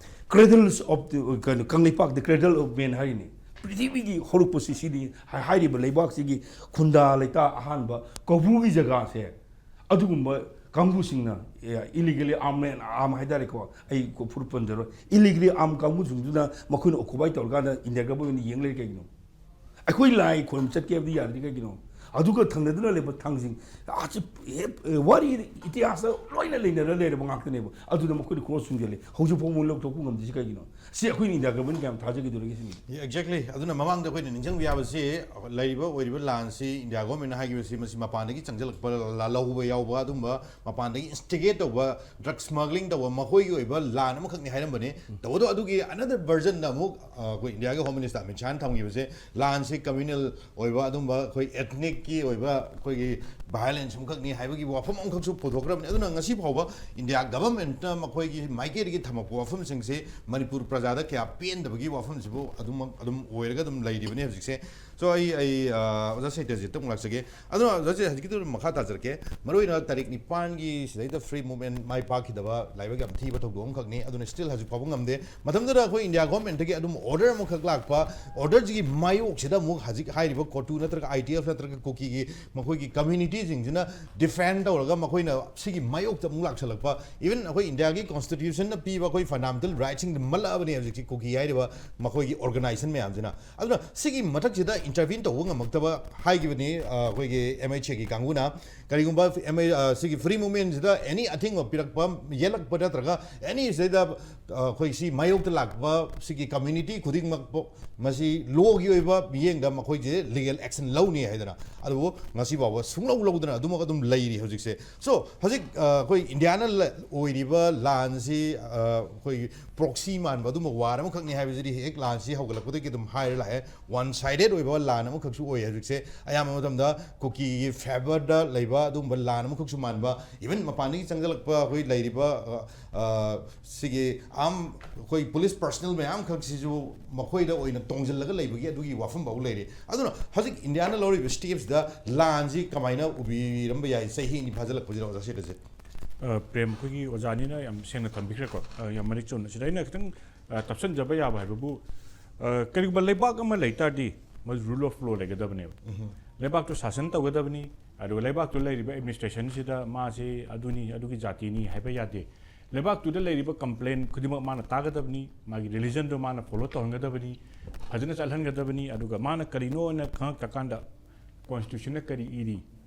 cradles of the, ꯀꯩꯅꯣ, Kangleipak, the cradle of man ꯍꯥꯏꯔꯤꯅꯤ꯫ ꯄ꯭ꯔꯤꯊꯤꯕꯤꯒꯤ ꯍꯧꯔꯛꯄꯁꯤ ꯁꯤꯅꯤ꯫ ꯍꯥꯏ-, ꯍꯥꯏꯔꯤꯕ ꯂꯩꯕꯥꯛꯁꯤꯒꯤ ꯈꯨꯟꯗꯥ ꯂꯩꯇꯥ ꯑꯍꯥꯟꯕ ꯀꯧꯕ꯭ꯔꯨꯒꯤ ꯖꯒꯥꯁꯦ, ꯑꯗꯨꯒꯨꯝꯕ ꯀꯥꯡꯕꯨꯁꯤꯡꯅ, ꯑꯦ, illegally armed, arm ꯍꯥꯏꯇꯥꯔꯦꯀꯣ, ꯑꯩ ꯐꯨꯔꯨꯞ ꯄꯟꯖꯔꯣꯏ, illegally armed ꯀꯥꯡꯕꯨꯁꯤꯡꯗꯨꯅ ꯃꯈꯣꯏꯅ occupy ꯇꯧꯔꯀꯥꯟꯗ ꯏꯟꯗꯤꯌꯥ ꯒꯚꯔꯟꯃꯦꯟꯠꯅ ꯌꯦꯡ ꯂꯩꯔꯤ ꯀꯩꯒꯤꯅꯣ? ꯑꯩꯈꯣꯏ ꯂꯥꯏ ꯈꯨꯔꯨꯝ ꯆꯠꯀꯦ ꯍꯥꯏꯕꯗꯤ ꯌꯥꯗ꯭ꯔꯤ ꯀꯩꯒꯤꯅꯣ? ꯑꯗꯨꯒ ꯊꯪꯅꯗꯨꯅ ꯂꯩꯕ ꯊꯥꯡꯖꯤꯡ, ꯑꯁꯤ ꯍꯦ-, ꯋꯥꯔꯤ ꯏꯇꯤꯍꯥꯁꯇ ꯂꯣꯏꯅ ꯂꯩꯅꯔ ꯂꯩꯔꯕ ꯉꯥꯛꯇꯅꯦꯕ꯫ ꯑꯗꯨꯗ ꯃꯈꯣꯏꯅ ꯀ꯭ꯔꯣꯁ ꯆꯨꯝꯁꯤꯜꯂꯤ꯫ ꯍꯧꯖꯤꯛ ꯐꯥꯎꯕ ꯂꯧꯊꯣꯛꯄ ꯉꯝꯗ꯭ꯔꯤꯁꯤ ꯀꯩꯒꯤꯅꯣ? ꯁꯤ ꯑꯩꯈꯣꯏꯅ ꯏꯟꯗꯤꯌꯥ ꯒꯚꯔꯟꯃꯦꯟ ꯀꯌꯥꯝ ꯊꯥꯖꯈꯤꯗꯣꯔꯤꯒꯦ ꯁꯤꯅꯤ꯫ ꯑꯦꯛꯖꯦꯛꯂꯤ꯫ ꯑꯗꯨꯅ ꯃꯃꯥꯡꯗ ꯑꯩꯈꯣꯏꯅ ꯅꯤꯡꯁꯤꯡꯕ ꯌꯥꯕꯁꯤ, ꯂꯩꯔꯤꯕ ꯑꯣꯏꯔꯤꯕ ꯂꯥꯟꯁꯤ ꯏꯟꯗꯤꯌꯥ ꯒꯣꯔꯃꯦꯟꯅ ꯍꯥꯏꯈꯤꯕꯁꯤ ꯃꯁꯤ ꯃꯄꯥꯟꯗꯒꯤ ꯆꯪꯁꯤꯜꯂꯛꯄ ꯂꯥꯜꯍꯧꯕ ꯌꯥꯎꯕ, ꯑꯗꯨꯝꯕ ꯃꯄꯥꯟꯗꯒꯤ ꯏꯟꯁꯇꯤꯒꯦꯠ ꯇꯧꯕ, ꯗ꯭ꯔꯒ ꯁ꯭ꯃꯒ꯭ꯂꯤꯡ ꯇꯧꯕ, ꯃꯈꯣꯏꯒꯤ ꯑꯣꯏꯕ ꯂꯥꯟ ꯑꯃꯈꯛꯅꯤ ꯍꯥꯏꯔꯝꯕꯅꯤ꯫ ꯇꯧꯕꯇꯕꯨ ꯑꯗꯨꯒꯤ ꯑꯅꯗꯔ ꯚꯔꯖꯟꯗ ꯑꯃꯨꯛ, ꯑ, ꯑꯩꯈꯣꯏ ꯏꯟꯗꯤꯌꯥꯒꯤ ꯍꯣꯝ ꯃꯤꯅꯤꯁꯇꯔ ꯑꯃꯤꯠ ꯁꯥꯍꯅ ꯊꯝꯈꯤꯕꯁꯦ, ꯂꯥꯟꯁꯤ ꯀꯝꯃ꯭ꯌꯨꯅꯦꯜ ꯑꯣꯏꯕ ꯑꯗꯨꯝꯕ ꯑꯩꯈꯣꯏ ꯑꯦꯊꯅꯤꯛꯀꯤ ꯑꯣꯏꯕ ꯑꯩꯈꯣꯏꯒꯤ ꯚꯥꯏꯑꯣꯂꯦꯟꯁ ꯑꯃꯈꯛꯅꯤ ꯍꯥꯏꯕꯒꯤ ꯋꯥꯐꯝ ꯑꯃꯈꯛꯁꯨ ꯄꯨꯊꯣꯛꯈ꯭ꯔꯕꯅꯤ꯫ ꯑꯗꯨꯅ ꯉꯁꯤ ꯐꯥꯎꯕ ꯏꯟꯗꯤꯌꯥ ꯒꯚꯔꯟꯃꯦꯟꯠꯅ ꯃꯈꯣꯏꯒꯤ ꯃꯥꯏꯀꯩꯗꯒꯤ ꯊꯝꯃꯛꯄ ꯋꯥꯐꯝꯁꯤꯡꯁꯤ ꯃꯅꯤꯄꯨꯔ ꯄ꯭ꯔꯖꯥꯗ ꯀꯌꯥ ꯄꯦꯟꯗꯕꯒꯤ ꯋꯥꯐꯝꯁꯤꯕꯨ ꯑꯗꯨꯝꯃꯛ ꯑꯗꯨꯝ ꯑꯣꯏꯔꯒ ꯑꯗꯨꯝ ꯂꯩꯔꯤꯕꯅꯤ ꯍꯧꯖꯤꯛꯁꯦ꯫ ꯁꯣ, ꯑꯩ, ꯑꯩ, ꯑ, ꯑꯣꯖꯥ ꯁꯩꯇꯖꯤꯠꯇ ꯑꯃꯨꯛ ꯂꯥꯛꯆꯒꯦ꯫ ꯑꯗꯨꯅ ꯑꯣꯖꯥꯁꯦ ꯍꯧꯖꯤꯛꯀꯤꯗꯨ ꯃꯈꯥ ꯇꯥꯖꯔꯛꯀꯦ꯫ ꯃꯔꯨꯑꯣꯏꯅ ꯇꯥꯔꯤꯛ ꯅꯤꯄꯥꯟꯒꯤ ꯁꯤꯗꯩꯗ ꯐ꯭ꯔꯤ ꯃꯨꯚꯃꯦꯟꯠ ꯃꯥꯏ ꯄꯥꯛꯈꯤꯗꯕ ꯂꯥꯏꯕꯛ ꯌꯥꯝ ꯊꯤꯕ ꯊꯧꯗꯣꯛ ꯑꯃꯈꯛꯅꯤ꯫ ꯑꯗꯨꯅ ꯁ꯭ꯇꯤꯜ ꯍꯧꯖꯤꯛ ꯐꯥꯎꯕ ꯉꯝꯗꯦ꯫ ꯃꯊꯪꯗꯨꯗ ꯑꯩꯈꯣꯏ ꯏꯟꯗꯤꯌꯥ ꯒꯣꯔꯃꯦꯟꯠꯇꯒꯤ ꯑꯗꯨꯝ ꯑꯣꯔꯗꯔ ꯑꯃꯈꯛ ꯂꯥꯛꯄ, ꯑꯣꯔꯗꯔꯁꯤꯒꯤ ꯃꯥꯌꯣꯛꯁꯤꯗ ꯑꯃꯨꯛ ꯍꯧꯖꯤꯛ ꯍꯥꯏꯔꯤꯕ ꯀꯣꯇꯨ ꯅꯠꯇ꯭ꯔꯒ ꯑꯥꯏ ꯇꯤ ꯑꯦꯐ ꯅꯠꯇ꯭ꯔꯒ ꯀꯨꯀꯤꯒꯤ ꯃꯈꯣꯏꯒꯤ ꯀꯝꯃ꯭ꯌꯨꯅꯤꯇꯤꯁꯤꯡꯁꯤꯅ ꯗꯤꯐꯦꯟ ꯇꯧꯔꯒ ꯃꯈꯣꯏꯅ ꯁꯤꯒꯤ ꯃꯥꯌꯣꯛꯇ ꯑꯃꯨꯛ ꯂꯥꯛꯁꯜꯂꯛꯄ, ꯏꯚꯟ ꯑꯩꯈꯣꯏ ꯏꯟꯗꯤꯌꯥꯒꯤ ꯀꯣꯟꯁꯇꯤꯇ꯭ꯌꯨꯁꯟꯅ ꯄꯤꯕ ꯑꯩꯈꯣꯏ ꯐꯟꯗꯥꯃꯦꯟꯇꯦꯜ ꯔꯥꯏꯠꯁꯤꯡꯗ ꯃꯜꯂꯛꯑꯕꯅꯦ ꯍꯧꯖꯤꯛꯁꯤ ꯀꯨꯀꯤ ꯍꯥꯏꯔꯤꯕ ꯃꯈꯣꯏꯒꯤ ꯑꯣꯔꯒꯅꯥꯏꯖꯦꯁꯟ ꯃꯌꯥꯝꯁꯤꯅ꯫ ꯑꯗꯨꯅ ꯁꯤꯒꯤ ꯃꯊꯛꯁꯤꯗ ꯏꯟꯇꯔꯚꯤꯟ ꯇꯧꯕ ꯉꯝꯃꯛꯇꯕ ꯍꯥꯏꯈꯤꯕꯅꯤ, ꯑ, ꯑꯩꯈꯣꯏꯒꯤ ꯑꯦꯝ ꯑꯩꯆ ꯑꯦꯒꯤ ꯀꯥꯡꯕꯨꯅ꯫ ꯀꯔꯤꯒꯨꯝꯕ ꯑꯦꯝ ꯑꯩ, ꯑ, ꯁꯤꯒꯤ ꯐ꯭ꯔꯤ ꯃꯨꯚꯃꯦꯟꯠꯁꯤꯗ ꯑꯦꯅꯤ ꯑꯊꯤꯡꯕ ꯄꯤꯔꯛꯄ, ꯌꯦꯜꯂꯛꯄ ꯅꯠꯇ꯭ꯔꯒ ꯑꯦꯅꯤ ꯁꯤꯗꯩꯗ, ꯑ, ꯑꯩꯈꯣꯏ ꯁꯤ ꯃꯥꯌꯣꯛꯇ ꯂꯥꯛꯄ ꯁꯤꯒꯤ ꯀꯝꯃ꯭ꯌꯨꯅꯤꯇꯤ ꯈꯨꯗꯤꯡꯃꯛꯄꯨ ꯃꯁꯤ ꯂꯣꯒꯤ ꯑꯣꯏꯕ ꯃꯤꯠꯌꯦꯡꯗ ꯃꯈꯣꯏꯁꯦ ꯂꯤꯒꯦꯜ ꯑꯦꯛꯁꯟ ꯂꯧꯅꯤ ꯍꯥꯏꯗꯅ꯫ ꯑꯗꯨꯕꯨ ꯉꯁꯤ ꯐꯥꯎꯕ ꯁꯨꯡꯂꯧ ꯂꯧꯗꯅ ꯑꯗꯨꯃꯛ ꯑꯗꯨꯝ ꯂꯩꯔꯤ ꯍꯧꯖꯤꯛꯁꯦ꯫ ꯁꯣ, ꯍꯧꯖꯤꯛ, ꯑ, ꯑꯩꯈꯣꯏ ꯏꯟꯗꯤꯌꯥꯅ ꯂ-, ꯑꯣꯏꯔꯤꯕ ꯂꯥꯟꯁꯤ, ꯑ, ꯑꯩꯈꯣꯏ ꯄ꯭ꯔꯣꯛꯁꯤ ꯃꯥꯟꯕ ꯑꯗꯨꯝꯕ ꯋꯥꯔ ꯑꯃꯈꯛꯅꯤ ꯍꯥꯏꯕꯁꯤꯗꯤ ꯍꯦꯛ ꯂꯥꯟꯁꯤ ꯍꯧꯒꯠꯂꯛꯄꯗꯒꯤ ꯑꯗꯨꯝ ꯍꯥꯏꯔ ꯂꯥꯛꯑꯦ꯫ ꯋꯥꯟ ꯁꯥꯏꯗꯦꯠ ꯑꯣꯏꯕ ꯂꯥꯟ ꯑꯃꯈꯛꯁꯨ ꯑꯣꯏ ꯍꯧꯖꯤꯛꯁꯦ꯫ ꯑꯌꯥꯝꯕ ꯃꯇꯝꯗ ꯀꯨꯀꯤꯒꯤ ꯐꯦꯚꯔꯗ ꯂꯩꯕ ꯑꯗꯨꯒꯨꯝꯕ ꯂꯥꯟ ꯑꯃꯈꯛꯁꯨ ꯃꯥꯟꯕ, ꯏꯚꯟ ꯃꯄꯥꯟꯗꯒꯤ ꯆꯪꯁꯤꯜꯂꯛꯄ ꯑꯩꯈꯣꯏ ꯂꯩꯔꯤꯕ, ꯑ, ꯑ, ꯁꯤꯒꯤ ꯑꯥꯝ, ꯑꯩꯈꯣꯏ ꯄꯨꯂꯤꯁ ꯄꯔꯁꯅꯦꯜ ꯃꯌꯥꯝ ꯈꯛꯁꯤꯁꯨ ꯃꯈꯣꯏꯗ ꯑꯣꯏꯅ ꯇꯣꯡꯁꯤꯜꯂꯒ ꯂꯩꯕꯒꯤ ꯑꯗꯨꯒꯤ ꯋꯥꯐꯝ ꯐꯥꯎ ꯂꯩꯔꯤ꯫ ꯑꯗꯨꯅ ꯍꯧꯖꯤꯛ ꯏꯟꯗꯤꯌꯥꯅ ꯂꯧꯔꯤꯕ ꯁ꯭ꯇꯦꯞꯁꯤꯗ ꯂꯥꯟꯁꯤ ꯀꯃꯥꯏꯅ ꯎꯕꯤꯔꯝꯕ ꯌꯥꯏ? ꯆꯍꯤ ꯑꯅꯤ ꯐꯥꯖꯤꯜꯂꯛꯄꯁꯤꯗ ꯑꯣꯖꯥ ꯁꯤꯗꯁꯦ꯫ ꯑ, ꯄ꯭ꯔꯦꯝ, ꯑꯩꯈꯣꯏꯒꯤ ꯑꯣꯖꯥꯅꯤꯅ ꯌꯥꯝ ꯁꯦꯡꯅ ꯊꯝꯕꯤꯈ꯭ꯔꯦꯀꯣ꯫ ꯑ, ꯌꯥꯝ ꯃꯔꯤꯛ ꯆꯨꯝꯅ꯫ ꯁꯤꯗ ꯑꯩꯅ ꯈꯤꯇꯪ, ꯑ, ꯇꯞꯁꯤꯟꯖꯕ ꯌꯥꯕ ꯍꯥꯏꯕꯕꯨ, ꯑ, ꯀꯔꯤꯒꯨꯝꯕ ꯂꯩꯕꯥꯛ ꯑꯃ ꯂꯩ ꯇꯥꯔꯗꯤ ꯃꯗꯨ ꯔꯨꯜ ꯑꯣꯐ ꯂꯣ ꯂꯩꯒꯗꯕꯅꯦꯕ꯫ ꯂꯩꯕꯥꯛꯇꯨ ꯁꯥꯁꯟ ꯇꯧꯒꯗꯕꯅꯤ, ꯑꯗꯨꯒ ꯂꯩꯕꯥꯛꯇꯨ ꯂꯩꯔꯤꯕ ꯑꯦꯗꯃꯤꯅꯤꯁꯇ꯭ꯔꯦꯁꯟꯁꯤꯗ ꯃꯥꯁꯤ ꯑꯗꯨꯅꯤ, ꯑꯗꯨꯒꯤ ꯖꯥꯇꯤꯅꯤ ꯍꯥꯏꯕ ꯌꯥꯗꯦ꯫ ꯂꯩꯕꯥꯛꯇꯨꯗ ꯂꯩꯔꯤꯕ ꯀꯝꯄ꯭ꯂꯦꯟ ꯈꯨꯗꯤꯡꯃꯛ ꯃꯥꯅ ꯇꯥꯒꯗꯕꯅꯤ, ꯃꯥꯒꯤ ꯔꯤꯂꯤꯖꯟꯗꯨ ꯃꯥꯅ ꯐꯣꯂꯣ ꯇꯧꯍꯟꯒꯗꯕꯅꯤ, ꯐꯖꯅ ꯆꯠꯍꯟꯒꯗꯕꯅꯤ꯫ ꯑꯗꯨꯒ ꯃꯥꯅ ꯀꯔꯤꯅꯣꯅ ꯈꯪꯉꯛꯇ꯭ꯔꯀꯥꯟꯗ ꯀꯣꯟꯁꯇꯤꯇ꯭ꯌꯨꯁꯟꯅ ꯀꯔꯤ ꯏꯔꯤ,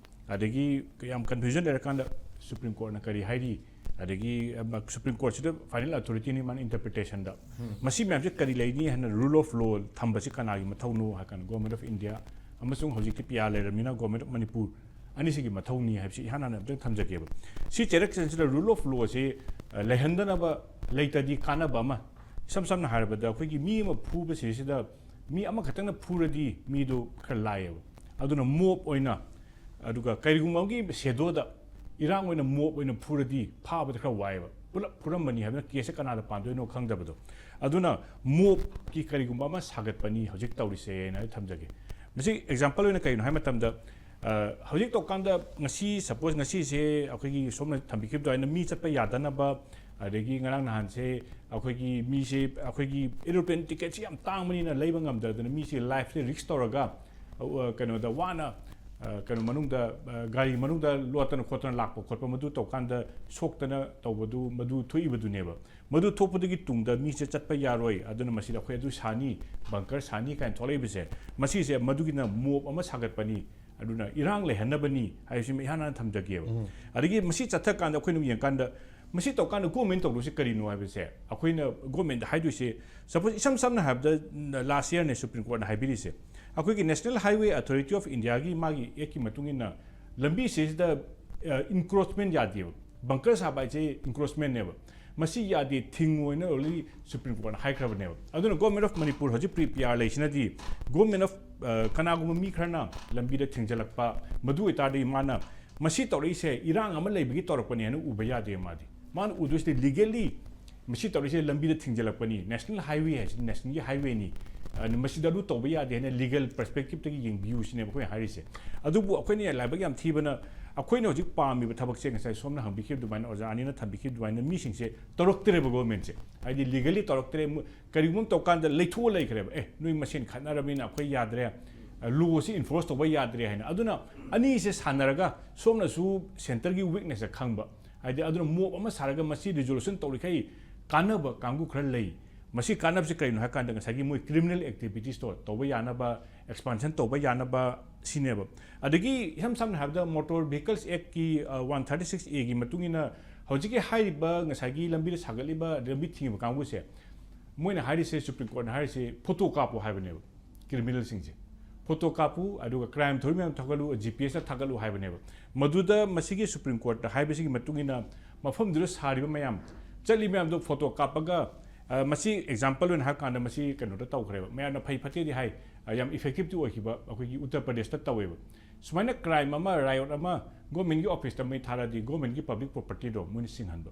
ꯑꯗꯒꯤ ꯌꯥꯝ ꯀꯟꯐ꯭ꯌꯨꯖꯟ ꯂꯩꯔꯀꯥꯟꯗ ꯁꯨꯄ꯭ꯔꯤꯝ ꯀꯣꯔꯠꯅ ꯀꯔꯤ ꯍꯥꯏꯔꯤ, ꯑꯗꯒꯤ ꯁꯨꯄ꯭ꯔꯤꯝ ꯀꯣꯔꯠꯁꯤꯗ ꯐꯥꯏꯅꯦꯜ ꯑꯣꯊꯣꯔꯤꯇꯤꯅꯤ ꯃꯥꯅ ꯏꯟꯇꯔꯄ꯭ꯔꯤꯇꯦꯁꯟꯗ꯫ ꯃꯁꯤ ꯃꯌꯥꯝꯁꯦ ꯀꯔꯤ ꯂꯩꯅꯤ ꯍꯥꯏꯅ ꯔꯨꯜ ꯑꯣꯐ ꯂꯣ ꯊꯝꯕꯁꯤ ꯀꯅꯥꯒꯤ ꯃꯊꯧꯅꯣ ꯍꯥꯏ ꯀꯥꯟꯗ ꯒꯣꯔꯃꯦꯟ ꯑꯣꯐ ꯏꯟꯗꯤꯌꯥ ꯑꯃꯁꯨꯡ ꯍꯧꯖꯤꯛꯇꯤ ꯄꯤ ꯑꯥꯔ ꯂꯩꯔꯕꯅꯤꯅ ꯒꯣꯔꯃꯦꯟ ꯑꯣꯐ ꯃꯅꯤꯄꯨꯔ ꯑꯅꯤꯁꯤꯒꯤ ꯃꯊꯧꯅꯤ ꯍꯥꯏꯕꯁꯤ ꯏꯍꯥꯟ ꯍꯥꯟꯅ ꯑꯝꯇꯪ ꯊꯝꯖꯒꯦꯕ꯫ ꯁꯤ ꯆꯩꯔꯛꯁꯤꯗ ꯔꯨꯜ ꯑꯣꯐ ꯂꯣꯁꯤ ꯂꯩꯍꯟꯗꯅꯕ, ꯂꯩꯇꯗꯤ ꯀꯥꯟꯅꯕ ꯑꯃ, ꯏꯁꯝ ꯁꯝꯅ ꯍꯥꯏꯔꯕꯗ ꯑꯩꯈꯣꯏꯒꯤ ꯃꯤ ꯑꯃ ꯐꯨꯕꯁꯤꯗꯩꯁꯤꯗ ꯃꯤ ꯑꯃꯈꯛꯇꯪꯅ ꯐꯨꯔꯗꯤ ꯃꯤꯗꯨ ꯈꯔ ꯂꯥꯏꯌꯦꯕ꯫ ꯑꯗꯨꯅ ꯃꯣꯞ ꯑꯣꯏꯅ, ꯑꯗꯨꯒ ꯀꯔꯤꯒꯨꯝꯕ ꯑꯃꯒꯤ ꯁꯦꯗꯣꯗ ꯏꯔꯥꯡ ꯑꯣꯏꯅ ꯃꯣꯞ ꯑꯣꯏꯅ ꯐꯨꯔꯗꯤ ꯐꯥꯕꯗ ꯈꯔ ꯋꯥꯏꯑꯦꯕ꯫ ꯄꯨꯂꯞ ꯐꯨꯔꯝꯕꯅꯤ ꯍꯥꯏꯕꯅ ꯀꯦꯁꯁꯦ ꯀꯅꯥꯗ ꯄꯥꯟꯗꯣꯏꯅꯣ ꯈꯪꯗꯕꯗꯣ꯫ ꯑꯗꯨꯅ ꯃꯣꯞꯀꯤ ꯀꯔꯤꯒꯨꯝꯕ ꯑꯃ ꯁꯥꯒꯠꯄꯅꯤ ꯍꯧꯖꯤꯛ ꯇꯧꯔꯤꯁꯦꯅ ꯑꯩ ꯊꯝꯖꯒꯦ꯫ ꯃꯁꯤ ꯑꯦꯛꯖꯥꯝꯄꯜ ꯑꯣꯏꯅ ꯀꯩꯅꯣ ꯍꯥꯏ ꯃꯇꯝꯗ, ꯑ, ꯍꯧꯖꯤꯛ ꯇꯧꯀꯥꯟꯗ ꯉꯁꯤ, ꯁꯄꯣꯁ ꯉꯁꯤꯁꯦ ꯑꯩꯈꯣꯏꯒꯤ ꯁꯣꯝꯅ ꯊꯝꯕꯤꯈꯤꯕ ꯑꯗꯨꯃꯥꯏꯅ ꯃꯤ ꯆꯠꯄ ꯌꯥꯗꯅꯕ, ꯑꯗꯒꯤ ꯉꯔꯥꯡ ꯅꯍꯥꯟꯁꯦ ꯑꯩꯈꯣꯏꯒꯤ ꯃꯤꯁꯦ, ꯑꯩꯈꯣꯏꯒꯤ ꯑꯦꯔꯣꯄ꯭ꯂꯦꯟ ꯇꯤꯀꯦꯠꯁꯦ ꯌꯥꯝ ꯇꯥꯡꯕꯅꯤꯅ ꯂꯩꯕ ꯉꯝꯗꯗꯅ ꯃꯤꯁꯦ ꯂꯥꯏꯐꯁꯦ ꯔꯤꯛꯁ ꯇꯧꯔꯒ, ꯑ, ꯀꯩꯅꯣꯗ ꯋꯥꯅ, ꯑ, ꯀꯩꯅꯣ ꯃꯅꯨꯡꯗ, ꯑ, ꯒꯥꯔꯤ ꯃꯅꯨꯡꯗ ꯂꯣꯠꯇꯅ ꯈꯣꯠꯇꯅ ꯂꯥꯛꯄ ꯈꯣꯠꯄ ꯃꯗꯨ ꯇꯧꯀꯥꯟꯗ ꯁꯣꯛꯇꯅ ꯇꯧꯕꯗꯨ, ꯃꯗꯨ ꯊꯣꯛꯏꯕꯗꯨꯅꯦꯕ꯫ ꯃꯗꯨ ꯊꯣꯛꯄꯗꯒꯤ ꯇꯨꯡꯗ ꯃꯤꯁꯦ ꯆꯠꯄ ꯌꯥꯔꯣꯏ, ꯑꯗꯨꯅ ꯃꯁꯤꯗ ꯑꯩꯈꯣꯏ ꯑꯗꯨ ꯁꯥꯅꯤ, ꯕꯪꯀꯔ ꯁꯥꯅꯤ ꯀꯥꯏꯅ ꯊꯣꯛꯂꯛꯏꯕꯁꯦ, ꯃꯁꯤꯁꯦ ꯃꯗꯨꯒꯤꯅ ꯃꯣꯞ ꯑꯃ ꯁꯥꯒꯠꯄꯅꯤ, ꯑꯗꯨꯅ ꯏꯔꯥꯡ ꯂꯩꯍꯟꯅꯕꯅꯤ ꯍꯥꯏꯕꯁꯤꯃ ꯏꯍꯥꯟ ꯍꯥꯟꯅ ꯊꯝꯖꯒꯦꯕ꯫ ꯑꯗꯒꯤ ꯃꯁꯤ ꯆꯠꯊꯀꯥꯟꯗ ꯑꯩꯈꯣꯏꯅ ꯌꯦꯡꯀꯥꯟꯗ ꯃꯁꯤ ꯇꯧꯀꯥꯟꯗ ꯒꯣꯔꯃꯦꯟ ꯇꯧꯗꯣꯏꯁꯦ ꯀꯔꯤꯅꯣ ꯍꯥꯏꯕꯁꯦ ꯑꯩꯈꯣꯏꯅ ꯒꯣꯔꯃꯦꯟꯗ ꯍꯥꯏꯗꯣꯏꯁꯦ, ꯁꯄꯣꯁ ꯏꯁꯝ ꯁꯝꯅ ꯍꯥꯏꯔꯕꯗ ꯂꯥꯁ ꯌꯔꯅꯦ ꯁꯨꯄ꯭ꯔꯤꯝ ꯀꯣꯔꯠꯅ ꯍꯥꯏꯕꯤꯔꯤꯁꯦ, ꯑꯩꯈꯣꯏꯒꯤ National Highway Authority of Indiaꯒꯤ ꯃꯥꯒꯤ ꯑꯦꯛꯀꯤ ꯃꯇꯨꯡ ꯏꯟꯅ ꯂꯝꯕꯤꯁꯤꯗ ꯏꯟꯀ꯭ꯔꯣꯆꯃꯦꯟ ꯌꯥꯗꯦꯕ꯫ ꯕꯪꯀꯔ ꯁꯥꯕ ꯍꯥꯏꯁꯦ ꯏꯟꯀ꯭ꯔꯣꯆꯃꯦꯟꯅꯦꯕ꯫ ꯃꯁꯤ ꯌꯥꯗꯦ, ꯊꯤꯡꯉꯣꯏꯅ ꯑꯣꯜꯔꯦꯗꯤ ꯁꯨꯄ꯭ꯔꯤꯝ ꯀꯣꯔꯠꯅ ꯍꯥꯏꯈ꯭ꯔꯕꯅꯦꯕ꯫ ꯑꯗꯨꯅ ꯒꯣꯔꯃꯦꯟ ꯑꯣꯐ ꯃꯅꯤꯄꯨꯔ ꯍꯧꯖꯤꯛ ꯄ꯭ꯔꯤ ꯄꯤ ꯑꯥꯔ ꯂꯩꯁꯤꯅꯗꯤ ꯒꯣꯔꯃꯦꯟ ꯑꯣꯐ, ꯑ, ꯀꯅꯥꯒꯨꯝꯕ ꯃꯤ ꯈꯔꯅ ꯂꯝꯕꯤꯗ ꯊꯤꯡꯖꯤꯜꯂꯛꯄ, ꯃꯗꯨ ꯑꯣꯏꯇꯥꯔꯗꯤ ꯃꯥꯅ ꯃꯁꯤ ꯇꯧꯔꯛꯏꯁꯦ ꯏꯔꯥꯡ ꯑꯃ ꯂꯩꯕꯒꯤ ꯇꯧꯔꯛꯄꯅꯦ ꯍꯥꯏꯅ ꯎꯕ ꯌꯥꯗꯦ꯫ ꯃꯥꯗꯤ, ꯃꯥꯅ ꯎꯗꯣꯏꯁꯤꯗꯤ ꯂꯤꯒꯦꯜꯂꯤ ꯃꯁꯤ ꯇꯧꯔꯤꯁꯦ ꯂꯝꯕꯤꯗ ꯊꯤꯡꯖꯤꯜꯂꯛꯄꯅꯤ, ꯅꯦꯁꯅꯦꯜ ꯍꯥꯏꯋꯦ ꯍꯥꯏꯁꯤꯗꯤ ꯅꯦꯁꯅꯦꯜꯒꯤ ꯍꯥꯏꯋꯦꯅꯤ, ꯑꯗꯨꯅ ꯃꯁꯤꯗ ꯑꯗꯨ ꯇꯧꯕ ꯌꯥꯗꯦ ꯍꯥꯏꯅ ꯂꯤꯒꯦꯜ ꯄꯔꯁꯄꯦꯛꯇꯤꯞꯇꯒꯤ ꯌꯦꯡꯕꯤꯌꯨ ꯁꯤꯅꯦꯕ ꯑꯩꯈꯣꯏꯅ ꯍꯥꯏꯔꯤꯁꯦ꯫ ꯑꯗꯨꯕꯨ ꯑꯩꯈꯣꯏꯅ ꯂꯥꯏꯕꯛ ꯌꯥꯝ ꯊꯤꯕꯅ, ꯑꯩꯈꯣꯏꯅ ꯍꯧꯖꯤꯛ ꯄꯥꯝꯃꯤꯕ ꯊꯕꯛꯁꯦ ꯉꯁꯥꯏ ꯁꯣꯝꯅ ꯍꯪꯕꯤꯈꯤꯕ ꯑꯗꯨꯃꯥꯏꯅ, ꯑꯣꯖꯥ ꯑꯅꯤꯅ ꯊꯝꯕꯤꯈꯤꯕ ꯑꯗꯨꯃꯥꯏꯅ, ꯃꯤꯁꯤꯡꯁꯦ ꯇꯧꯔꯛꯇ꯭ꯔꯦꯕ ꯒꯣꯔꯃꯦꯟꯁꯦ꯫ ꯍꯥꯏꯗꯤ ꯂꯤꯒꯦꯜꯂꯤ ꯇꯧꯔꯛꯇ꯭ꯔꯦ꯫ ꯃꯨ-, ꯀꯔꯤꯒꯨꯝꯕ ꯑꯃ ꯇꯧꯀꯥꯟꯗ ꯂꯩꯊꯣꯛꯑ ꯂꯩꯈ꯭ꯔꯦꯕ, "ꯑꯦ, ꯅꯣꯏ ꯃꯁꯦꯟ ꯈꯠꯅꯔꯕꯅꯤꯅ ꯑꯩꯈꯣꯏ ꯌꯥꯗ꯭ꯔꯦ, ꯂꯣꯁꯤ ꯏꯟꯐꯣꯔꯁ ꯇꯧꯕ ꯌꯥꯗ꯭ꯔꯦ" ꯍꯥꯏꯅ꯫ ꯑꯗꯨꯅ ꯑꯅꯤꯁꯦ ꯁꯥꯟꯅꯔꯒ ꯁꯣꯝꯅꯁꯨ ꯁꯦꯟꯇꯔꯒꯤ ꯋꯤꯛꯅꯦꯁꯁꯦ ꯈꯪꯕ, ꯍꯥꯏꯗꯤ ꯑꯗꯨꯅ ꯃꯣꯞ ꯑꯃ ꯁꯥꯔꯒ ꯃꯁꯤ ꯔꯤꯖꯣꯂꯨꯁꯟ ꯇꯧꯔꯤꯈꯩ ꯀꯥꯟꯅꯕ ꯀꯥꯡꯕꯨ ꯈꯔ ꯂꯩ꯫ ꯃꯁꯤ ꯀꯥꯟꯅꯕꯁꯤ ꯀꯔꯤꯅꯣ ꯍꯥꯏ ꯀꯥꯟꯗ ꯉꯁꯥꯏꯒꯤ ꯃꯣꯏ criminal activitiesꯇꯣ ꯇꯧꯕ ꯌꯥꯅꯕ, expansion ꯇꯧꯕ ꯌꯥꯅꯕ ꯁꯤꯅꯦꯕ꯫ ꯑꯗꯒꯤ ꯏꯁꯝ ꯁꯝꯅ ꯍꯥꯏꯔꯕꯗ Motor Vehicles Actꯀꯤ one thirty six Aꯒꯤ ꯃꯇꯨꯡ ꯏꯟꯅ ꯍꯧꯖꯤꯛꯀꯤ ꯍꯥꯏꯔꯤꯕ ꯉꯁꯥꯏꯒꯤ ꯂꯝꯕꯤꯗ ꯁꯥꯒꯠꯂꯤꯕ, ꯂꯝꯕꯤ ꯊꯤꯡꯉꯤꯕ ꯀꯥꯡꯕꯨꯁꯦ, ꯃꯣꯏꯅ ꯍꯥꯏꯔꯤꯁꯦ, Supreme Courtꯅ ꯍꯥꯏꯔꯤꯁꯦ, ꯐꯣꯇꯣ ꯀꯥꯞꯄꯣ ꯍꯥꯏꯕꯅꯦꯕ꯫ Criminalꯁꯤꯡꯁꯦ ꯐꯣꯇꯣ ꯀꯥꯞꯄꯨ, ꯑꯗꯨꯒ crime ꯊꯧꯔꯤ ꯃꯌꯥꯝ ꯊꯥꯒꯠꯂꯨ, GPSꯇ ꯊꯥꯒꯠꯂꯨ ꯍꯥꯏꯕꯅꯦꯕ꯫ ꯃꯗꯨꯗ ꯃꯁꯤꯒꯤ Supreme Courtꯅ ꯍꯥꯏꯕꯁꯤꯒꯤ ꯃꯇꯨꯡ ꯏꯟꯅ ꯃꯐꯝꯗꯨꯗ ꯁꯥꯔꯤꯕ ꯃꯌꯥꯝ, ꯆꯠꯂꯤ ꯃꯌꯥꯝꯗꯣ ꯐꯣꯇꯣ ꯀꯥꯞꯄꯒ, ꯑ, ꯃꯁꯤ example ꯑꯣꯏꯅ ꯍꯥꯏꯔ ꯀꯥꯟꯗ ꯃꯁꯤ ꯀꯩꯅꯣꯗ ꯇꯧꯈ꯭ꯔꯦꯕ, ꯃꯌꯥꯝꯅ ꯐꯩ ꯐꯠꯇꯦꯗꯤ ꯍꯥꯏ, ꯑ, ꯌꯥꯝ effectiveꯗꯤ ꯑꯣꯏꯈꯤꯕ ꯑꯩꯈꯣꯏꯒꯤ ꯎꯠꯇꯔ ꯄ꯭ꯔꯗꯦꯁꯇ ꯇꯧꯋꯦꯕ꯫ ꯁꯨꯃꯥꯏꯅ crime ꯑꯃ, riot ꯑꯃ governmentꯀꯤ officeꯇ ꯃꯩ ꯊꯥꯔꯗꯤ governmentꯀꯤ public propertyꯗꯣ ꯃꯣꯏꯅ ꯁꯤꯡꯍꯟꯕ꯫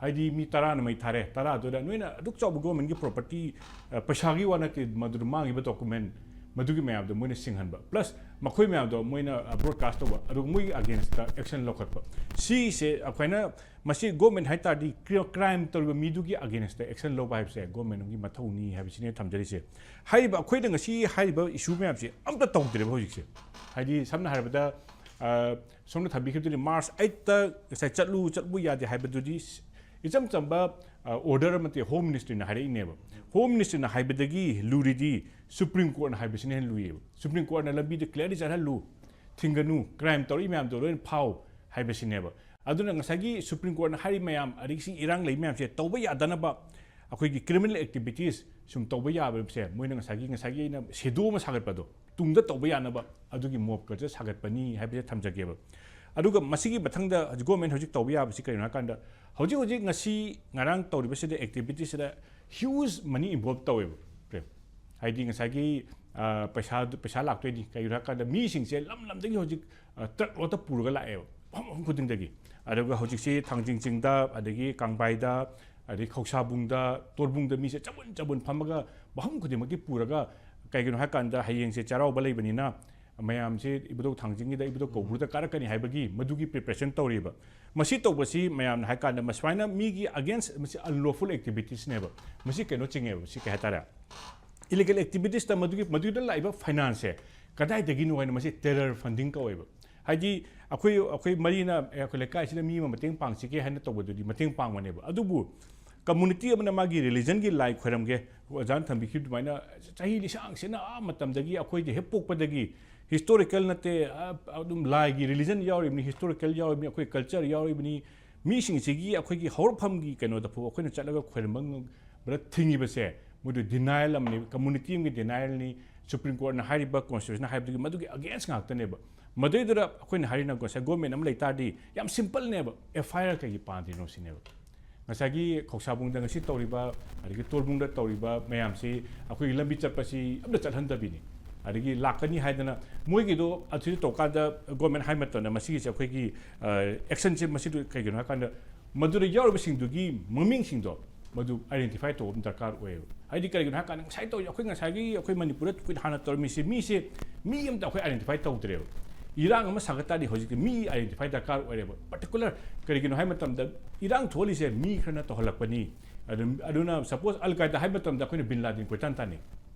ꯍꯥꯏꯗꯤ ꯃꯤ ꯇꯔꯥꯅ ꯃꯩ ꯊꯥꯔꯦ, ꯇꯔꯥꯗꯨꯗ ꯅꯣꯏꯅ ꯑꯗꯨꯛ ꯆꯥꯎꯕ governmentꯀꯤ property, ꯑ, ꯄꯩꯁꯥꯒꯤ ꯋꯥ ꯅꯠꯇꯦ, ꯃꯗꯨꯗ ꯃꯥꯡꯉꯤꯕ document, ꯃꯗꯨꯒꯤ ꯃꯌꯥꯝꯗꯣ ꯃꯣꯏꯅ ꯁꯤꯡꯍꯟꯕ, plus ꯃꯈꯣꯏ ꯃꯌꯥꯝꯗꯣ ꯃꯣꯏꯅ, ꯑ, broadcast ꯇꯧꯕ, ꯑꯗꯨꯒ ꯃꯣꯏꯒꯤ againstꯇ action ꯂꯧꯈꯠꯄ꯫ ꯁꯤꯁꯦ ꯑꯩꯈꯣꯏꯅ, ꯃꯁꯤ government ꯍꯥꯏ ꯇꯥꯔꯗꯤ, cri-, crime ꯇꯧꯔꯤꯕ ꯃꯤꯗꯨꯒꯤ againstꯇ action ꯂꯧꯕ ꯍꯥꯏꯕꯁꯦ governmentꯀꯤ ꯃꯊꯧꯅꯤ ꯍꯥꯏꯕꯁꯤꯅꯦ ꯊꯝꯖꯔꯤꯁꯦ꯫ ꯍꯥꯏꯔꯤꯕ ꯑꯩꯈꯣꯏꯅ ꯉꯁꯤ ꯍꯥꯏꯔꯤꯕ issue ꯃꯌꯥꯝꯁꯦ ꯑꯝꯇ ꯇꯧꯗ꯭ꯔꯦꯕ ꯍꯧꯖꯤꯛꯁꯦ꯫ ꯍꯥꯏꯗꯤ ꯁꯝꯅ ꯍꯥꯏꯔꯕꯗ, ꯑ, ꯁꯣꯝꯅ ꯊꯝꯕꯤꯈꯤꯕꯗꯨꯅꯤ, March eightꯇ ꯉꯁꯥꯏ ꯆꯠꯂꯨ, ꯆꯠꯂꯨ ꯌꯥꯗꯦ ꯍꯥꯏꯕꯗꯨꯗꯤ ꯏꯆꯝ ꯆꯝꯕ, ꯑ, order ꯑꯃ ꯅꯠꯇꯦ, Home Ministryꯅ ꯍꯥꯏꯔꯛꯏꯅꯦꯕ꯫ Home Ministryꯅ ꯍꯥꯏꯕꯗꯒꯤ ꯂꯨꯔꯤꯗꯤ Supreme Courtꯅ ꯍꯥꯏꯕꯁꯤꯅ ꯍꯦꯟꯅ ꯂꯨꯏꯌꯦꯕ꯫ Supreme Courtꯅ ꯂꯝꯕꯤꯗ clearly ꯆꯠꯍꯜꯂꯨ, ꯊꯤꯡꯒꯅꯨ, crime ꯇꯧꯔꯛꯏ ꯃꯌꯥꯝꯗꯣ ꯂꯣꯏꯅ ꯐꯥꯎ ꯍꯥꯏꯕꯁꯤꯅꯦꯕ꯫ ꯑꯗꯨꯅ ꯉꯁꯥꯏꯒꯤ Supreme Courtꯅ ꯍꯥꯏꯔꯤ ꯃꯌꯥꯝ, ꯑꯗꯒꯤ ꯁꯤ ꯏꯔꯥꯡ ꯂꯩ ꯃꯌꯥꯝꯁꯦ ꯇꯧꯕ ꯌꯥꯗꯅꯕ ꯑꯩꯈꯣꯏꯒꯤ criminal activities ꯁꯨꯝ ꯇꯧꯕ ꯌꯥꯕꯁꯦ ꯃꯣꯏꯅ ꯉꯁꯥꯏꯒꯤ, ꯉꯁꯥꯏꯒꯤ ꯑꯩꯅ shadow ꯑꯃ ꯁꯥꯒꯠꯄꯗꯣ, ꯇꯨꯡꯗ ꯇꯧꯕ ꯌꯥꯅꯕ ꯑꯗꯨꯒꯤ mob culture ꯁꯥꯒꯠꯄꯅꯤ ꯍꯥꯏꯕꯁꯦ ꯊꯝꯖꯒꯦꯕ꯫ ꯑꯗꯨꯒ ꯃꯁꯤꯒꯤ ꯃꯊꯪꯗ ꯍꯧꯖꯤꯛ government ꯍꯧꯖꯤꯛ ꯇꯧꯕ ꯌꯥꯕꯁꯤ ꯀꯔꯤꯅꯣ ꯍꯥꯏ ꯀꯥꯟꯗ, ꯍꯧꯖꯤꯛ ꯍꯧꯖꯤꯛ ꯉꯁꯤ ꯉꯔꯥꯡ ꯇꯧꯔꯤꯕꯁꯤꯗ activitiesꯁꯤꯗ huge money involve ꯇꯧꯋꯦꯕ, ꯄ꯭ꯔꯦꯝ꯫ ꯍꯥꯏꯗꯤ ꯉꯁꯥꯏꯒꯤ, ꯑ, ꯄꯩꯁꯥ, ꯄꯩꯁꯥ ꯂꯥꯛꯇꯣꯏꯅꯤ꯫ ꯀꯩꯒꯤꯅꯣ ꯍꯥꯏ ꯀꯥꯟꯗ ꯃꯤꯁꯤꯡꯁꯦ ꯂꯝ ꯂꯝꯗꯒꯤ ꯍꯧꯖꯤꯛ, ꯑ, truck loadꯇ ꯄꯨꯔꯒ ꯂꯥꯛꯑꯦꯕ, ꯃꯐꯝ ꯃꯐꯝ ꯈꯨꯗꯤꯡꯗꯒꯤ꯫ ꯑꯗꯨꯒ ꯍꯧꯖꯤꯛꯁꯤ ꯊꯥꯡꯖꯤꯡ ꯆꯤꯡꯗ, ꯑꯗꯒꯤ ꯀꯥꯡꯕꯥꯏꯗ, ꯑꯗꯒꯤ ꯈꯧꯁꯥꯕꯨꯡꯗ, ꯇꯣꯔꯕꯨꯡꯗ ꯃꯤꯁꯦ ꯆꯕꯨꯟ ꯆꯕꯨꯟ ꯐꯝꯃꯒ ꯃꯐꯝ ꯈꯨꯗꯤꯡꯃꯛꯀꯤ ꯄꯨꯔꯒ, ꯀꯩꯒꯤꯅꯣ ꯍꯥꯏ ꯀꯥꯟꯗ ꯍꯌꯦꯡꯁꯦ ꯆꯩꯔꯥꯎꯕ ꯂꯩꯕꯅꯤꯅ ꯃꯌꯥꯝꯁꯦ ꯏꯕꯨꯙꯧ ꯊꯥꯡꯖꯤꯡꯒꯤꯗ, ꯏꯕꯨꯙꯧ ꯀꯧꯕ꯭ꯔꯨꯗ ꯀꯥꯔꯛꯀꯅꯤ ꯍꯥꯏꯕꯒꯤ ꯃꯗꯨꯒꯤ preparation ꯇꯧꯔꯤꯕ꯫ ꯃꯁꯤ ꯇꯧꯕꯁꯤ ꯃꯌꯥꯝꯅ ꯍꯥꯏ ꯀꯥꯟꯗ ꯃꯁꯨꯃꯥꯏꯅ ꯃꯤꯒꯤ against, ꯃꯁꯤ unlawful activitiesꯅꯦꯕ꯫ ꯃꯁꯤ ꯀꯩꯅꯣ ꯆꯤꯡꯉꯦꯕ, ꯃꯁꯤ ꯀꯩ ꯍꯥꯏꯇꯥꯔꯦ, illegal activitiesꯇ ꯃꯗꯨꯒꯤ, ꯃꯗꯨꯗ ꯂꯥꯛꯏꯕ financeꯁꯦ ꯀꯗꯥꯏꯗꯒꯤꯅꯣ ꯍꯥꯏꯅ ꯃꯁꯤ terror funding ꯀꯧꯋꯦꯕ꯫ ꯍꯥꯏꯗꯤ ꯑꯩꯈꯣꯏ, ꯑꯩꯈꯣꯏ ꯃꯔꯤꯅ, "ꯑꯦ, ꯑꯩꯈꯣꯏ ꯂꯩꯀꯥꯏꯁꯤꯗ ꯃꯤ ꯑꯃ ꯃꯇꯦꯡ ꯄꯥꯡꯁꯤꯒꯦ" ꯍꯥꯏꯅ ꯇꯧꯕꯗꯨꯗꯤ ꯃꯇꯦꯡ ꯄꯥꯡꯕꯅꯦꯕ꯫ ꯑꯗꯨꯕꯨ ꯀꯝꯃꯨꯅꯤꯇꯤ ꯑꯃꯅ ꯃꯥꯒꯤ ꯔꯤꯂꯤꯖꯟꯒꯤ ꯂꯥꯏ ꯈꯣꯏꯔꯝꯒꯦ, ꯑꯣꯖꯥꯅ ꯊꯝꯕꯤꯈꯤꯕ ꯑꯗꯨꯃꯥꯏꯅ ꯆꯍꯤ ꯂꯤꯁꯥꯡꯁꯤꯅ ꯑꯥ ꯃꯇꯝꯗꯒꯤ, ꯑꯩꯈꯣꯏꯗꯤ ꯍꯦꯛ ꯄꯣꯛꯄꯗꯒꯤ ꯍꯤꯁꯇꯣꯔꯤꯀꯦꯜ ꯅꯠꯇꯦ, ꯑ, ꯑꯗꯨꯝ ꯂꯥꯏꯒꯤ ꯔꯤꯂꯤꯖꯟ ꯌꯥꯎꯔꯤꯕꯅꯤ, ꯍꯤꯁꯇꯣꯔꯤꯀꯦꯜ ꯌꯥꯎꯔꯤꯕꯅꯤ, ꯑꯩꯈꯣꯏ ꯀꯜꯆꯔ ꯌꯥꯎꯔꯤꯕꯅꯤ, ꯃꯤꯁꯤꯡꯁꯤꯒꯤ ꯑꯩꯈꯣꯏꯒꯤ ꯍꯧꯔꯛꯐꯝꯒꯤ ꯀꯩꯅꯣꯗ ꯐꯥꯎ ꯑꯩꯈꯣꯏꯅ ꯆꯠꯂꯒ ꯈꯣꯏꯔꯝꯕ ꯉꯝꯕꯗ ꯊꯤꯡꯉꯤꯕꯁꯦ, ꯃꯗꯨ ꯗꯤꯅꯥꯏꯜ ꯑꯃꯅꯤ, ꯀꯝꯃꯨꯅꯤꯇꯤ ꯑꯃꯒꯤ ꯗꯤꯅꯥꯏꯜꯅꯤ꯫ ꯁꯨꯄ꯭ꯔꯤꯝ ꯀꯣꯔꯠꯅ ꯍꯥꯏꯔꯤꯕ, ꯀꯣꯟꯁꯇꯤꯇ꯭ꯌꯨꯁꯟꯅ ꯍꯥꯏꯕꯗꯨꯒꯤ ꯃꯗꯨꯒꯤ ꯑꯒꯦꯟꯁ ꯉꯥꯛꯇꯅꯦꯕ꯫ ꯃꯗꯩꯗꯨꯗ ꯑꯩꯈꯣꯏꯅ ꯍꯥꯏꯔꯤꯅ ꯉꯁꯥꯏ ꯒꯣꯔꯃꯦꯟ ꯑꯃ ꯂꯩ ꯇꯥꯔꯗꯤ ꯌꯥꯝ ꯁꯤꯝꯄꯜꯅꯦꯕ, ꯑꯦꯐ ꯑꯥꯏ ꯑꯥꯔ ꯀꯩꯒꯤ ꯄꯥꯟꯗ꯭ꯔꯤꯅꯣ ꯁꯤꯅꯦꯕ꯫ ꯉꯁꯥꯏꯒꯤ ꯈꯧꯁꯥꯕꯨꯡꯗ ꯉꯁꯤ ꯇꯧꯔꯤꯕ, ꯑꯗꯒꯤ ꯇꯣꯔꯕꯨꯡꯗ ꯇꯧꯔꯤꯕ ꯃꯌꯥꯝꯁꯤ ꯑꯩꯈꯣꯏꯒꯤ ꯂꯝꯕꯤ ꯆꯠꯄꯁꯤ ꯑꯝꯇ ꯆꯠꯍꯟꯗꯕꯤꯅꯤ꯫ ꯑꯗꯒꯤ ꯂꯥꯛꯀꯅꯤ ꯍꯥꯏꯗꯅ ꯃꯣꯏꯒꯤꯗꯣ ꯑꯗꯨꯗ ꯇꯧꯀꯥꯟꯗ ꯒꯣꯔꯃꯦꯟ ꯍꯥꯏ ꯃꯇꯝꯗ ꯃꯁꯤꯒꯤꯁꯦ ꯑꯩꯈꯣꯏꯒꯤ, ꯑ, ꯑꯦꯛꯁꯟꯁꯦ ꯃꯁꯤꯗ ꯀꯩꯒꯤꯅꯣ ꯍꯥꯏꯀꯥꯟꯗ ꯃꯗꯨꯗ ꯌꯥꯎꯔꯤꯕꯁꯤꯡꯗꯨꯒꯤ ꯃꯃꯤꯡꯁꯤꯡꯗꯣ ꯃꯗꯨ ꯑꯥꯏꯗꯦꯟꯇꯤꯐꯥꯏ ꯇꯧꯕ ꯑꯃ ꯗꯔꯀꯥꯔ ꯑꯣꯏꯌꯦꯕ꯫ ꯍꯥꯏꯗꯤ ꯀꯔꯤꯒꯤꯅꯣ ꯍꯥꯏꯀꯥꯟꯗ ꯉꯁꯥꯏ ꯇꯧꯔꯤꯁꯦ ꯑꯩꯈꯣꯏ ꯉꯁꯥꯏꯒꯤ ꯑꯩꯈꯣꯏ ꯃꯅꯤꯄꯨꯔꯗ ꯑꯩꯈꯣꯏ ꯍꯥꯟꯅ ꯇꯧꯔꯝꯃꯤꯁꯦ ꯃꯤꯁꯦ, ꯃꯤ ꯑꯃꯇ ꯑꯩꯈꯣꯏ ꯑꯥꯏꯗꯦꯟꯇꯤꯐꯥꯏ ꯇꯧꯗ꯭ꯔꯦꯕ꯫ ꯏꯔꯥꯡ ꯑꯃ ꯁꯥꯒꯠ ꯇꯥꯔꯗꯤ ꯍꯧꯖꯤꯛꯇꯤ ꯃꯤ ꯑꯥꯏꯗꯦꯟꯇꯤꯐꯥꯏ ꯗꯔꯀꯥꯔ ꯑꯣꯏꯔꯦꯕ꯫ ꯄꯥꯔꯇꯤꯀꯨꯂꯔ ꯀꯔꯤꯒꯤꯅꯣ ꯍꯥꯏ ꯃꯇꯝꯗ ꯏꯔꯥꯡ ꯊꯣꯛꯍꯜꯂꯤꯁꯦ ꯃꯤ ꯈꯔꯅ ꯇꯧꯍꯜꯂꯛꯄꯅꯤ꯫ ꯑꯗꯨ, ꯑꯗꯨꯅ ꯁꯄꯣꯁ ꯑꯜ ꯀꯥꯏꯗꯥ ꯍꯥꯏ ꯃꯇꯝꯗ ꯑꯩꯈꯣꯏꯅ ꯕꯤꯟ ꯂꯥꯗꯤꯟ ꯀꯣꯏꯇꯥꯟ ꯇꯥꯟꯅꯩ꯫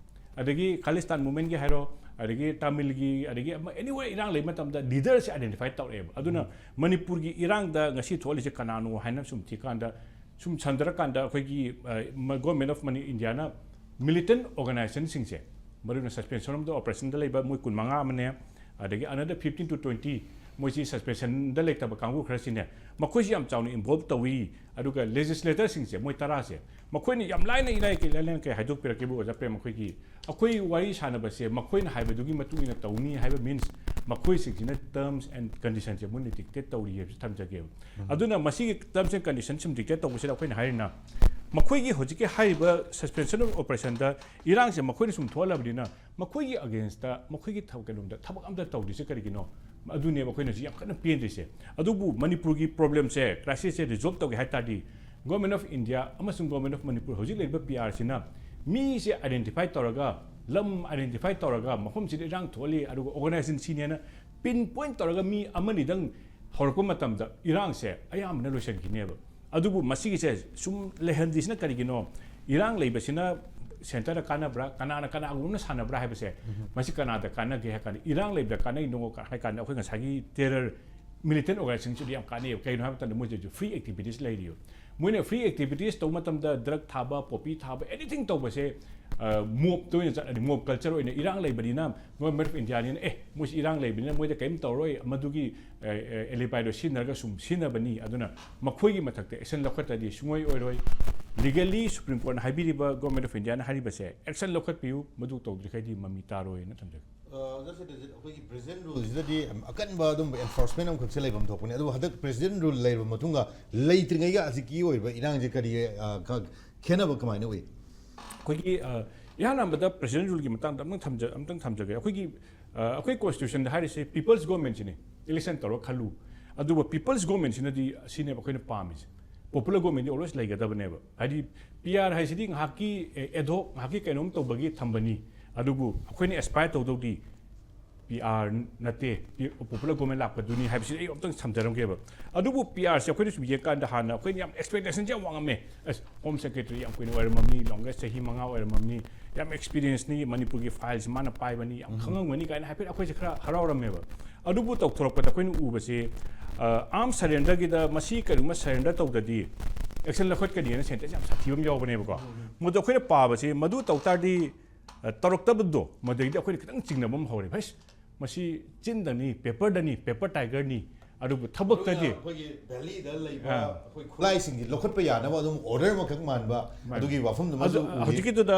ꯑꯗꯒꯤ ꯈꯥꯂꯤꯁꯇꯥꯟ ꯃꯨꯚꯃꯦꯟꯒꯤ ꯍꯥꯏꯔꯣ, ꯑꯗꯒꯤ ꯇꯥꯃꯤꯜꯒꯤ, ꯑꯗꯒꯤ ꯑꯃ ꯑꯦꯅꯤꯋꯦ ꯏꯔꯥꯡ ꯂꯩꯕ ꯃꯇꯝꯗ ꯂꯤꯗꯔꯁꯦ ꯑꯥꯏꯗꯦꯟꯇꯤꯐꯥꯏ ꯇꯧꯔꯛꯑꯦꯕ꯫ ꯑꯗꯨꯅ ꯃꯅꯤꯄꯨꯔꯒꯤ ꯏꯔꯥꯡꯗ ꯉꯁꯤ ꯊꯣꯛꯍꯜꯂꯤꯁꯦ ꯀꯅꯥꯅꯣ ꯍꯥꯏꯅ ꯁꯨꯝ ꯊꯤꯀꯥꯟꯗ, ꯁꯨꯝ ꯁꯟꯗꯔꯀꯥꯟꯗ ꯑꯩꯈꯣꯏꯒꯤ, ꯑ, ꯃ-, ꯒꯣꯔꯃꯦꯟ ꯑꯣꯐ ꯃꯅꯤ-, ꯏꯟꯗꯤꯌꯥꯅ ꯃꯤꯂꯤꯇꯦꯟ ꯑꯣꯔꯒꯅꯥꯏꯖꯦꯁꯟꯁꯤꯡꯁꯦ, ꯃꯔꯨ ꯑꯣꯏꯅ ꯁꯁꯄꯦꯟꯁꯟ ꯑꯣꯐ ꯗ ꯑꯣꯄꯔꯦꯁꯟꯗ ꯂꯩꯕ ꯃꯣꯏ ꯀꯨꯟꯃꯉꯥ ꯑꯃꯅꯦ, ꯑꯗꯒꯤ another fifteen to twenty ꯃꯣꯏꯁꯤ ꯁꯁꯄꯦꯟꯁꯟꯗ ꯂꯩꯇꯕ ꯀꯥꯡꯕꯨ ꯈꯔꯁꯤꯅꯦ, ꯃꯈꯣꯏꯁꯤ ꯌꯥꯝ ꯆꯥꯎꯅ ꯏꯟꯚꯣꯜꯕ ꯇꯧꯏ꯫ ꯑꯗꯨꯒ ꯂꯦꯖꯤꯁꯂꯦꯇꯔꯁꯤꯡꯁꯦ ꯃꯣꯏ ꯇꯔꯥꯁꯦ, ꯃꯈꯣꯏꯅ ꯌꯥꯝ ꯂꯥꯏꯅ ꯏꯔꯥꯏ ꯀꯩ ꯂꯥꯏꯅ ꯀꯩ ꯍꯥꯏꯗꯣꯛꯄꯤꯔꯛꯀꯦꯕꯨ ꯑꯣꯖꯥ ꯄ꯭ꯔꯦꯝ, ꯑꯩꯈꯣꯏꯒꯤ, ꯑꯩꯈꯣꯏ ꯋꯥꯔꯤ ꯁꯥꯟꯅꯕꯁꯦ ꯃꯈꯣꯏꯅ ꯍꯥꯏꯕꯗꯨꯒꯤ ꯃꯇꯨꯡ ꯏꯟꯅ ꯇꯧꯅꯤ ꯍꯥꯏꯕ ꯃꯤꯟꯁ ꯃꯈꯣꯏꯁꯤꯡꯁꯤꯅ ꯇꯔꯝꯁ ꯑꯦꯟ ꯀꯟꯗꯤꯁꯟꯁꯦ ꯃꯣꯏꯅ ꯗꯤꯛꯇꯦꯠ ꯇꯧꯔꯤ ꯍꯥꯏꯕꯁꯤ ꯊꯝꯖꯒꯦꯕ꯫ ꯑꯗꯨꯅ ꯃꯁꯤꯒꯤ ꯇꯔꯝꯁ ꯑꯦꯟ ꯀꯟꯗꯤꯁꯟ ꯁꯨꯝ ꯗꯤꯛꯇꯦꯠ ꯇꯧꯕꯁꯤꯗ ꯑꯩꯈꯣꯏꯅ ꯍꯥꯏꯔꯤꯅ ꯃꯈꯣꯏꯒꯤ ꯍꯧꯖꯤꯛꯀꯤ ꯍꯥꯏꯔꯤꯕ ꯁꯁꯄꯦꯟꯁꯟ ꯑꯣꯐ ꯑꯣꯄꯔꯦꯁꯟꯗ ꯏꯔꯥꯡꯁꯦ ꯃꯈꯣꯏꯅ ꯁꯨꯝ ꯊꯣꯛꯍꯜꯂꯕꯅꯤꯅ ꯃꯈꯣꯏꯒꯤ ꯑꯒꯦꯟꯁꯇ ꯃꯈꯣꯏꯒꯤ ꯊꯕꯛ ꯀꯩꯅꯣꯝꯗ ꯊꯕꯛ ꯑꯝꯇ ꯇꯧꯗ꯭ꯔꯤꯁꯦ ꯀꯔꯤꯒꯤꯅꯣ? ꯑꯗꯨꯅꯦꯕ ꯑꯩꯈꯣꯏꯅ ꯍꯧꯖꯤꯛ ꯌꯥꯝ ꯀꯟꯅ ꯄꯦꯟꯗ꯭ꯔꯤꯁꯦ꯫ ꯑꯗꯨꯕꯨ ꯃꯅꯤꯄꯨꯔꯒꯤ ꯄ꯭ꯔꯣꯕ꯭ꯂꯦꯝꯁꯦ, ꯀ꯭ꯔꯥꯏꯁꯤꯁꯁꯦ ꯔꯤꯖꯣꯜꯕ ꯇꯧꯒꯦ ꯍꯥꯏ ꯇꯥꯔꯗꯤ Government of India ꯑꯃꯁꯨꯡ Government of Manipur ꯍꯧꯖꯤꯛ ꯂꯩꯔꯤꯕ ꯄꯤ ꯑꯥꯔꯁꯤꯅ ꯃꯤꯁꯦ ꯑꯥꯏꯗꯦꯟꯇꯤꯐꯥꯏ ꯇꯧꯔꯒ, ꯂꯝ ꯑꯥꯏꯗꯦꯟꯇꯤꯐꯥꯏ ꯇꯧꯔꯒ, ꯃꯐꯝꯁꯤꯗ ꯏꯔꯥꯡ ꯊꯣꯛꯍꯜꯂꯤ ꯑꯗꯨꯒ ꯑꯣꯔꯒꯅꯥꯏꯖꯦꯁꯟ ꯁꯤꯅꯦꯅ ꯄꯤꯟ ꯄꯣꯏꯟ ꯇꯧꯔꯒ ꯃꯤ ꯑꯃꯅꯤꯗꯪ ꯍꯧꯔꯛꯄ ꯃꯇꯝꯗ ꯏꯔꯥꯡꯁꯦ ꯑꯌꯥꯝꯕꯅ ꯂꯣꯏꯁꯤꯟꯈꯤꯅꯦꯕ꯫ ꯑꯗꯨꯕꯨ ꯃꯁꯤꯒꯤꯁꯦ ꯁꯨꯝ ꯂꯩꯍꯟꯗ꯭ꯔꯤꯁꯤꯅ ꯀꯔꯤꯒꯤꯅꯣ? ꯏꯔꯥꯡ ꯂꯩꯕꯁꯤꯅ ꯁꯦꯟꯇꯔꯗ ꯀꯥꯟꯅꯕ꯭ꯔꯥ, ꯀꯅꯥꯅ ꯀꯅꯥꯒꯨꯝꯕꯅ ꯁꯥꯟꯅꯕ꯭ꯔꯥ ꯍꯥꯏꯕꯁꯦ, ꯃꯁꯤ ꯀꯅꯥꯗ ꯀꯥꯟꯅꯒꯦ ꯍꯥꯏ ꯀꯥꯟꯗ, ꯏꯔꯥꯡ ꯂꯩꯕꯗ ꯀꯥꯟꯅꯩꯅꯣ ꯍꯥꯏ ꯀꯥꯟꯗ ꯑꯩꯈꯣꯏ ꯉꯁꯥꯏꯒꯤ ꯇꯦꯔꯔ ꯃꯤꯂꯤꯇꯦꯟ ꯑꯣꯔꯒꯅꯥꯏꯖꯦꯁꯟꯁꯤꯗꯤ ꯌꯥꯝ ꯀꯥꯟꯅꯩꯌꯦꯕ꯫ ꯀꯩꯒꯤꯅꯣ ꯍꯥꯏꯕ ꯃꯇꯝꯗ ꯃꯣꯏꯁꯤꯁꯨ ꯐ꯭ꯔꯤ ꯑꯦꯛꯇꯤꯚꯤꯇꯤꯁ ꯂꯩꯔꯤꯌꯦꯕ꯫ ꯃꯣꯏꯅ free activities ꯇꯧꯕ ꯃꯇꯝꯗ drug ꯊꯥꯕ, poppy ꯊꯥꯕ, anything ꯇꯧꯕꯁꯦ ꯃꯣꯞꯇ ꯑꯣꯏꯅ ꯆꯠꯂꯅꯤ꯫ Mob culture ꯑꯣꯏꯅ ꯏꯔꯥꯡ ꯂꯩꯕꯅꯤꯅ, Government of Indiaꯅꯤꯅ, ꯑꯦ, ꯃꯣꯏꯁꯤ ꯏꯔꯥꯡ ꯂꯩꯕꯅꯤꯅ ꯃꯣꯏꯗ ꯀꯔꯤꯝ ꯇꯧꯔꯣꯏ, ꯃꯗꯨꯒꯤ alibiꯗꯣ ꯁꯤꯖꯤꯟꯅꯔꯒ ꯁꯨꯝ ꯁꯤꯖꯤꯟꯅꯕꯅꯤ꯫ ꯑꯗꯨꯅ ꯃꯈꯣꯏꯒꯤ ꯃꯊꯛꯇ action ꯂꯧꯈꯠꯇ꯭ꯔꯗꯤ ꯁꯨꯡꯑꯣꯏ ꯑꯣꯏꯔꯣꯏ꯫ Legally Supreme Courtꯅ ꯍꯥꯏꯕꯤꯔꯤꯕ, Government of Indiaꯅ ꯍꯥꯏꯔꯤꯕꯁꯦ, action ꯂꯧꯈꯠꯄꯤꯌꯨ, ꯃꯗꯨ ꯇꯧꯗ꯭ꯔꯤꯈꯩꯗꯤ ꯃꯃꯤ ꯇꯥꯔꯣꯏꯅ ꯊꯝꯖꯒꯦ꯫ ꯑꯣꯖꯥ ꯁꯇ꯭ꯌꯖꯤꯠ, ꯑꯩꯈꯣꯏꯒꯤ President Ruleꯁꯤꯗꯗꯤ ꯑꯀꯟꯕ ꯑꯗꯨꯝꯕ enforcement ꯑꯃꯈꯛꯁꯦ ꯂꯩꯐꯝ ꯊꯣꯛꯄꯅꯤ꯫ ꯑꯗꯨꯕꯨ ꯍꯟꯗꯛ President Rule ꯂꯩꯔꯕ ꯃꯇꯨꯡꯗ ꯂꯩꯇ꯭ꯔꯤꯉꯩꯒ ꯍꯧꯖꯤꯛꯀꯤ ꯑꯣꯏꯕ ꯏꯔꯥꯡꯁꯦ ꯀꯔꯤ, ꯑ, ꯈ-, ꯈꯦꯠꯅꯕ ꯀꯃꯥꯏꯅ ꯎꯏ? ꯑꯩꯈꯣꯏꯒꯤ, ꯑ, ꯏꯍꯥꯟ ꯍꯥꯟꯕꯗ President Ruleꯒꯤ ꯃꯇꯥꯡꯗ ꯑꯃꯇꯪ ꯊꯝꯖ-, ꯑꯃꯇꯪ ꯊꯝꯖꯒꯦ꯫ ꯑꯩꯈꯣꯏꯒꯤ, ꯑ, ꯑꯩꯈꯣꯏ Constitutionꯗ ꯍꯥꯏꯔꯤꯁꯦ People's Governmentꯁꯤꯅꯤ, election ꯇꯧꯔ ꯈꯜꯂꯨ꯫ ꯑꯗꯨꯕꯨ People's Governmentꯁꯤꯅꯗꯤ ꯁꯤꯅꯦꯕ ꯑꯩꯈꯣꯏꯅ ꯄꯥꯝꯃꯤꯁꯦ꯫ Popular Governmentꯗꯤ always ꯂꯩꯒꯗꯕꯅꯦꯕ꯫ ꯍꯥꯏꯗꯤ, PR ꯍꯥꯏꯁꯤꯗꯤ ꯉꯥꯏꯍꯥꯛꯀꯤ, ꯑꯦ, ad hoc, ꯉꯥꯏꯍꯥꯛꯀꯤ ꯀꯩꯅꯣꯝ ꯇꯧꯕꯒꯤ ꯊꯝꯕꯅꯤ꯫ ꯑꯗꯨꯕꯨ ꯑꯩꯈꯣꯏꯅ aspire ꯇꯧꯗꯧꯗꯤ PR ꯅꯠꯇꯦ, ꯄꯤ-, Popular Government ꯂꯥꯛꯄꯗꯨꯅꯤ ꯍꯥꯏꯕꯁꯤ ꯑꯩ ꯑꯃꯨꯛꯇꯪ ꯊꯝꯖꯔꯝꯒꯦꯕ꯫ ꯑꯗꯨꯕꯨ PRꯁꯦ ꯑꯩꯈꯣꯏꯅ ꯁꯨꯝ ꯌꯦꯡꯀꯥꯟꯗ ꯍꯥꯟꯅ ꯑꯩꯈꯣꯏꯅ ꯌꯥꯝ expectationꯁꯦ ꯌꯥꯝ ꯋꯥꯡꯉꯝꯃꯦ꯫ ꯑꯁ, Home Secretary ꯌꯥꯝ ꯀꯨꯏꯅ ꯑꯣꯏꯔꯝꯃꯝꯅꯤ, longest ꯆꯍꯤ ꯃꯉꯥ ꯑꯣꯏꯔꯝꯃꯝꯅꯤ, ꯌꯥꯝ experienceꯅꯤ, ꯃꯅꯤꯄꯨꯔꯒꯤ filesꯁꯦ ꯃꯥꯅ ꯄꯥꯏꯕꯅꯤ, ꯌꯥꯝ ꯈꯪꯉꯝꯒꯅꯤ ꯀꯥꯏꯅ ꯍꯥꯏꯐꯦꯠ ꯑꯩꯈꯣꯏꯁꯦ ꯈꯔ ꯍꯔꯥꯎꯔꯝꯃꯦꯕ꯫ ꯑꯗꯨꯕꯨ ꯇꯧꯊꯣꯔꯛꯄꯗ ꯑꯩꯈꯣꯏꯅ ꯎꯕꯁꯤ, ꯑ, arm surrenderꯒꯤꯗ ꯃꯁꯤ ꯀꯔꯤꯒꯨꯝꯕ surrender ꯇꯧꯗ꯭ꯔꯗꯤ action ꯂꯧꯈꯠꯀꯅꯤꯅ sentence ꯌꯥꯝ ꯁꯥꯊꯤꯕ ꯑꯃ ꯌꯥꯎꯕꯅꯦꯕꯀꯣ꯫ ꯃꯗꯨ ꯑꯩꯈꯣꯏꯅ ꯄꯥꯕꯁꯤ, ꯃꯗꯨ ꯇꯧ ꯇꯥꯔꯗꯤ, ꯑ, ꯇꯧꯔꯛꯇꯕꯗꯣ, ꯃꯗꯩꯗꯤ ꯑꯩꯈꯣꯏꯅ ꯈꯤꯇꯪ ꯆꯤꯡꯅꯕ ꯑꯃ ꯍꯧꯔꯦ꯫ ꯍꯩꯁ, ꯃꯁꯤ ꯆꯤꯟꯗꯅꯤ, paperꯗꯅꯤ, paper tigerꯅꯤ, ꯑꯗꯨꯕꯨ ꯊꯕꯛꯇꯗꯤ ꯑꯩꯈꯣꯏꯒꯤ valleyꯗ ꯂꯩꯕ ꯑꯥ꯫ ꯑꯩꯈꯣꯏ ꯈꯨꯠꯂꯥꯏꯁꯤꯡꯁꯤ ꯂꯧꯈꯠꯄ ꯌꯥꯅꯕ ꯑꯗꯨꯝ order ꯑꯃꯈꯛ ꯃꯥꯟꯕ, ꯃꯥꯅꯤ꯫ ꯑꯗꯨꯒꯤ ꯋꯥꯐꯝꯗꯨꯃꯁꯨ ꯑꯗꯨ ꯎꯈꯤ꯫ ꯍꯧꯖꯤꯛꯀꯤꯗꯨꯗ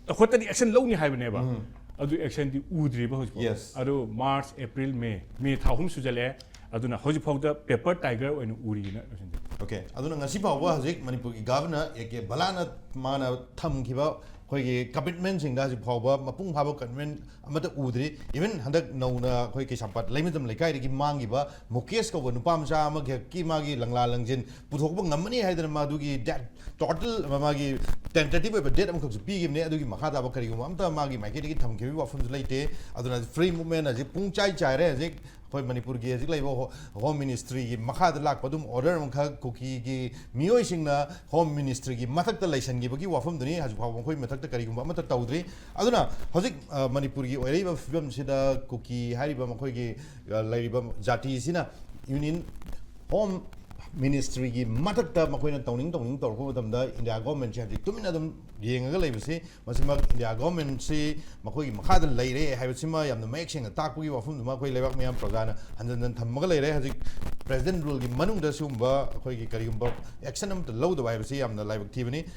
ꯑꯩꯈꯣꯏꯗꯗꯤ action ꯂꯧꯅꯤ ꯍꯥꯏꯕꯅꯦꯕ꯫ ꯎꯝ꯫ ꯑꯗꯨ actionꯗꯤ ꯎꯗ꯭ꯔꯤꯕ ꯍꯧꯖꯤꯛꯐꯥꯎ꯫ Yes. ꯑꯗꯨ March, April, May, May ꯊꯥ ꯑꯍꯨꯝ ꯁꯨꯖꯜꯂꯛꯑꯦ꯫ ꯑꯗꯨꯅ ꯍꯧꯖꯤꯛꯐꯥꯎꯗ paper tiger ꯑꯣꯏꯅ ꯎꯔꯤꯅ ꯂꯣꯏꯁꯤꯟꯖꯒꯦ꯫ Okay, ꯑꯗꯨꯅ ꯉꯁꯤ ꯐꯥꯎꯕ ꯍꯧꯖꯤꯛ ꯃꯅꯤꯄꯨꯔꯒꯤ Governorꯅ ꯃꯥꯅ ꯊꯝꯈꯤꯕ ꯑꯩꯈꯣꯏꯒꯤ commitmentꯁꯤꯡꯗ ꯍꯧꯖꯤꯛ ꯐꯥꯎꯕ ꯃꯄꯨꯡ ꯐꯥꯕ commitment ꯑꯃꯠꯇ ꯎꯗ꯭ꯔꯤ꯫ Even ꯍꯟꯗꯛ ꯅꯧꯅ ꯑꯩꯈꯣꯏ ꯀꯩꯁꯥꯝꯄꯥꯠ ꯂꯩꯃꯇꯝ ꯂꯩꯀꯥꯏꯗꯒꯤ ꯃꯥꯡꯈꯤꯕ ꯃꯨꯀꯦꯁ ꯀꯧꯕ ꯅꯨꯄꯥ ꯃꯆꯥ ꯑꯃꯈꯛꯀꯤ ꯃꯥꯒꯤ ꯂꯪꯂꯥ ꯂꯪꯖꯤꯟ ꯄꯨꯊꯣꯛꯄ ꯉꯝꯃꯅꯤ ꯍꯥꯏꯗꯅ ꯃꯗꯨꯒꯤ date, total ꯃꯥꯒꯤ tentative ꯑꯣꯏꯕ date ꯑꯃꯈꯛꯁꯨ ꯄꯤꯈꯤꯕꯅꯦ꯫ ꯑꯗꯨꯒꯤ ꯃꯈꯥ ꯇꯥꯕ ꯀꯔꯤꯒꯨꯝꯕ ꯑꯝꯇ ꯃꯥꯒꯤ ꯃꯥꯏꯀꯩꯗꯒꯤ ꯊꯝꯈꯤꯕꯒꯤ ꯋꯥꯐꯝꯁꯨ ꯂꯩꯇꯦ꯫ ꯑꯗꯨꯅ free movement ꯍꯧꯖꯤꯛ ꯄꯨꯡ ꯆꯥꯏ ꯆꯥꯏꯔꯦ꯫ ꯍꯧꯖꯤꯛ ꯑꯩꯈꯣꯏ ꯃꯅꯤꯄꯨꯔꯒꯤ ꯍꯧꯖꯤꯛ ꯂꯩꯕ ꯍꯣ-, Home Ministryꯒꯤ ꯃꯈꯥꯗ ꯂꯥꯛꯄ ꯑꯗꯨꯝ order ꯑꯃꯈꯛ ꯀꯨꯀꯤꯒꯤ ꯃꯤꯑꯣꯏꯁꯤꯡꯅ Home Ministryꯒꯤ ꯃꯊꯛꯇ ꯂꯩꯁꯟꯈꯤꯕꯒꯤ ꯋꯥꯐꯝꯗꯨꯅꯤ꯫ ꯍꯧꯖꯤꯛ ꯐꯥꯎꯕ ꯃꯈꯣꯏ ꯃꯊꯛꯇ ꯀꯔꯤꯒꯨꯝꯕ ꯑꯃꯠꯇ ꯇꯧꯗ꯭ꯔꯤ꯫ ꯑꯗꯨꯅ ꯍꯧꯖꯤꯛ, ꯑ, ꯃꯅꯤꯄꯨꯔꯒꯤ ꯑꯣꯏꯔꯛꯏꯕ ꯐꯤꯕꯝꯁꯤꯗ ꯀꯨꯀꯤ ꯍꯥꯏꯔꯤꯕ ꯃꯈꯣꯏꯒꯤ, ꯑ, ꯂꯩꯔꯤꯕ ꯖꯥꯇꯤꯁꯤꯅ Union Home ꯃꯤꯅꯤꯁꯇ꯭ꯔꯤꯒꯤ ꯃꯊꯛꯇ ꯃꯈꯣꯏꯅ ꯇꯧꯅꯤꯡ ꯇꯧꯅꯤꯡ ꯇꯧꯔꯛꯄ ꯃꯇꯝꯗ ꯏꯟꯗꯤꯌꯥ ꯒꯣꯔꯃꯦꯟꯁꯤ ꯍꯧꯖꯤꯛ ꯇꯨꯃꯤꯟꯅ ꯑꯗꯨꯝ ꯌꯦꯡꯉꯒ ꯂꯩꯕꯁꯤ, ꯃꯁꯤꯃꯛ ꯏꯟꯗꯤꯌꯥ ꯒꯣꯔꯃꯦꯟꯁꯤ ꯃꯈꯣꯏꯒꯤ ꯃꯈꯥꯗ ꯂꯩꯔꯦ ꯍꯥꯏꯕꯁꯤꯃ ꯌꯥꯝꯅ ꯃꯌꯦꯛ ꯁꯦꯡꯅ ꯇꯥꯛꯄꯒꯤ ꯋꯥꯐꯝꯗꯨꯃ ꯑꯩꯈꯣꯏ ꯂꯩꯕꯥꯛ ꯃꯤꯌꯥꯝ ꯄ꯭ꯔꯖꯥꯅ ꯍꯟꯖꯟ ꯍꯟꯖꯟ ꯊꯝꯃꯒ ꯂꯩꯔꯦ꯫ ꯍꯧꯖꯤꯛ ꯄ꯭ꯔꯦꯁꯤꯗꯦꯟꯠ ꯔꯨꯜꯒꯤ ꯃꯅꯨꯡꯗ ꯁꯤꯒꯨꯝꯕ ꯑꯩꯈꯣꯏꯒꯤ ꯀꯔꯤꯒꯨꯝꯕ ꯑꯦꯛꯁꯟ ꯑꯃꯠꯇ ꯂꯧꯗꯕ ꯍꯥꯏꯕꯁꯤ ꯌꯥꯝꯅ ꯂꯥꯏꯕꯛ ꯊꯤꯕꯅꯤ꯫